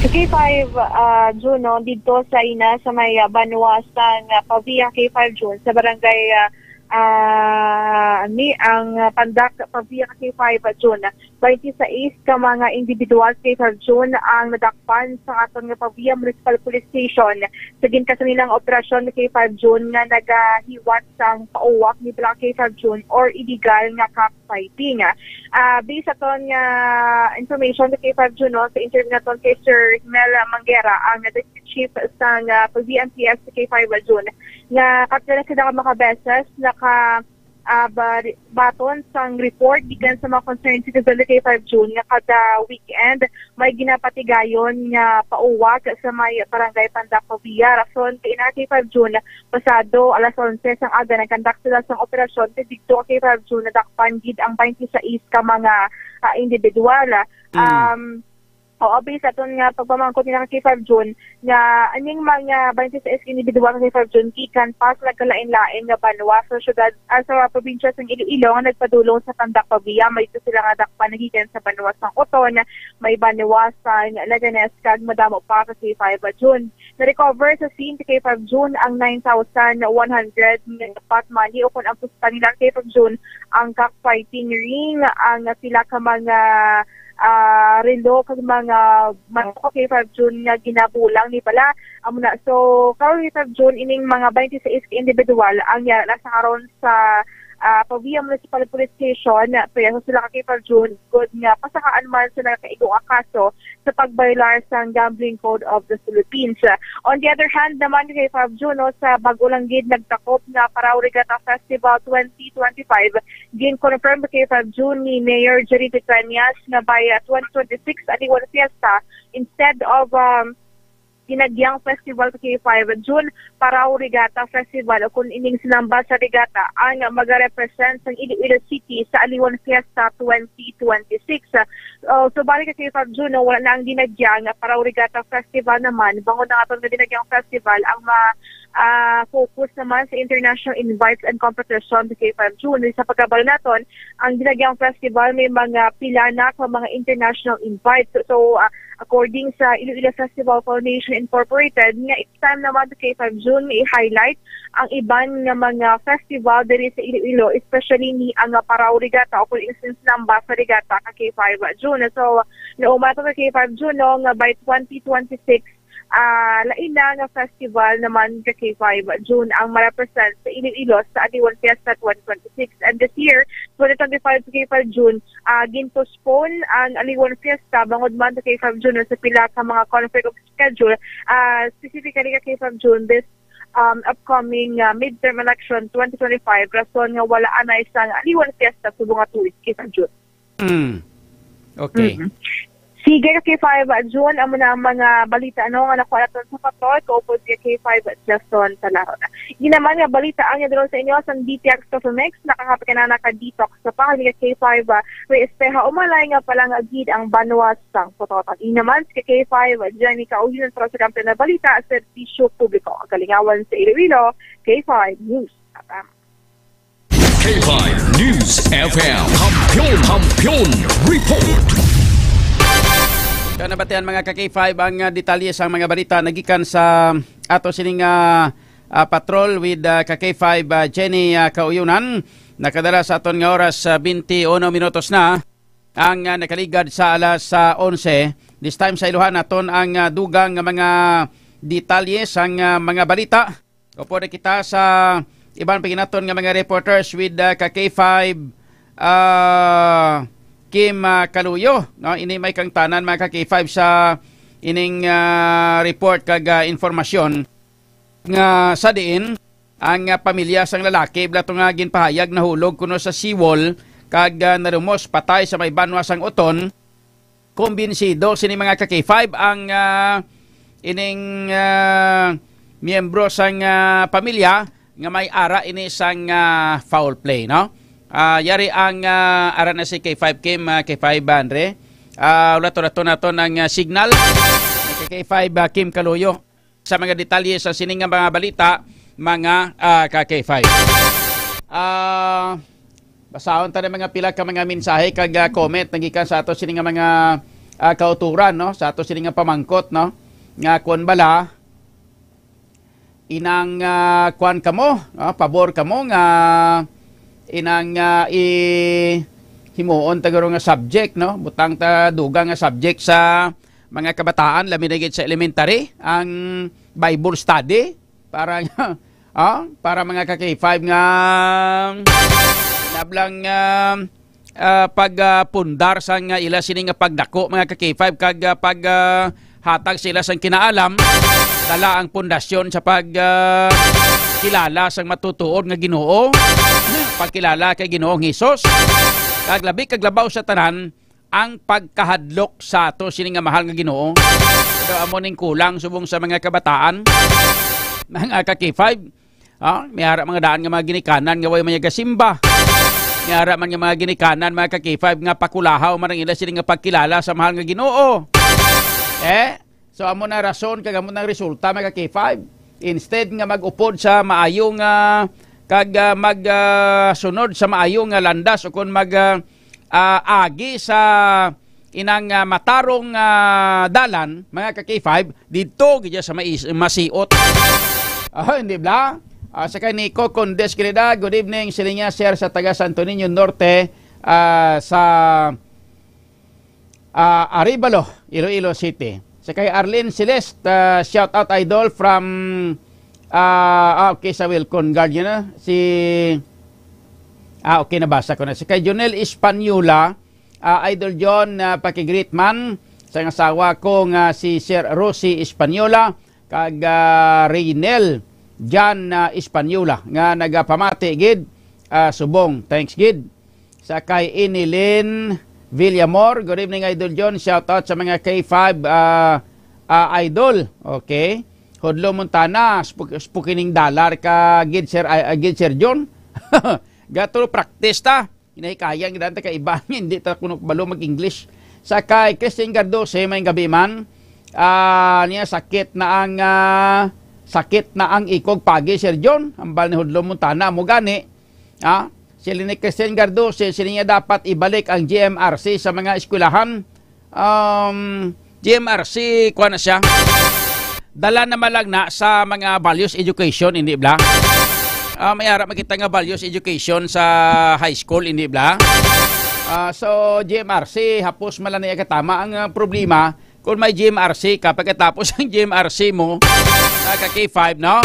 Sa K five, ah, June, no, didto sa ina sa may, ah, banwa sang, ah, Pavia, K five June, sa barangay, ah, ah, ni ang, ah, Pandak, Pavia, K five June. Twenty-sais ka mga individual, K five June, ang nadakpan sa aton nga Pavia Municipal Police Station sa ginkasan nilang operasyon, K five June, nga nagahiwat sang pauwak ni Black, K five June, or illegal nga cockfighting. Ah, based aton nga information sa K five June, no, sa interview naton kay Sir Mel Manguera, ang Deputy Chief sang, ah, Pavia M P S sa K five June, nga kapila na sila ka mga beses naka, ah, ba-, baton sang report gikan sa mga concerned citizen sa K five June nga kada weekend may ginapatigayon nga pauwak sa may barangay Pandak, Pavia. Rason kay ina, K five June, pasado alas onse sang aga, nagkandak sila sang operasyon kay didto ka K five June nadakpan gid ang twenty-sais ka mga, ah, individual. Mm. Um, oo, based aton nga pagpamangkot nila ka K five June, nga aning mga twenty-sais ka individual ka K five June gikan pa sa nagkalain-lain nga banwa sa syudad, ah, sa probinsya sang Iloilo nga nagpadulong sa Pandak, Pavia. May ito sila nga dakpan nagikan sa banwa sang Oton, may banwa sang Leganes, kag madamo pa ka K five June. Na-recover sa scene sa K five June ang nine thousand one hundred nga pot money, o kung ang pusta nila, K five June, ang cockfighting ring, ang pila ka mga, ah, relo kag mga manok, K five June, nga ginabulang ni bala. Amo na. So, karon, K five June, ining mga twenty-sais ka individual ang yara na sa karon sa, ah, Pavia Municipal Police Station, ah, preso sila ka K five June, gud nga pasakaan man sa nagakaigo nga kaso sa pagbayolar sang Gambling Code of the Philippines. On the other hand naman, ka K five June, no, sa bag-o lang gid nagtakop nga Parao Regatta Festival twenty twenty-five, gin-confirm ka K five June ni Mayor Jerry Petrañas nga by, ah, twenty twenty-six Aliwan Fiesta instead of, um, Dinagyang Festival sa K five June, Parao Regatta Festival o kun ining Sinamba sa Regatta ang magarepresent sang Iloilo City sa Aliwan Fiesta twenty twenty-six. Uh, so, balik ka K five June, no, wala na ang Dinagyang Parao Regatta Festival naman. Bangod ang aton nga Dinagyang Festival, ang ma, ah, focus naman sa international invites and competition sa K five June. Sa pagkabalo naton, ang Dinagyang Festival may mga pila na ka mga international invites. So, ah, according sa Iloilo Festival Foundation Incorporated, nga it's time naman sa K five June nga i-highlight ang iban nga mga festival diri sa Iloilo, especially ni ang, ah, Parao Regatta o kung Sinamba sa Regatta ka K five June. So, nauman pa ka K five June, no, nga by twenty twenty-six, ah, lain na nga festival naman ka K five June ang ma-represent sa Iloilo sa Aliwan Fiesta twenty twenty-six. And this year, twenty twenty-five sa K five June, ah, gin-postpone ang Aliwan Fiesta bangod man sa K five June sa pila ka mga conflict of schedule, ah, specifically ka K five June this, um, upcoming, ah, midterm election twenty twenty-five, rason nga wala anay sang Aliwan Fiesta subong nga tuig, K five June. Mm. Okay. Mm-mm. Sige, ka K five June, amo na ang mga balita, no, nga nakuha naton sa patrol, kaupod si ka K five Jason Talaron. Yun naman nga balita ang yadulong sa inyo sa D T X Coffee Mix, nakakapit ka na naka-detox sa pahal ni ka K five, ah, Ray Espeha, umalay nga palangagid ang banwa sang Pototan. Yun naman si ka K five Jenny Kauyon para sa kampiyon na balita, serbisyo publiko, kalingawan sa Iloilo, K five News. K five News F M. Kampiyon, Kampiyon Report. Kaya nabatian mga ka K five ang, ah, detalye sa mga balita nagikan sa ato sining, ah, ah, patrol with, ah, ka K five, ah, Jenny, ah, Kauyunan. Nakadala sa aton nga oras, ah, twenty-one minutos na ang, ah, nakaligad sa alas, ah, onse. This time sa iluhan naton ang, ah, dugang nga mga detalye sang, ah, mga balita. Upod na kita sa iban pa ginaton nga mga reporters with, uh, ka K five, uh, Kim, uh, Kaluyo, no? Ini may kangtanan mga ka K five sa ining, uh, report kag, uh, informasyon nga sa diin ang, uh, pamilya sang lalaki bala to nga ginpahayag nahulog kuno sa seawall kag, uh, narumos patay sa may banwa sang Oton. Kumbinsido sini mga ka K five ang, ah, ining, ah, miyembro sang, ah, pamilya nga may ara ini sang, ah, foul play, no? Ah, yari ang, ah, ara na si K five Kim, ah, K five Andre. Ah, ulato-lato naton ang, ah, signal. K five, ah, Kim Kaluyo sa mga detalye sa sini nga mga balita, mga, ah, ka K five. Ah, basahon ta na mga pila ka mga mensahe kag, ah, comment nagikan sa ato sini nga mga, ah, kauturan, no, sa ato sini nga pamangkot, no, nga kuan bala inang, ah, kuan kamo, no, pabor kamo nga inang, ah, i himuon ta garo nga subject, no, butang ta dugang nga subject sa mga kabataan, labi na gid sa elementary, ang Bible study para, ah, para mga ka K five nga nablang, ah, ah, pag, ah, pundar sang, ah, ila sini nga pagdako mga ka K five kag, ah, pag, ah, hatag sa ila sang kinaalam, dala ang pundasyon sa pag, ah, kilala sang matutuod nga Ginoo, pagkilala kay Ginoong Hesus, kag labi kag labaw sa tanan, ang pagkahadlok sa ato sini nga mahal nga Ginoo. Pero amo ning kulang subong sa mga kabataan, mga ka K five. Ah, may ara mga daan nga mga ginikanan nga way man gasimba. May ara man nga mga ginikanan, mga ka K five, nga pakulahaw man ang ila sini nga pagkilala sa mahal nga Ginoo. Eh, so amo na rason kag amo na resulta, mga ka K five. Instead nga mag-upod sa maayo nga kag, ah, mag, ah, sunod sa maayo nga landas o kon mag, ah, ah, agi sa inang, ah, matarong, ah, dalan, mga ka K five, didto gid sa mais-, masiot. Ah, hindi bla? Ah, sa kay Nico Condes Greda, good evening, sila niya, sir, sa taga Santo Niño Norte, ah, sa ah, Arevalo, Iloilo City. Sa kay Arlene Celeste, ah, shout out, idol, from, ah, ah, okay, sa Wilcon Guard yun, ah. Si, Ah, okay, nabasa ko na. Si kay Jonel Española, ah, Idol John, ah, pakigreet man sa ang asawa ko nga si Sir Rosie Española, kag, ah, Reynel Jan, ah, Española, nga nagapamati gid, ah, subong. Thanks gid. Sa kay Inilin Villamor, "Good evening, Idol John. Shout out sa mga K five, ah, ah, idol." Okay. Hudlo Montana, spuk-, spukining dollar ka gid, Sir, ah, ah, gid, Sir John. Gato practice ta. Hinahikayan gid ta kay iba, hindi ta kuno balo mag-English. Sa kay Christine Gardose, may gabi man. Ah, niya, "Sakit na ang, ah, sakit na ang ikog pagi, Sir John." Hambal ni Hudlo Montana, mo gani. Ah, si Lini Christine Gardose, sini niya dapat ibalik ang G M R C sa mga eskwelahan. Um, G M R C, kuha na siya. Dala naman lang na sa mga values education, hindi bla? Ah, may ara makita nga values education sa high school, hindi bla? Ah, so, G M R C, hapos man lang niya katama. Ang, ah, problema, kung may G M R C ka, pagkatapos ang G M R C mo, ah, ka K five, no?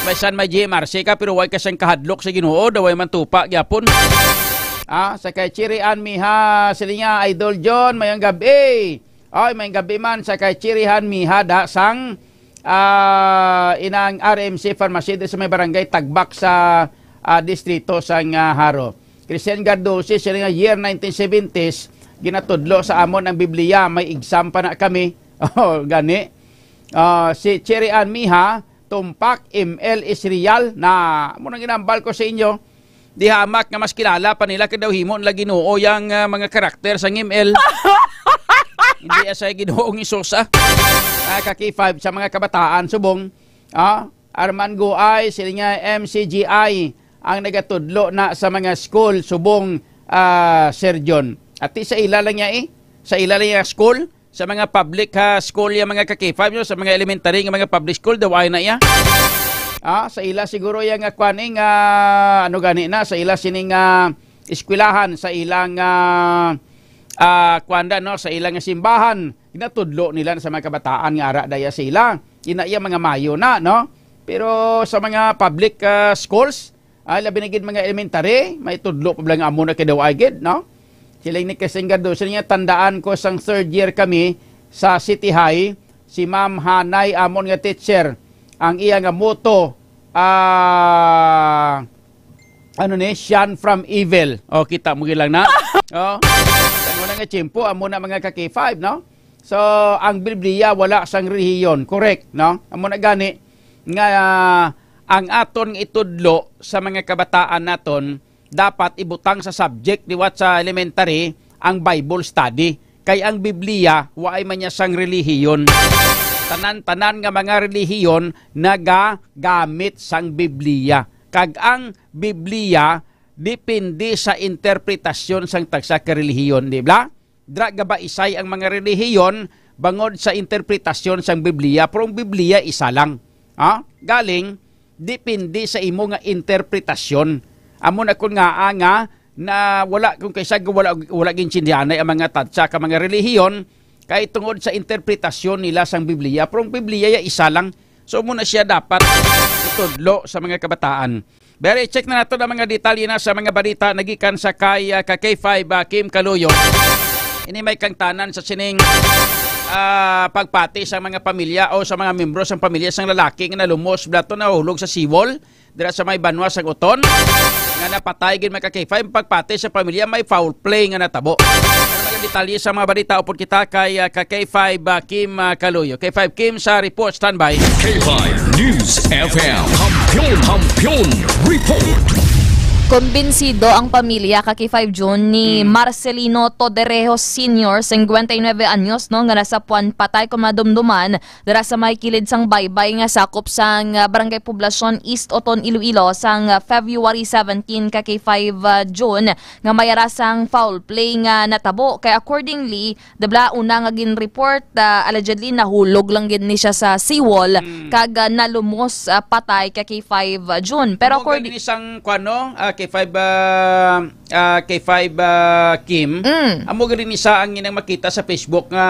May san may G M R C ka, pero way ka sang kahadlok sa Ginoo, daw way man tupa gyapon. Ah, sa kay Cherry Ann Miha, sila niya, "Idol John, mayang gabi." Ay, mayang gabi man sa kay Cherry Ann Miha da sang, ah, inang R M C Pharmacy di sa may barangay Tagbak sa, ah, distrito sang, ah, Jaro. Christian Gardose, sila nga year nineteen seventies, ginatudlo sa amon ang Biblia, may exam pa na kami. Oh, gani. Ah, si Cherry Ann Miha, Tumpak, M L Isreal, na, mo nang ginambal ko sa inyo. Di hamak nga mas kilala pa nila kay daw himo nila Ginoo yang, ah, mga karakter sang M L. Hindi asay Ginoong Hesus, ah. Ah, ka K five sa mga kabataan, subong. Ah, Arman Guay, sila nga M C G I, ang nagatudlo na sa mga school, subong, ah, Sir John. Ati sa ila lang niya eh. Sa ila lang yung school, sa mga public, ha, school yung mga ka K five, no? Sa mga elementary nga mga public school, daw ay na iya. Ah, sa ila siguro yung, ah, kwan, eh, nga, ano gani na, sa ila sining, ah, eskwelahan, sa ilang, ah, ah, kwan da, no? Sa ilang simbahan, ginatudlo nila sa mga kabataan nga ara daya sila. Ina iya mga mayo na, no? Pero sa mga public, ah, schools, ah, labi na gid mga elementary, may tudlo pa lang amo na kay daw ay gid, no? Siling ni Christine Cardoso niya, "Tandaan ko sang third year kami sa City High, si Ma'am Hanay amon nga teacher, ang iya nga motto, ah, ano ni, shun from evil." O, kita mo gid lang na. O, sa una nga tiyempo, amo na mga ka K five, no? So, ang Biblia wala sang relihiyon, correct, no? Amo na gani nga, ah, ang aton nga itudlo sa mga kabataan naton dapat ibutang sa subject liwat sa elementary ang Bible study. Kay ang Biblia waay man niya sang relihiyon. Tanan-tanan nga mga relihiyon nagagamit sang Biblia. Kag ang Biblia depende sa interpretasyon sang tagsa ka relihiyon, di ba? Dira gabaisay ang mga relihiyon bangod sa interpretasyon sang Biblia, pero ang Biblia isa lang. Ha? Galing, depende sa imo nga interpretasyon. Amo na kun nga, ah, nga na wala, kung kaysa wala, wala gintindihanay ang mga tatsa ka mga relihiyon, kay tungod sa interpretasyon nila sang Biblia, pero ang Biblia ya isa lang. So, mo na siya dapat itudlo sa mga kabataan. Pero i-check na nato ang mga detalye na sa mga balita nagikan sa kay, ah, ka K five, ah, Kim Kaluyo. Ini may kangtanan sa sining, ah, pagpati sa mga pamilya o sa mga membro sa pamilya sang lalaki nga nalumos bala to, nahulog sa seawall dira sa may banwa sang Oton, nga napatay gid, mga ka K five. Pagpati sa pamilya, may foul play nga natabo. Ang mga detalye sa mga balita upod kita kay, ah, ka K five, ah, Kim, ah, Kaluyo. K five Kim sa report, standby. K five News F M. Kampiyon, Kampiyon Report. Kumbinsido ang pamilya ka K five June ni Hmm. Marcelino Toderejos Senior, cincuenta y nueve anyos, no, nga nasapuan patay kon madumduman dira sa may kilid sang baybay nga sakop sang, ah, Barangay Poblacion East, Oton, Iloilo, sang, ah, February seventeen ka K five, ah, June, nga may ara sang foul play nga natabo. Kay accordingly, Di bala, una nga gin-report, ah, allegedly, nahulog lang gid ni siya sa seawall, Mm. kag, ah, nalumos, ah, patay ka K five, ah, June. Pero Amo according gani sang, kuwan, no? Ah, K five, ah, ah, K five, ah, Kim, Mm. amo gani ni sa ang inang makita sa Facebook nga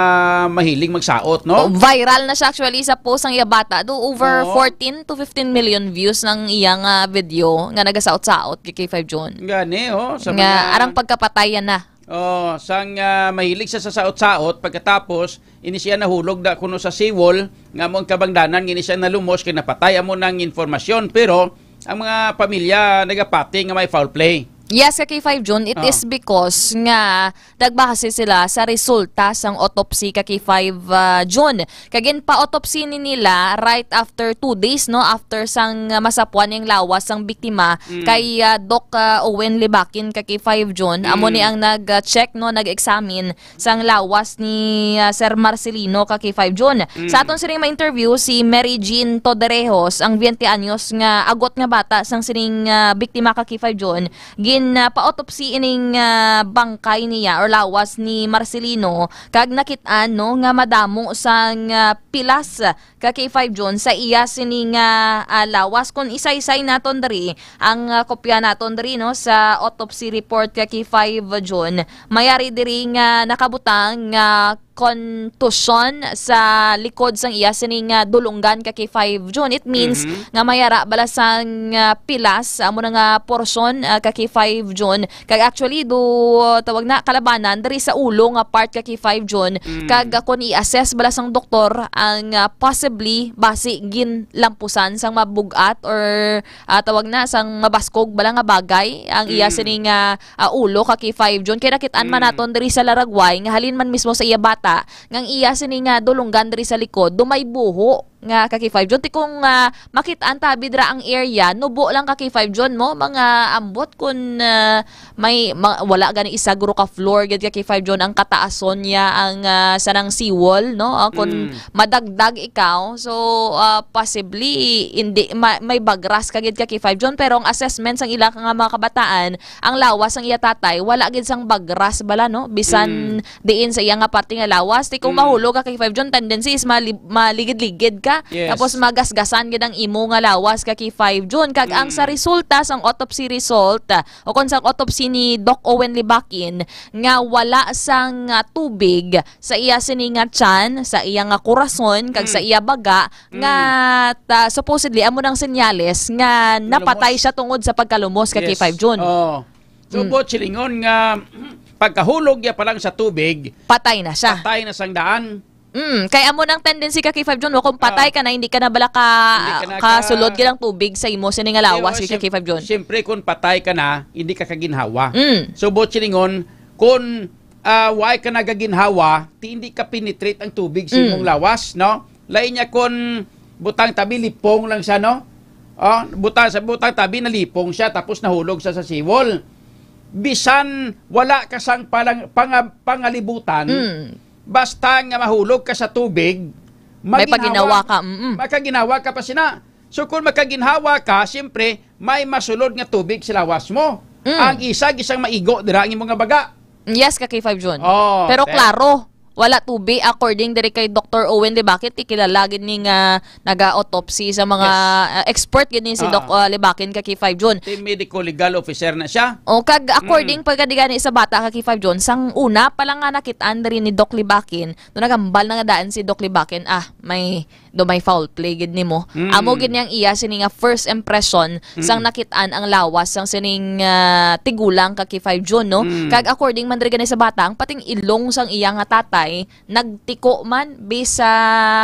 mahilig magsaot, no? Oh, viral na siya actually sa post ang iya bata. Do over Oo. fourteen to fifteen million views ng iyang, ah, video nga nagasaot-saot kay K five Jun. Gani, oh, sa Nga mga arang pagkapatayan na. Oh, sang, ah, mahilig sa sasaot-saot, pagkatapos, ini siya nahulog da kuno sa seawall, nga mo ang kabangdanan, nga ini siya nalumos, kay napatay amo nang informasyon. Pero, ang mga pamilya nagapati nga may foul play. Yes, ka K five Jun, it Ah. is because nga nagbase sila sa resulta sang autopsy ka K five, ah, Jun. Kag ginpa-autopsy ni nila right after two days, no, after sang, ah, masapuan ang lawas sang biktima Mm. kay, ah, Doc, ah, Owen Libakin ka K five Jun. Amo ni Mm. ang nag, ah, check, no, nag-examine sang lawas ni, ah, Sir Marcelino ka K five Jun. Mm. Sa aton sining ma-interview si Mary Jean Toderejos, ang twenty anyos nga agot nga bata sang sining, ah, biktima ka K five Jun. Gin, ah, pa-autopsy ining, ah, bangkay niya or lawas ni Marcelino, kag nakit-an, no, nga madamo sang, ah, pilas ka K five Jun sa iya sini nga, ah, lawas. Kung isaysay naton diri ang, ah, kopya naton diri, no, sa autopsy report ka K five Jun, mayari diri nga nakabutang nga contusion sa likod sang iya sini nga dulunggan ka K five Jun. It means Mhm. nga mayara bala sang, ah, pilas, amo na nga portion, ah, ka K five Jun. Kag actually, do, tawag na, kalabanan diri sa ulo nga part ka K five Jun. Mm. Kag, ah, kung i-assess bala sang doktor ang, ah, possibly basi ginlampusan sang mabug-at or, ah, tawag na, sang mabaskog bala nga bagay ang iya Mm. sini nga, ah, ulo ka K five Jun. Kay nakit-an man Mm. naton diri sa Laragway nga halin man mismo sa iya bata nga ang iya sini nga dulunggan diri sa likod, do may buho nga ka K five Jun. Ti kung, ah, makit-an tabi dira ang area, nubo lang ka K five Jun mo, mga ambot kun, ah, may ma-, wala gani isa guro ka floor gid ka K five Jun ang kataason niya ang, ah, sanang seawall, no? Ah, kun Mm. madagdag ikaw, so, ah, possibly hindi ma-, may bagras ka gid ka K five Jun, pero ang assessment sang ila nga mga kabataan, ang lawas sang iya tatay wala gid sang bagras bala, no? Bisan Mm. diin sa iya nga parte nga lawas. Ti kung Mm. mahulog ka K five Jun, tendency is mali-, maligid-ligid ka. Yes. Tapos magasgasan gid ang imo nga lawas ka K five Jun. Kag ang sa Mm. resulta sang autopsy result, ah, o kon sang autopsy ni Doc Owen Libakin, nga wala sang, ah, tubig sa iya sini nga tiyan, sa iya nga kurason, kag sa Mm. iya baga, Mm. nga ta-, supposedly amo nang senyales nga napatay Nalumos. siya tungod sa pagkalumos ka Yes. K five Jun. Oh. So, Mm. buot silingon nga pagkahulog niya pa lang sa tubig, Patay na siya. patay na sang daan. Mm, kay amo nang tendency ka K five Jun, wa, kung patay Ah. ka na, hindi ka na bala ka, Hindi ka na ka kasulod gid ang tubig sa imo, sini nga lawas, Pero ka siyem-, K five Jun. siyempre, kung patay ka na, hindi ka kaginhawa. Mm. So, buot silingon, kung, ah, way ka nagaginhawa, ti hindi ka penetrate ang tubig sa Mm. imong lawas, no? Lain niya kung butang tabi, lipong lang siya, no? Oh, butang sa butang tabi, nalipong siya, tapos nahulog siya sa seawall. Bisan wala ka sang palang-, panga-, pangalibutan, Mm. basta nga mahulog ka sa tubig, May maginhawa. paginawa ka, mm-mm. Makaginhawa ka pa sina. So, kung makaginhawa ka, siyempre, may masulod nga tubig sa lawas mo. Mm. Ang isa, isang maigo dira ang imo nga baga. Yes, ka K five Jun. Oh, Pero te- klaro, wala tubig, according diri kay Doktor Owen Libakit, ti kilala gid ni nga naga-autopsy sa mga, Yes. ah, expert gid ni si Ah. Doc, ah, Libakin, ka K five Jun. Ti medical legal officer na siya. O, kag according Mm. pa gani sa bata, ka K five Jun, sang una pa lang nga nakit-an diri ni Doc Libakin, no, nagambal na nga daan si Doc Libakin, ah, may do may foul play gid nimo. Mm. Amo gid niyang iya sini nga first impression sang Mm. nakit-an ang lawas sang sining, ah, tigulang ka K five Jun, no? Mm. Kag according man diri gani sa bata, ang pating ilong sang iya nga tatay nagtiko man base sa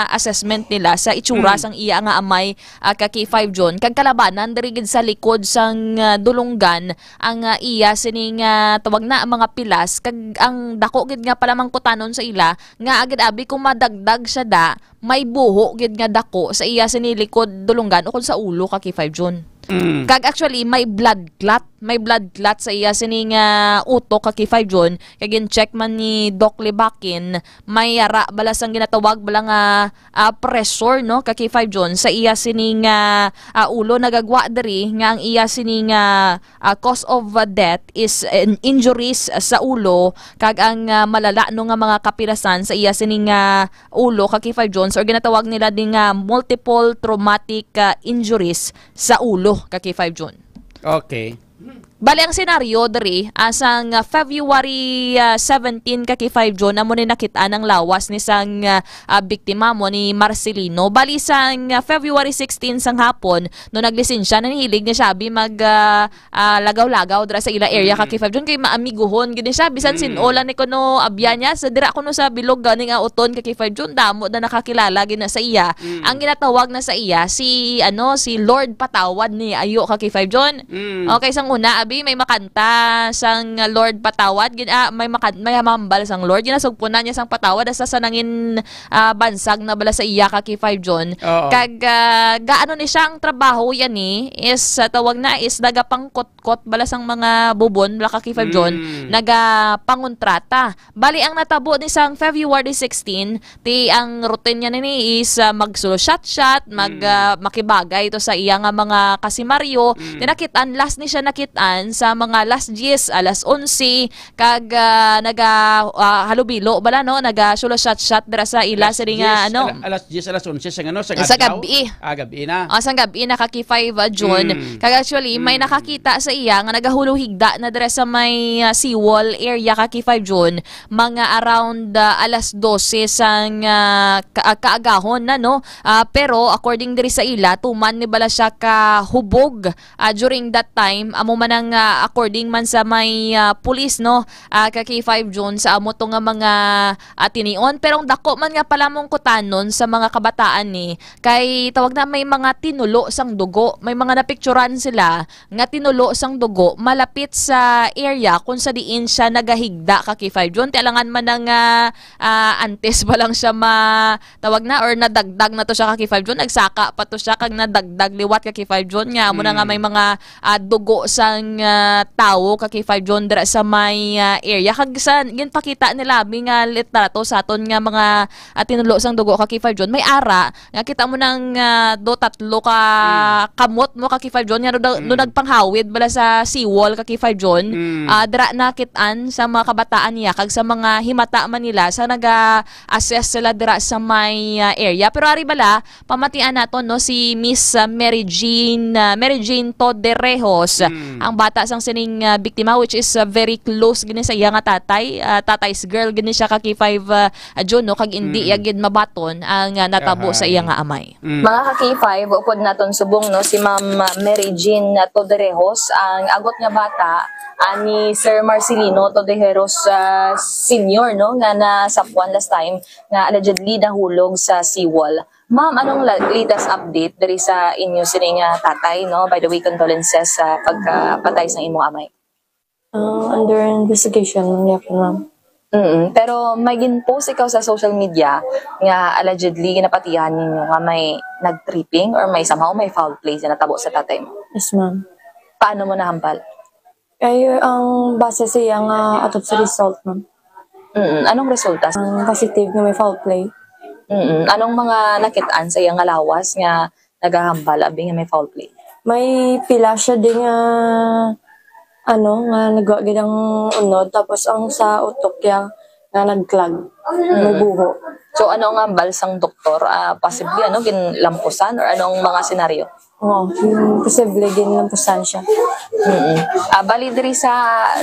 assessment nila sa itsura Mm. sang iya nga amay, ah, ka K five Jun. Kag kalabanan diri gid sa likod sang, ah, dulunggan ang, ah, iya sini nga tawag na ang mga pilas, kag ang dako gid nga palamangkutanon sa ila nga agad abi kung madagdag siya da, may buho gid nga dako sa iya sini likod dulunggan ukon sa ulo ka K five Jun. Mm. Kag actually, may blood clot. May blood clot sa iya sini nga utok ka K five Jun. Kag gin-check man ni Doc Libakin, may ara bala sang ginatawag bala nga, ah, pressure, no, ka K five Jun. Sa iya sini nga, ah, ulo nagagwa diri nga ang iya sini nga, ah, cause of, ah, death is, eh, injuries sa ulo kag ang, ah, malala, no, nga mga kapilasan sa iya sini nga ulo ka K five Jun, or ginatawag nila din nga multiple traumatic, ah, injuries sa ulo ka K five Jun. Okay. Bali, ang senaryo diri, ah, sang, ah, February, ah, seventeen, ka K five June, amo ni nakit-an ang lawas ni sang, ah, ah, biktima mo ni Marcelino. Bali, sang, ah, February sixteen sang hapon, no, naglisensya na, nihilig ni siya abi mag, ah, ah, lagaw-lagaw dira sa ila area, ka Mm. K five June, kay maamiguhon gid ni siya, bisan Mm. sin-o lang ni kuno abya niya, sa dira kuno sa bilog gani nga uton, ka K five June, damo na nakakilala gid na sa iya. Mm. Ang ginatawag na sa iya si, ano, si Lord Patawad ni ayo, ka K five June. Mm. Okay, sang una, abi, may makanta sang Lord Patawad, gin-, ah, may makan-, may hamambal sang Lord, ginasugpunan niya sang patawad, hasta sa nangin, ah, bansag na bala sa iya, ka K five June. Oo. Kag, ah, gaano ni siya ang trabaho yan ni is, ah, tawag na is nagapangkutkot bala sang mga bubon, bala, ka K five June, Mm. nagapangontrata. Bali, ang natabo ni sang February sixteen, ti ang routine niya nini is, ah, magsulo shot-shot, mag, Mm. ah, makibagay to sa iya nga mga kasimaryo. Mm. Ti nakit-an, last ni siya nakit-an sa mga alas diyes, alas onse, kag, ah, naga, ah, halubilo bala, no? Nagasulo shot-shot dira sa ila Alas sini nga, diyes, ano? ala-, alas diyes, alas onse sa, ano, sa Sa adlaw? Gabi. Ah, gabi na. Ah, sang gabi na, ka K five, ah, June. Mm. Kag actually, may Mm. nakakita sa iya nga nagahulog higda na dira sa may, ah, seawall area, ka K five June. Mga around, ah, alas dose sang, ah, ka-, ah, kaagahon na, no? Ah, pero according diri sa ila, tuman ni bala siya ka hubog, ah, during that time. Amo man ang, ah, according man sa may, ah, pulis, no? Ah, ka K five June, sa amo to nga mga, ah, tinion. Pero ang dako man nga palamungkutanon sa mga kabataan ni, kay tawag na may mga tinulo sang dugo. May mga napicturan sila nga tinulo sang dugo malapit sa area kung sa diin siya nagahigda, ka K five June. Ti alangan man ang, ah, ah, antes pa lang siya ma-, tawag na, or nadagdag na to siya, ka K five June, nagsaka pa to siya kag nadagdag liwat, ka K five June, nga amo na nga may Mm. mga, ah, dugo sang, ah, tawo, ka K five June, dira sa may, ah, area. Kag sa ginpakita nila abi nga litrato sa aton nga mga, ah, tinulo sang dugo, ka K five June, may ara nga kita mo nang, ah, do tatlo ka Mm. kamot mo, ka K five June, nga no, no Mm. nagpanghawid bala sa seawall, ka K five June, Mm. ah, dira nakit-an sa mga kabataan niya kag sa mga himata man nila sa naga-assess sila dira sa may, ah, area. Pero ari bala, pamatian naton, no, si Miss, ah, Mary Jean, ah, Mary Jean Toderejos, Mm. ang bata sang sining, ah, biktima, which is, ah, very close gini sa iya nga tatay, ah, tatay's girl gini siya, ka K five, ah, June, no, kag indi Mm. iya gid mabaton ang, ah, natabo Aha. sa iya nga amay. Mm. Mga ka K five, upod naton subong, no, si Ma'am Mary Jean Toderejos, ang agot nga bata, ah, ni Sir Marcelino Toderejos, ah, Senior, no, nga nasapuan last time nga allegedly nahulog sa seawall. Ma'am, anong la-, latest update diri sa inyo sini nga tatay, no? By the way, condolences sa pagkapatay sa imong amay. Ah, under investigation man gyapon, ma'am. Mm, pero may gin-post ikaw sa social media nga allegedly ginapatihan ninyo nga may nag-tripping or may somehow may foul play sa natabo sa tatay mo. Yes, ma'am. Paano mo nahambal? Kay ang base sa iya nga autopsy result, ma'am. Mm, anong resulta? Ang positive nga may foul play. Mm, anong mga nakit-an sa iya nga lawas nga nagahambal abi nga may foul play? May pila siya din nga, ano, nga nagwa gid ang unod, tapos ang sa utok niya nga nagklag, may Mm. buho. So, ano ang hambal sang doktor? Ah, possibly, ano, ginlampusan or anong mga senaryo? Oo, yung posible ginlampusan siya. Mm. Ah, bali diri sa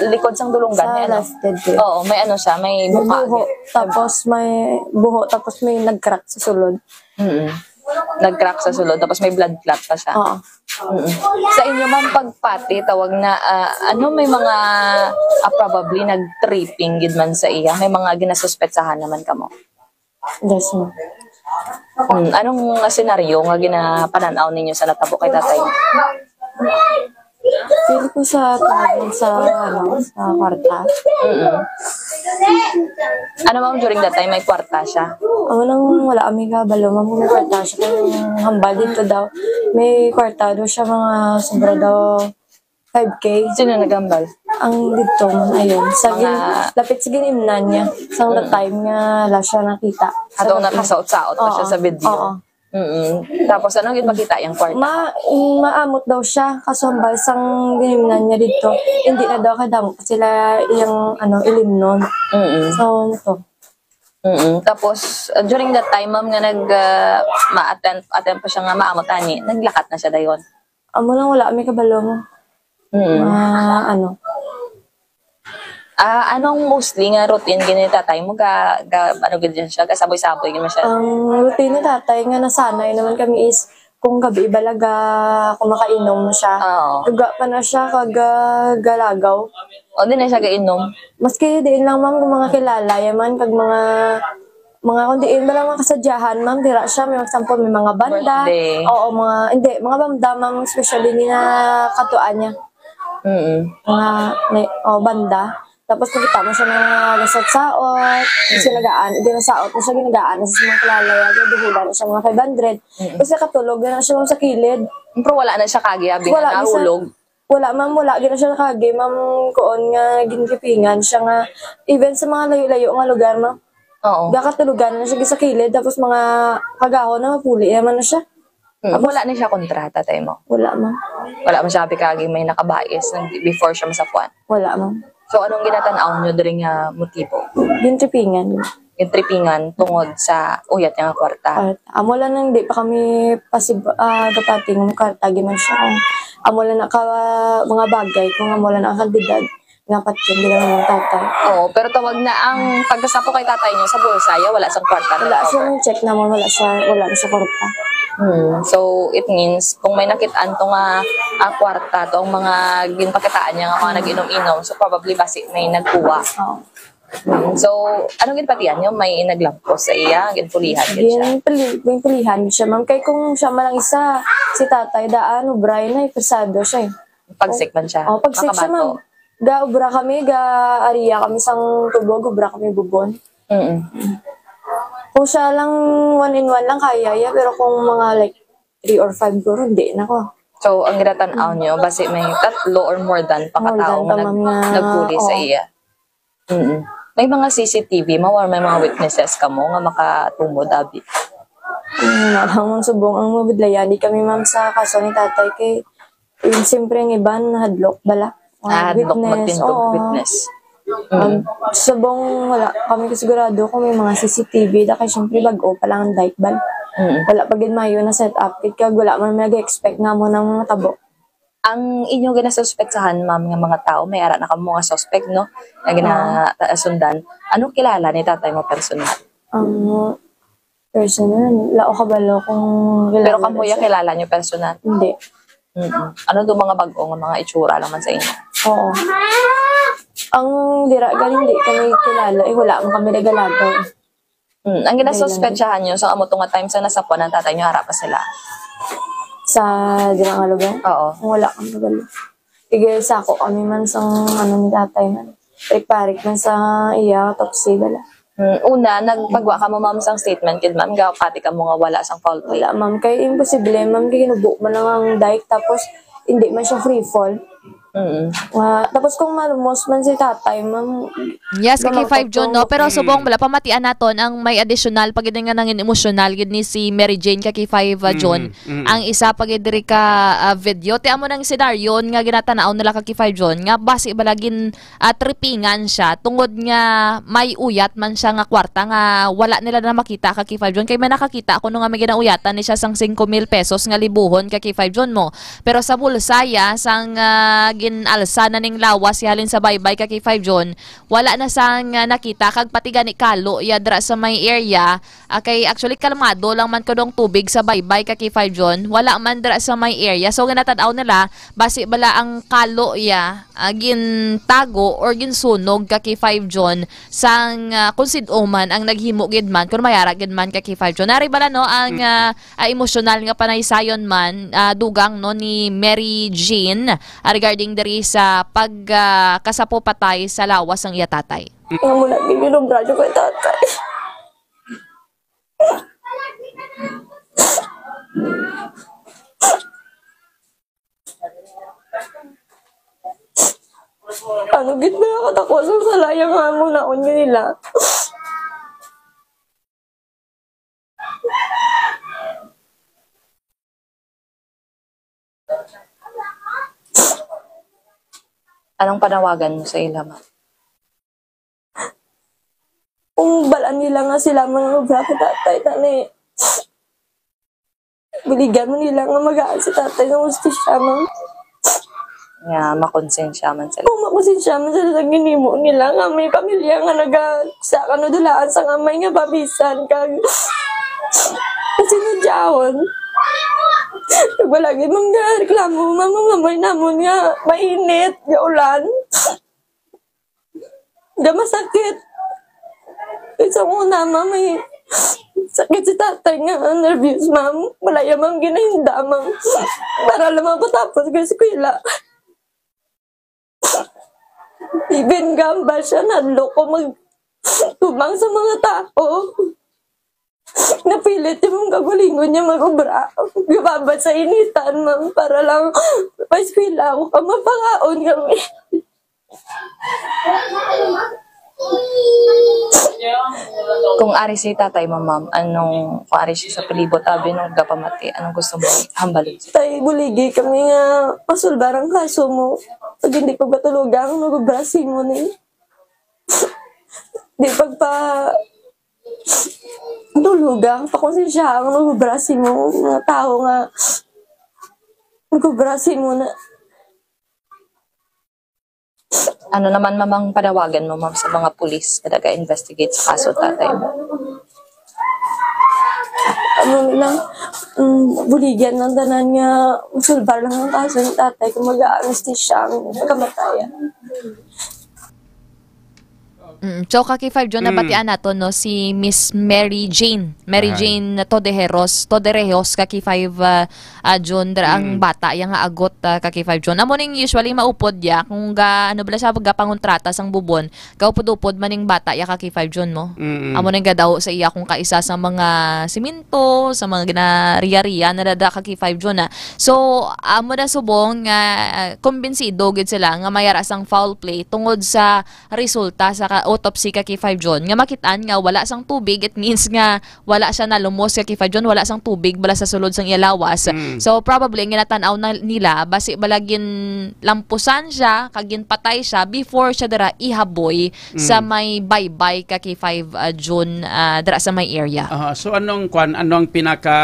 likod sang dulunggan, Sa may ano? left dead ko. Oo, may ano siya, may May buka. buho, tapos may buho, tapos may nag-crack sa sulod. Mm. Nag-crack sa sulod, tapos may blood clot pa siya. Oo. Mm. Sa inyo, ma'am, pagpati, tawag na, ah, ano, may mga, ah, probably nag-tripping gid man sa iya, may mga ginasuspetsahan naman kamo? Yes, ma'am. Mm. Anong senaryo nga ginapanan-aw ninyo sa natabo kay tatay? Feel ko sa tungod sa, ano, sa kwarta. Mm. Ano, ma'am, during that time, may kwarta siya? Ako lang, wala kami kabalo, ma'am, kung may kwarta siya. Kung hambal dito daw, may kwarta daw siya, mga sobra daw five K. Sino naghambal? Ang dito, ma'am, ayun. Sa Mga gin-, lapit sa ginimnan niya. Sa Mm. time nga wala siya nakita. Sa Atong gabi. nakasaot-saot pa siya Oo, sa video. oo. Mm-mm. Tapos, anong ginpakita yung kwarta? Ma-, maamot daw siya, kaso ang balsang ginimnan niya dito, hindi na daw kadamo pa sila yung, ano, ilimnon. Mm-mm. So, ito. Mm-mm. Tapos, uh, during that time, ma'am, nga nag, uh, ma-attempt, attempt pa siya nga maamot ani, naglakat na siya dayon? Amo lang, wala kami kabalo mo. Mm. Ah, ano? Ah, anong mostly nga routine gid ni tatay mo? Ga, ga, ano gid siya? Gasaboy-saboy gid man siya? Ang routine ni tatay nga nasanay naman kami is kung gabi balaga kumakainom siya. Oo. Tuga pa na siya kag ah, galagaw. O, di na siya gainom? Maski diin lang, ma'am, kung mga kilala, yaman, kag mga, mga kung diin ba lang mga kasadyahan, ma'am, dira siya, may example, may mga banda. Birthday. Oo, mga, hindi, mga banda, ma'am, especially ni na katuan niya. Mm. Mga, may, oh, banda. Tapos nakita mo siya nga gasat-saot, sinagaan, ginasaot mo siya, ginagaan na sa mga kilala, duhulan na siya mga five hundred. Mm. Kasi katulog na siya, ma'am, sa kilid. Pero wala na siya kagi, abi Wala, nga bisan- nahulog. Wala, ma'am, wala gid na siya kagi, ma'am, kuon nga ginripingan siya nga even sa mga layo-layo nga lugar, ma'am. Oo. Gakatulogan na siya sa kilid, tapos mga kagahon na mapuli naman na siya. Mm. Wala na siya kontra, tatay mo? Wala, ma'am. Wala man siya, abi, kagi may nakabais nang before siya masapuan? Wala, ma'am. So, anong ginatan-aw nyo diri nga motibo? Ginripingan. Ginripingan tungod sa uyat niya nga kwarta. At amo lang nang di pa kami pasib ah, gapati nga kwarta, giman siya kung amo lang na ka mga bagay, kung amo lang na kantidad nga patyon gid ang tatay. Oo, pero tawag na ang pagkasapo kay tatay niyo sa bulsa, ya, wala sang kwarta na Wala siya cover. Nang check naman, wala siya, wala na siya kwarta. Hmm. So, it means, kung may nakit-an to nga ah, kwarta, to ang mga ginpakitaan niya nga mga nag-inom-inom, so probably basi may nagkuha. Oo. Hmm. So, anong ginpatihan niyo? May naglampos sa iya, ginpulihan gid siya. Ginpuli, ginpulihan gid siya, ma'am. Kay kung siya man lang isa, si tatay daan, ubray na, eh, pesado siya, eh. Pagsik man siya. Oh, pagsik siya, Makabato. Ma'am. Ga-obra kami, ga-area kami sang tubog, obra kami bubon. Mm. Kung siya lang, one in one lang, kaya ya. Pero kung mga, like, three or five, guro, hindi na ko. So, ang ginatan-aw niyo, basi may tatlo or more than pa More than katao pa, nga nag, ma'am, nga, nagpuli sa oo. iya. Mm. May mga C C T V, ma'am, or may mga witnesses kamo nga makatumod, abi? Ang lang, ma'am, subong ang mabudlayan. Di kami, ma'am, sa kaso ni tatay kay, yun, siyempre, ang iban, hadlok bala. Mga Ah, hadlok witness, magtindog oo. Witness. Ang subong, wala kami kasigurado kung may mga C C T V da kay siyempre bag-o pa lang ang dike ban. Mm. Wala pa gid mayo na set up kit kag wala man nag-expect nga mo nang matabo. Ang inyo ginasuspetsahan, ma'am, nga mga tao, may ara na kamo nga suspect, no? Nga ginasundan. Ano kilala ni tatay mo personal? Ang personal, lao kabalo kung kilala Pero kamo ya siya. Kilala niyo personal? Hindi. Mm-mm. Ano do mga bag-o nga mga itsura lang man sa inyo? Oo. Ang dira gani hindi kami kilala, eh, wala man kami nagalagaw. Mm. Ang ginasuspetsahan niyo sa amo to nga time sa nasapuan ang tatay niyo, ara pa sila? Sa dira nga lugar? Oo. Wala kami kabalo. Sige, sako kami man sa ano ni tatay man. Parik-parik man sa iya, autopsy bala. Mm. Una, nagpagwa kamo, ma'am, sang statement kid ma'am, gapati kamo nga wala sang foul play. Wala, ma'am. Kay imposible, ma'am, kay ginubo man lang ang dike, tapos hindi man siya free fall. Mm. Nga, tapos kung malumos man si tatay, ma'am, Yes, ka K five John, no? Pero subong, wala pamatian naton ang may additional pa gid nga nangin emosyonal gid ni si Mary Jane, ka K five, ah, John. Mm, mm. Ang isa pa gid diri ka ah, video. Ti amo nang senaryo nga ginatanaw nila, ka K five John, nga basi bala gin ah, tripingan siya tungod nga may uyat man siya nga kwarta nga wala nila na makita, ka K five John. Kay may nakakita ako no nga may ginauyatan ni siya sang singko mil pesos nga libuhon, ka K five John, mo. Pero sa bulsa ya, sang ah, gin-alsa na ning lawas ya halin sa baybay, ka K five John, wala na sang ah, nakita kag pati gani kalo ya dira sa may area. Ah, kay actually kalmado lang man kuno ang tubig sa baybay, ka K five John. Wala man dira sa may area. So ginatad-aw nila basi bala ang kalo ya ah, gintago or ginsunog, ka K five John, sang ah, kung sin-o man ang naghimo gid man, kung mayara gid man, ka K five John. Nari bala, no, ang ah, ah, emosyonal nga panaysayon man, ah, dugang, no, ni Mary Jean, ah, regarding diri sa pag ah, kasapo patay sa lawas sang iya tatay. Nga muna, ginubra siya kay tatay. Ano gid ba ang katakos ang salaya nga amo naon nga nila? Anong panawagan mo sa ila, ma'am? Kung balaan nila nga sila man ang obra kay tatay, tani, buligan mo nila nga magaan si tatay nga hustisya, ma'am. nga makonsensya man sila. Kung makonsensya man sila sa ginhimo nila, nga may pamilya nga naga-, sa kanudulaan sa amay nga pabisan, kag kasinadyaon. Kag wala gid man gareklamo, ma'am, ang amay namon nga mainit, nga ulan. Nga masakit. Kay sa una, ma'am, may sakit si tatay nga nervous, ma'am. Wala ya, ma'am, ginahinda, ma'am. Para lang mapatapos ka eskwela. Even gambal siya, nadlo ko mag-, tubang sa mga tao. Napilit yung mga kagulingon niya mag-obra. Gababad sa initan, ma'am, para lang pa-eskwela ako, ka mapakaon kami. Kung ari si tatay mo, ma'am, anong, kung ari siya sa palibot, abi, nung gapamati, anong gusto mo hambalin? Tay, buligi kami nga masulbar ang kaso mo. Pag hindi pagpatulugang, mag-obra si mo ni. Di pagpa-, tulugang, pakonsensya ang mag-obra si mo. Mga tao nga mag-obra si mo na. Ano naman, ma'am, ang panawagan mo, ma'am, sa mga pulis na nag-investigate sa kaso tatay mo? Ano lang, mm, buligan ng tanan nga masulbar lang ang kaso ni tatay kung mag-aanesthesia ang pagkamatayan. Mm. So, ka K five John, Mm. nabatian nato, no, si Miss Mary Jane. Mary Ahay. Jane Todejeros, Toderejos, ka K five, ah, ah, John, dira ang Mm. bata, iya nga agot, ah, ka K five John. Amo ning usually maupod ya, kung ga, ano bala siya, ga pangontrata sang bubon, gaupod-upod man ning bata, ya ka K five John mo. Mm-mm. Amo ning gadaw sa iya kung kaisa sa mga siminto, sa mga ginariya-riya, nadada ka K five John, ah. So, amo na subong nga, ah, kumbinsido gid sila nga may ara sang foul play tungod sa resulta sa ka-, autopsy ka K five John, nga makit-an nga wala sang tubig, it means nga wala siya nalumos ka K five John, wala sang tubig bala sa sulod sang iya lawas. Mm. So, probably, ang ginatan-aw na nila, basi bala ginlampusan siya, kag ginpatay siya before siya dira ihaboy sa Mm. may baybay ka K five, ah, John, ah, dira sa may area. Aha, so, anong kwan, anong pinaka,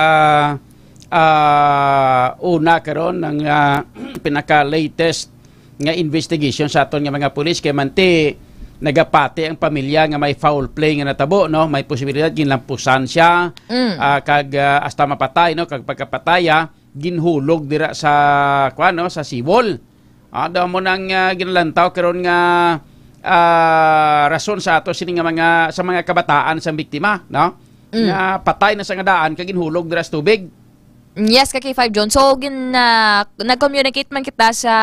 ah, una karon, ang, ah, pinaka latest nga investigation sa aton nga mga pulis, kay manti nagapati ang pamilya nga may foul play nga natabo, no? May posibilidad ginlampusan siya, Mm. ah, kag, ah, hasta mapatay, no? Kag pagkapatay, ah, ginhulog dira sa, kuwan, no? Sa seawall. Ah, daw mo nang, ah, ginalantaw karon nga, ah, rason sa ato sini nga mga, sa mga kabataan sang biktima, no? Mm. Nga patay na sa nga daan kag ginhulog dira sa tubig. Yes, ka K five John. So, gin-, ah, nag-communicate man kita sa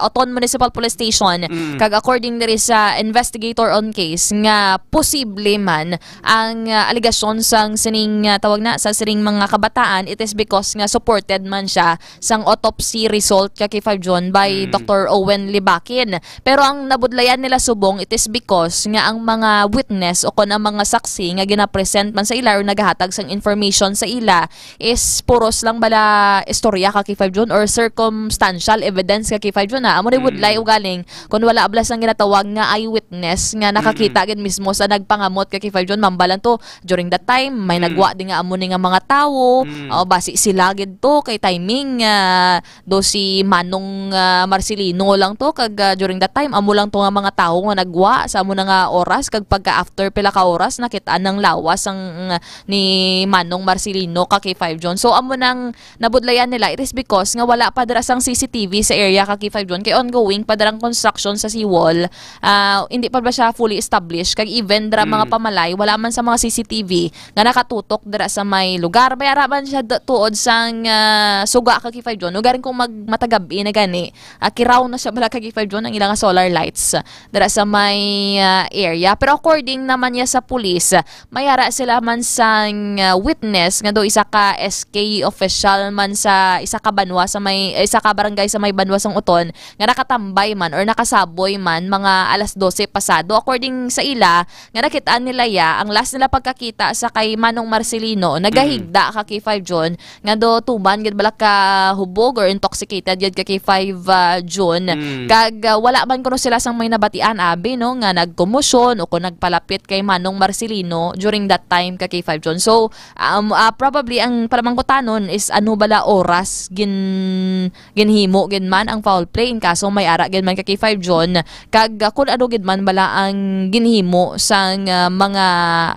Oton Municipal Police Station, Mm. kag according diri sa investigator on case, nga posible man ang, ah, alegasyon sang sining, ah, tawag na, sa sining mga kabataan, it is because nga supported man siya sang autopsy result, ka K five John, by Mm. Doctor Owen Libakin. Pero ang nabudlayan nila subong, it is because nga ang mga witness o kon ang mga saksi nga ginapresent man sa ila or nagahatag sang information sa ila is puros lang bala istorya, ka K five John, or circumstantial evidence, ka K five John, ah. Amo ni Mm. budlay ugaling kung wala bala sang ginatawag nga eyewitness nga nakakita Mm-mm. gid mismo sa nagpangamot, ka K five John, mambal lang to during that time, may Mm. nagwa din nga amo ni nga mga tawo, Mm. o basi sila gid to kay timing, ah, do si Manong, ah, Marcelino lang to, kag, ah, during that time, amo lang to nga mga tawo nga nagwa sa amo na nga oras, kag pagka after pila ka oras, nakit-an ang lawas ang, ni Manong Marcelino, ka K five John. So, amo nang nabudlayan nila, it is because nga wala pa dira sang C C T V sa area, ka K five John, kay ongoing pa dira ang construction sa seawall. Ah, hindi pa ba siya fully established? Kag even dira mga Mm. pamalay, wala man sa mga C C T V nga nakatutok dira sa may lugar. May ara man siya da-, tuod sang, ah, suga, ka K five John. Ugaring kung mag-, matagab-i na gani, ah, kiraw na siya bala, ka K five John, ang ilang solar lights, ah, dira sa may, ah, area. Pero according naman niya sa pulis, ah, may ara sila man sang, ah, witness nga do isa ka S K official man sa isa ka banwa sa may, isa ka barangay sa may banwa sang Oton nga nakatambay man or nakasaboy man mga alas dose pasado. According sa ila, nga nakit-an nila ya, ang last nila pagkakita sa kay Manong Marcelino, Mm. nagahigda, ka K five John, nga do tuman gid bala ka hubog or intoxicated gid, ka K five, ah, John. Mm. Kag, ah, wala man kuno sila sang may nabatian, abi, no, nga nagkomosyon o kung nagpalapit kay Manong Marcelino during that time, ka K five John. So, um, ah, probably ang palamangkutanon is ano bala oras gin-, ginhimo gid man ang foul play, in kaso may ara gid man ka K five John, kag, ah, kun ano gid man bala ang ginhimo sang, ah, mga,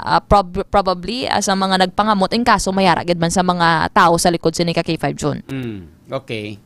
ah, prob-, probably, ah, sa mga nagpangamot, in kaso may ara gid man sa mga tawo sa likod sini ka K five John. Mm, okay.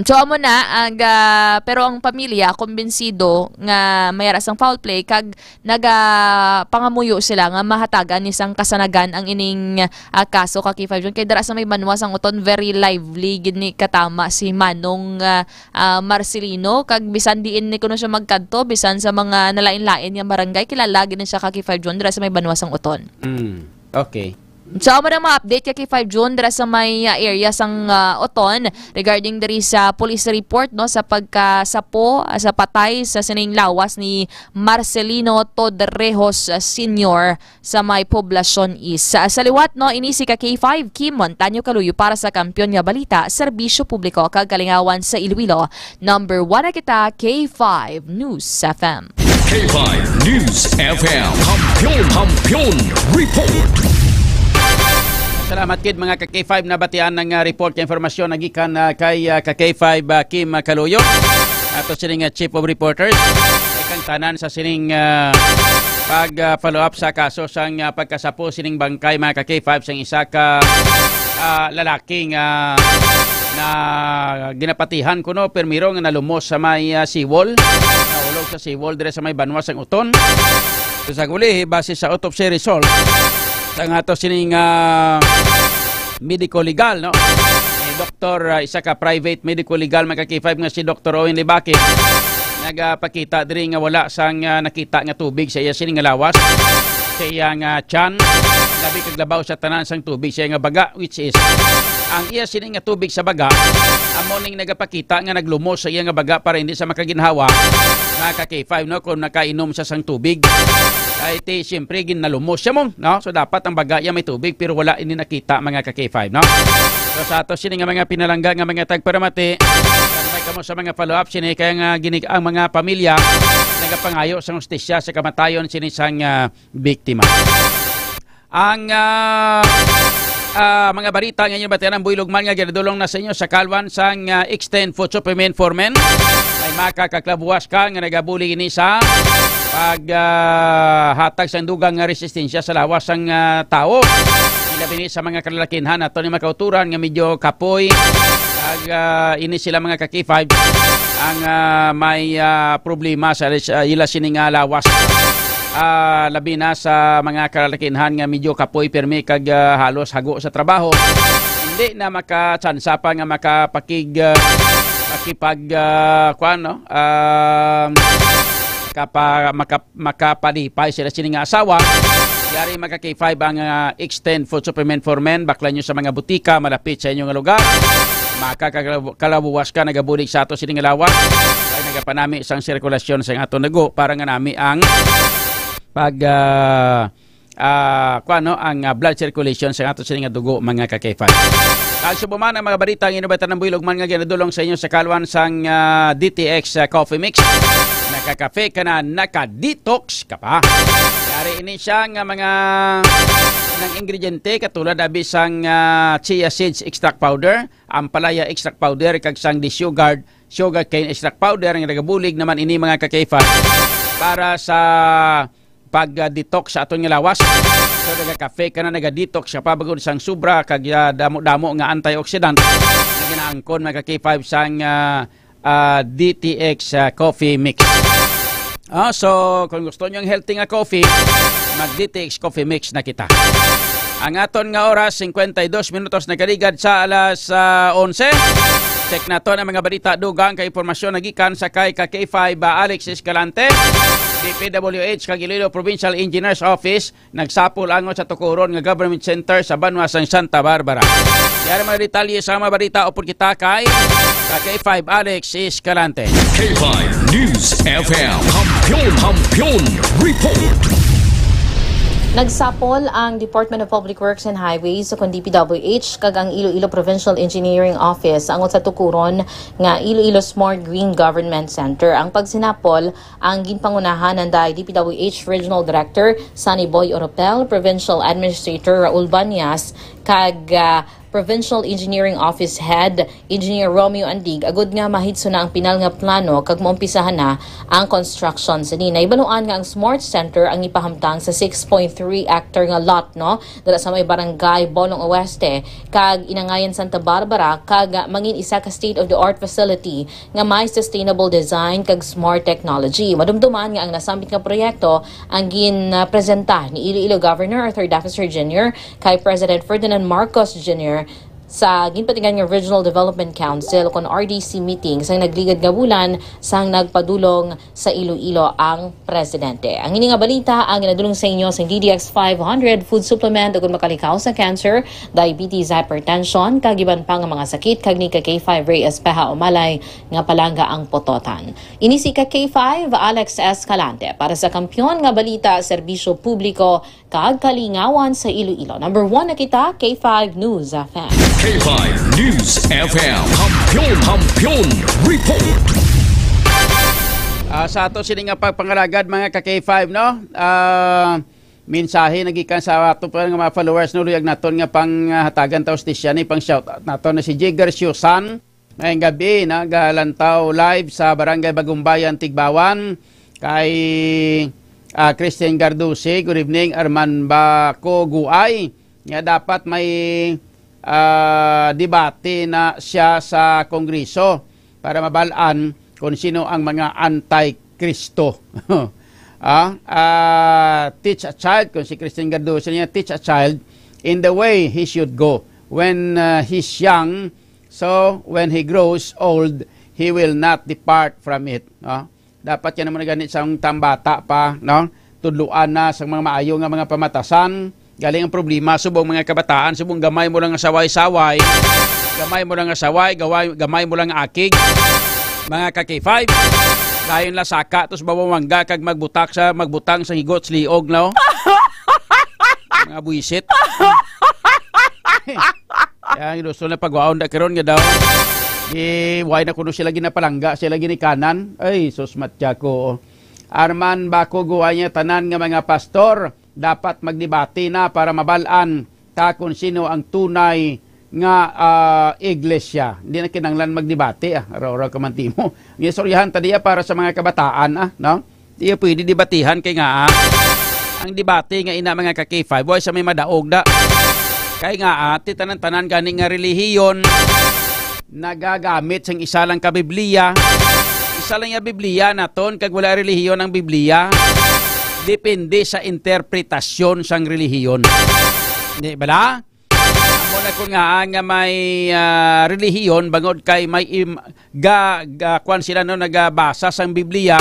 So, amo na, ag, ah, pero ang pamilya kumbinsido nga may ara sang foul play, kag nagapangamuyo sila nga mahatagan ni sang kasanagan ang ining, ah, kaso ka K five John. Kay dira sa may banwa sang Oton, very lively gid ni katama si Manong, ah, ah, Marcelino, kag bisan diin ni kuno siya magkadto, bisan sa mga nalain-lain nga barangay, kilala gid ni siya ka K five John dira sa may banwa sang Oton. Mm, okay. So, amo na mga update ka K five John dira sa may, ah, area sang, ah, Oton regarding diri sa police report, no, sa pagkasapo, ah, sa patay sa sining lawas ni Marcelino Todrejos, ah, Senior sa may Poblacion East. Sa, sa liwat, no, ini si ka K five, Kim Montaño Kaluyo para sa Kampiyon nga Balita, Serbisyo Publiko kag Kalingawan sa Iloilo. Number one na kita, K five News F M. K five News F M. Kampiyon, Kampiyon Report. Salamat gid, mga ka K five, nabatian ang, ah, report kay informasyon nagikan, ah, kay, ah, ka K five, ah, Kim, ah, Kaluyo. Ato sining, ah, Chief of Reporters. Kay kang tanan sa sining, ah, pag, ah, follow up sa kaso sang, ah, pagkasapo sining bangkay, mga ka K five, sang isa ka, ah, lalaki nga na ginapatihan kuno, pirmiro nga nalumos sa may, ah, seawall. Nahulog sa seawall dire sa may banwa sang Oton. So, sa uli, base sa autopsy result, sa nga to sining, ah, medico legal, no? Eh, doktor, ah, isa ka private medico legal, mga ka K five, nga si Doktor Owen Libaki, nagapakita diri nga wala sang, ah, nakita nga tubig sa iya sining nga lawas, sa iya nga tiyan, labi kag labaw sa tanan sang tubig sa iya nga baga, which is ang iya sining nga tubig sa baga amo ning nagapakita nga naglumos sa iya nga baga para hindi sa makaginhawa, mga ka K five, no, kung nakainom siya sang tubig. Ay, ti, siyempre, ginalumos siya mo, no? So, dapat ang baga iya may tubig, pero wala ini nakita, mga ka K five, no? So, sa ato sini nga mga pinalangga nga mga tagparamati, may kamo sa mga follow-up sini, kaya nga ginig ang mga pamilya nagapangayo sa hustisya sa kamatayon sini sang, ah, biktima. Ang, ah, ah, mga barita nga inyo batian ang buylog man nga ginadulong na sa inyo sa kalwan sang, ah, Extend Food Supplement for Men. May makakaklabuwas ka nga nagabuli ini sa pag, ah, hatag sang dugang nga resistensya sa lawas sang, ah, tawo. Ilabi ni sa mga kalalakinhan ato ni makauturan nga medyo kapoy. Ag, ah, ini sila mga ka K five ang, ah, may, ah, problema sa, sa ila sini nga lawas. Ah, labi na sa mga kalalakinhan nga medyo kapoy pirmi kag, ah, halos hago sa trabaho. Hindi na makatsansa pa nga makapakig, ah, makipag, ah, kuwan, no? Ah, kapa-, maka-, makapadipay sila sini nga asawa. Yari, mga ka K five, ang, ah, Extend Food Supplement for Men. Baklan nyo sa mga butika malapit sa inyo nga lugar. Makakalabuwas ka nagabulig sa ato sini nga lawas. Ay nagapanami sang sirkulasyon sa ato dugo para nga nami ang pag, ah, ah, kuwan, no, ang, ah, blood circulation sa ato sini nga dugo, mga ka K five. Kag subong man ang mga balita nga inubatan ng buylog man nga ginadulong sa inyo sa kalwan sang, ah, D T X, ah, Coffee Mix. Nakakafe ka na, naka-detox ka pa. Yari ini siya nga mga nang ingrediente katulad abi sang, ah, chia seeds extract powder, ampalaya extract powder, kag sang desugared sugarcane extract powder nga nagabulig naman ini, mga ka K five, para sa pag, ah, detox sa aton nga lawas. So, nagakafe ka na, naga-detox ka pa bangod sang sobra kag, ah, damo-damo nga antioxidant nga ginaangkon, mga ka K five, sang, ah, ah, D T X, ah, coffee mix. Ah, so, kung gusto nyo ang healthy nga coffee, mag-D T X coffee mix na kita. Ang aton nga oras, cincuenta y dos minutos nagkaligad sa alas, ah, onse. Check naton ang mga balita, dugang kay impormasyon nagikan sa kay ka K five, ah, Alex Escalante, D P W H kag Iloilo Provincial Engineers Office, nagsapol angot sa tukuron nga government center sa banwa sang Santa Barbara. Yari mga detalye sa mga balita, upod kita kay ka K five Alex Escalante. K five News F M. Kampiyon, Kampiyon Report. Nagsapol ang Department of Public Works and Highways, ukon D P W H, kag ang Iloilo Provincial Engineering Office angot sa tukuron nga Iloilo Smart Green Government Center. Ang pagsinapol ang ginpangunahan nanday D P W H Regional Director Sunny Boy Oropel, Provincial Administrator Raul Banyas, kag, ah, Provincial Engineering Office Head Engineer Romeo Andig agud nga mahitso na ang pinal nga plano kag maumpisahan na ang construction sini. Nahibaluan nga ang Smart Center ang ipahamtang sa six point three hectare nga lot, no, dala sa may barangay Bolong Oeste kag Inangayan, Santa Barbara, kag mangin isa ka state-of-the-art facility nga may sustainable design kag smart technology. Madumduman nga ang nasambit nga proyekto ang ginpresenta ni Iloilo Governor Arthur Defensor Junior kay President Ferdinand Marcos Junior sa ginpatigan nga Regional Development Council, kon R D C, meeting sang nagligad nga bulan sang nagpadulong sa Iloilo ang presidente. Ang ini nga balita ang ginadulong sa inyo sang D D X five hundred food supplement, ug kon makalikaw sa cancer, diabetes, hypertension, kag iban pa nga mga sakit, kag ni ka K five Ray Espeha Umalay nga palangga ang pototan. Ini si ka K five, Alex Escalante, para sa Kampiyon nga Balita, Serbisyo Publiko, kag Kalingawan sa Iloilo. Number one na kita, K five News F M. K five News F M. Kampiyon, Kampiyon Report. Ah, sa ato sini nga pagpangalagad, mga ka K five, no? Ah, mensahe nagikan sa ato pa nga mga followers, no, luyag naton nga pang, ah, hatagan ta hustisya ni pang shout out naton na si Jigger Siusan. Ngayong gabi, nagalantaw live sa Barangay Bagumbayan, Tigbawan, kay, ah, Christian Garduce. Good evening, Arman Baco Guay, nga dapat may, ah, debate na siya sa Kongreso para mabalaan kung sino ang mga anti-Kristo. Ah, ah, teach a child, kung si Christian Garduce niya, teach a child in the way he should go when, ah, he's young, so when he grows old, he will not depart from it. No? Dapat yan naman gani sang tambata pa, no? Tudluan na sang mga maayo nga mga pamatasan. Galing ang problema, subong mga kabataan, subong gamay mo lang nga saway-saway, gamay mo lang nga saway, gaway, gamay mo lang nga akig, mga ka K five. Dayon la saka, tos bawang mangga, kag magbutak sa, magbutang sa higot, sa liog, no? Mga buwisit. Kaya ang gusto na pagwaon da karon nga daw, eh, why na kuno sila ginapalangga, sila ginikanan? Ay, sus, matya ko. Arman Baco Guay niya, tanan nga mga pastor, dapat magdebate na para mabalaan ta kung sino ang tunay nga, ah, iglesia. Hindi na kinahanglan magdebate, ah. Araw-araw ka man timo. Nga istoryahan ta diya para sa mga kabataan, ah, no? Di pwede debatihan kay nga, ah, ang debate nga ina, mga ka K five, wa sa may madaog da. Kay nga, ah, ti tanan-tanan gani nga relihiyon nagagamit sang isa lang ka Biblia. Isa lang nga Biblia naton, kag wala relihiyon ang Biblia. Depende sa interpretasyon sang relihiyon. Di bala? Amo na kun nga, nga may, ah, relihiyon bangod kay may im-, ga, ga, kwan sila, no, nagabasa sang Biblia,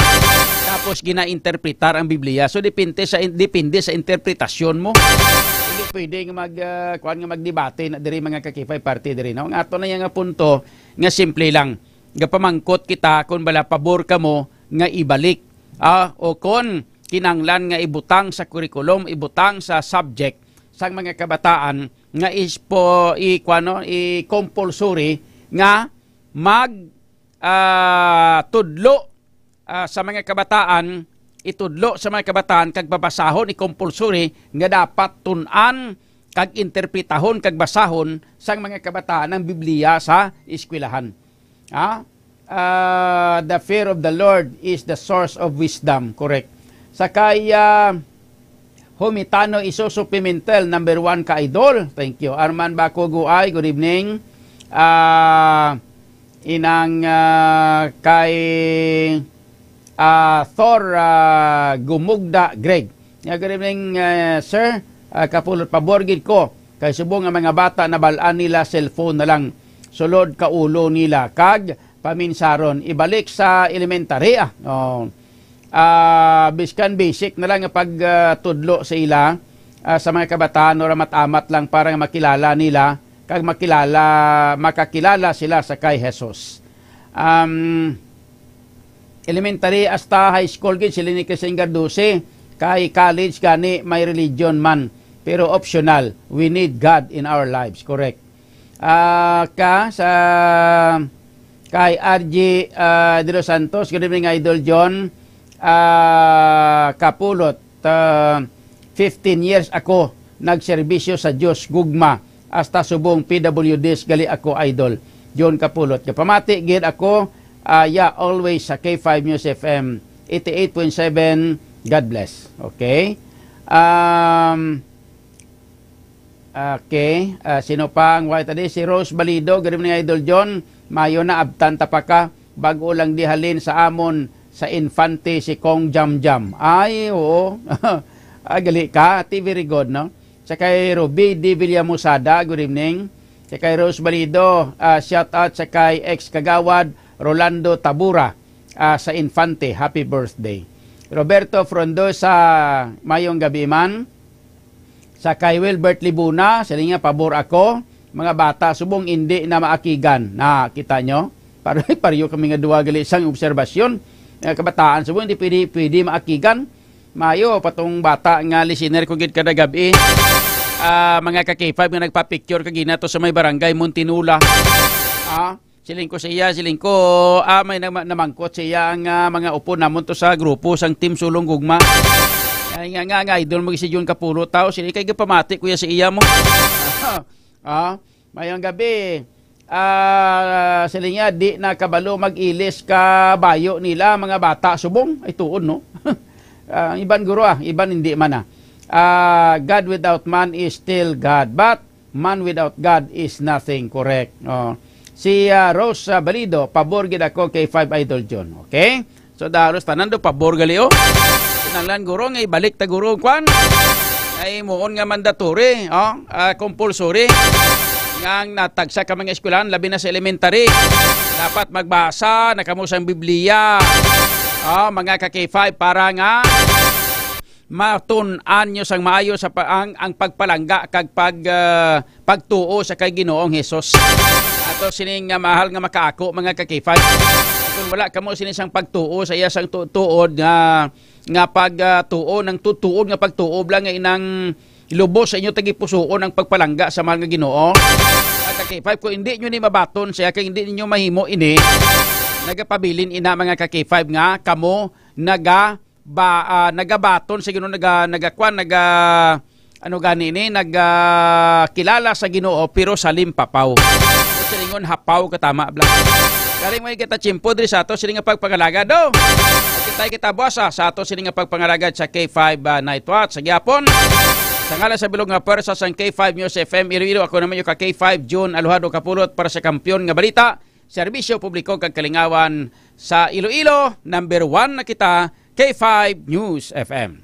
tapos ginainterpretar ang Biblia. So, depende sa, depende sa interpretasyon mo. Hindi pwede nga mag, ah, kwan nga magdebate na diri, mga ka K five, parte diri, no? Ang ato na yang punto nga simple lang. Gapamangkot kita kung bala pabor kamo nga ibalik, ah, o kon kinanglan nga ibutang sa curriculum, ibutang sa subject sang mga kabataan nga ispo, i-, kuwan, no, i-compulsory nga mag, ah, tudlo, ah, sa mga kabataan, itudlo sa mga kabataan kag babasahon, i-compulsory nga dapat tun-an kag interpretahon kag basahon sang mga kabataan ang Biblia sa eskwelahan. Ah, ah, "The fear of the Lord is the source of wisdom." Correct. Sa kay, ah, Humitano Isuso Pimentel, number one ka idol. Thank you. Arman Baco Guay, good evening. Ah, inang, ah, kay, ah, Thor, ah, Gumugda Greg. Nga, good evening, ah, sir. Ah, kapulot, pabor gid ko kay subong nga mga bata, nabal-an nila cellphone na lang sulod ka ulo nila kag paminsaron. Ibalik sa elementary, ah. Oh. Ah, biskan basic na lang nga pag, ah, tudlo sa ila, ah, sa mga kabataan, or amat-amat lang para nga makilala nila, kag makilala, makakilala sila sa kay Jesus. Um, elementary hasta high school gid sila ni Christian Garduce, kay college gani may religion man, pero optional. We need God in our lives, correct? Ah, ka sa kay R G, ah, De Los Santos, good evening, Idol John. Ah, kapulot, ah, fifteen years ako nagserbisyo sa Dios gugma. hasta subong P W Ds gali ako, idol. John Kapulot. Gapamati gid ako, ah, yeah, always sa K five News F M eighty-eight point seven. God bless. Okay? Um, okay. Ah, sino pa ang white tadi? Si Rose Balido. Good evening, Idol John. Mayo na, abtan ta pa ka. Bago lang di halin sa amon sa Infante si Kong Jam Jam. Ay, oo. Ah, gali ka. Ti, very good, no? Sa kay Ruby D. Villamusada, good evening. Sa kay Rose Balido, ah, shout out sa kay ex-kagawad Rolando Tabura, ah, sa Infante, happy birthday. Roberto Frondosa, mayong gabi man. Sa kay Wilbert Libuna, sila nga, pabor ako. Mga bata, subong indi na maakigan. Na, kita nyo? Par-, pareho kami nga duwa gali sang obserbasyon. Nga kabataan, subong hindi pwede, pwede maakigan. Mayo, patong bata nga listener ko gid kada gabi. Ah, mga ka-K five nga nagpa-picture kagina to sa may barangay Muntinula. Ah, siling ko sa iya, siling ko, ah, may nama-, namangkot sa iya ang, ah, mga upo namon to sa grupo sang Team Sulong Gugma. Ay, nga, nga, nga, idol mo si Jun Kapulot, tao, sila kay gapamati ko ya sa iya mo. Ah, mayong gabi. Ah, sila nga, di na kabalo mag-ilis ka bayo nila, mga bata, subong. Ay, tuon, no? Ah, iban guro, ah, iban hindi man, ah. Ah, God without man is still God, but man without God is nothing. Correct. Oh. Si, ah, Rose, ah, Balido, pabor gid ako kay Five Idol John. Okay? So, daros tanan do pabor gali, oh. Kinahanglan, guro, nga ibalik ta, guro, kwan. Ay, muon nga mandatory, oh, ah, compulsory. Nga ang natagsa ka mga eskwelahan, labi na sa elementary, dapat magbasa na kamo sang Biblia. Oh, mga ka-K five, para nga matun-an nyo sang maayo sa pa-, ang, ang pagpalangga kag pag, ah, pagtuo sa kay Ginoong Jesus. Ato sining nga mahal nga makaako, mga ka-K five. Kung wala kamo sini sang pagtuo sa iya sang tu-, tuod nga, nga pag, ah, tuo, nang tu-, tuod nga pagtuo lang nga inang lubos sa inyo tagipusoon ang pagpalangga sa mahal nga Ginoo. Mga ka-K five, kung hindi nyo ni mabaton siya, kay hindi ninyo mahimo ini, nagapabilin ina, mga ka-K five, nga kamo naga ba, ah, nagabaton sa Ginoo, naga-, nagakwan, naga-, ano gani ni, naga-, kilala sa Ginoo, pero sa limpapaw. Silingon hapaw ka tama, bla. Galing mo kita tiyempo diri sa ato, siling nga pagpangalagad, do. Kita kita buwasa sa ato, siling nga pagpangalagad sa K five, ah, Night Watch sa gihapon. Sa ngalan sa bilog nga pwersa sang K five News F M Iloilo, ako naman yung ka K five, June Alojado Kapulot para sa Kampiyon nga Balita, Serbisyo Publiko kag Kalingawan sa Iloilo. Number one na kita, K five News F M.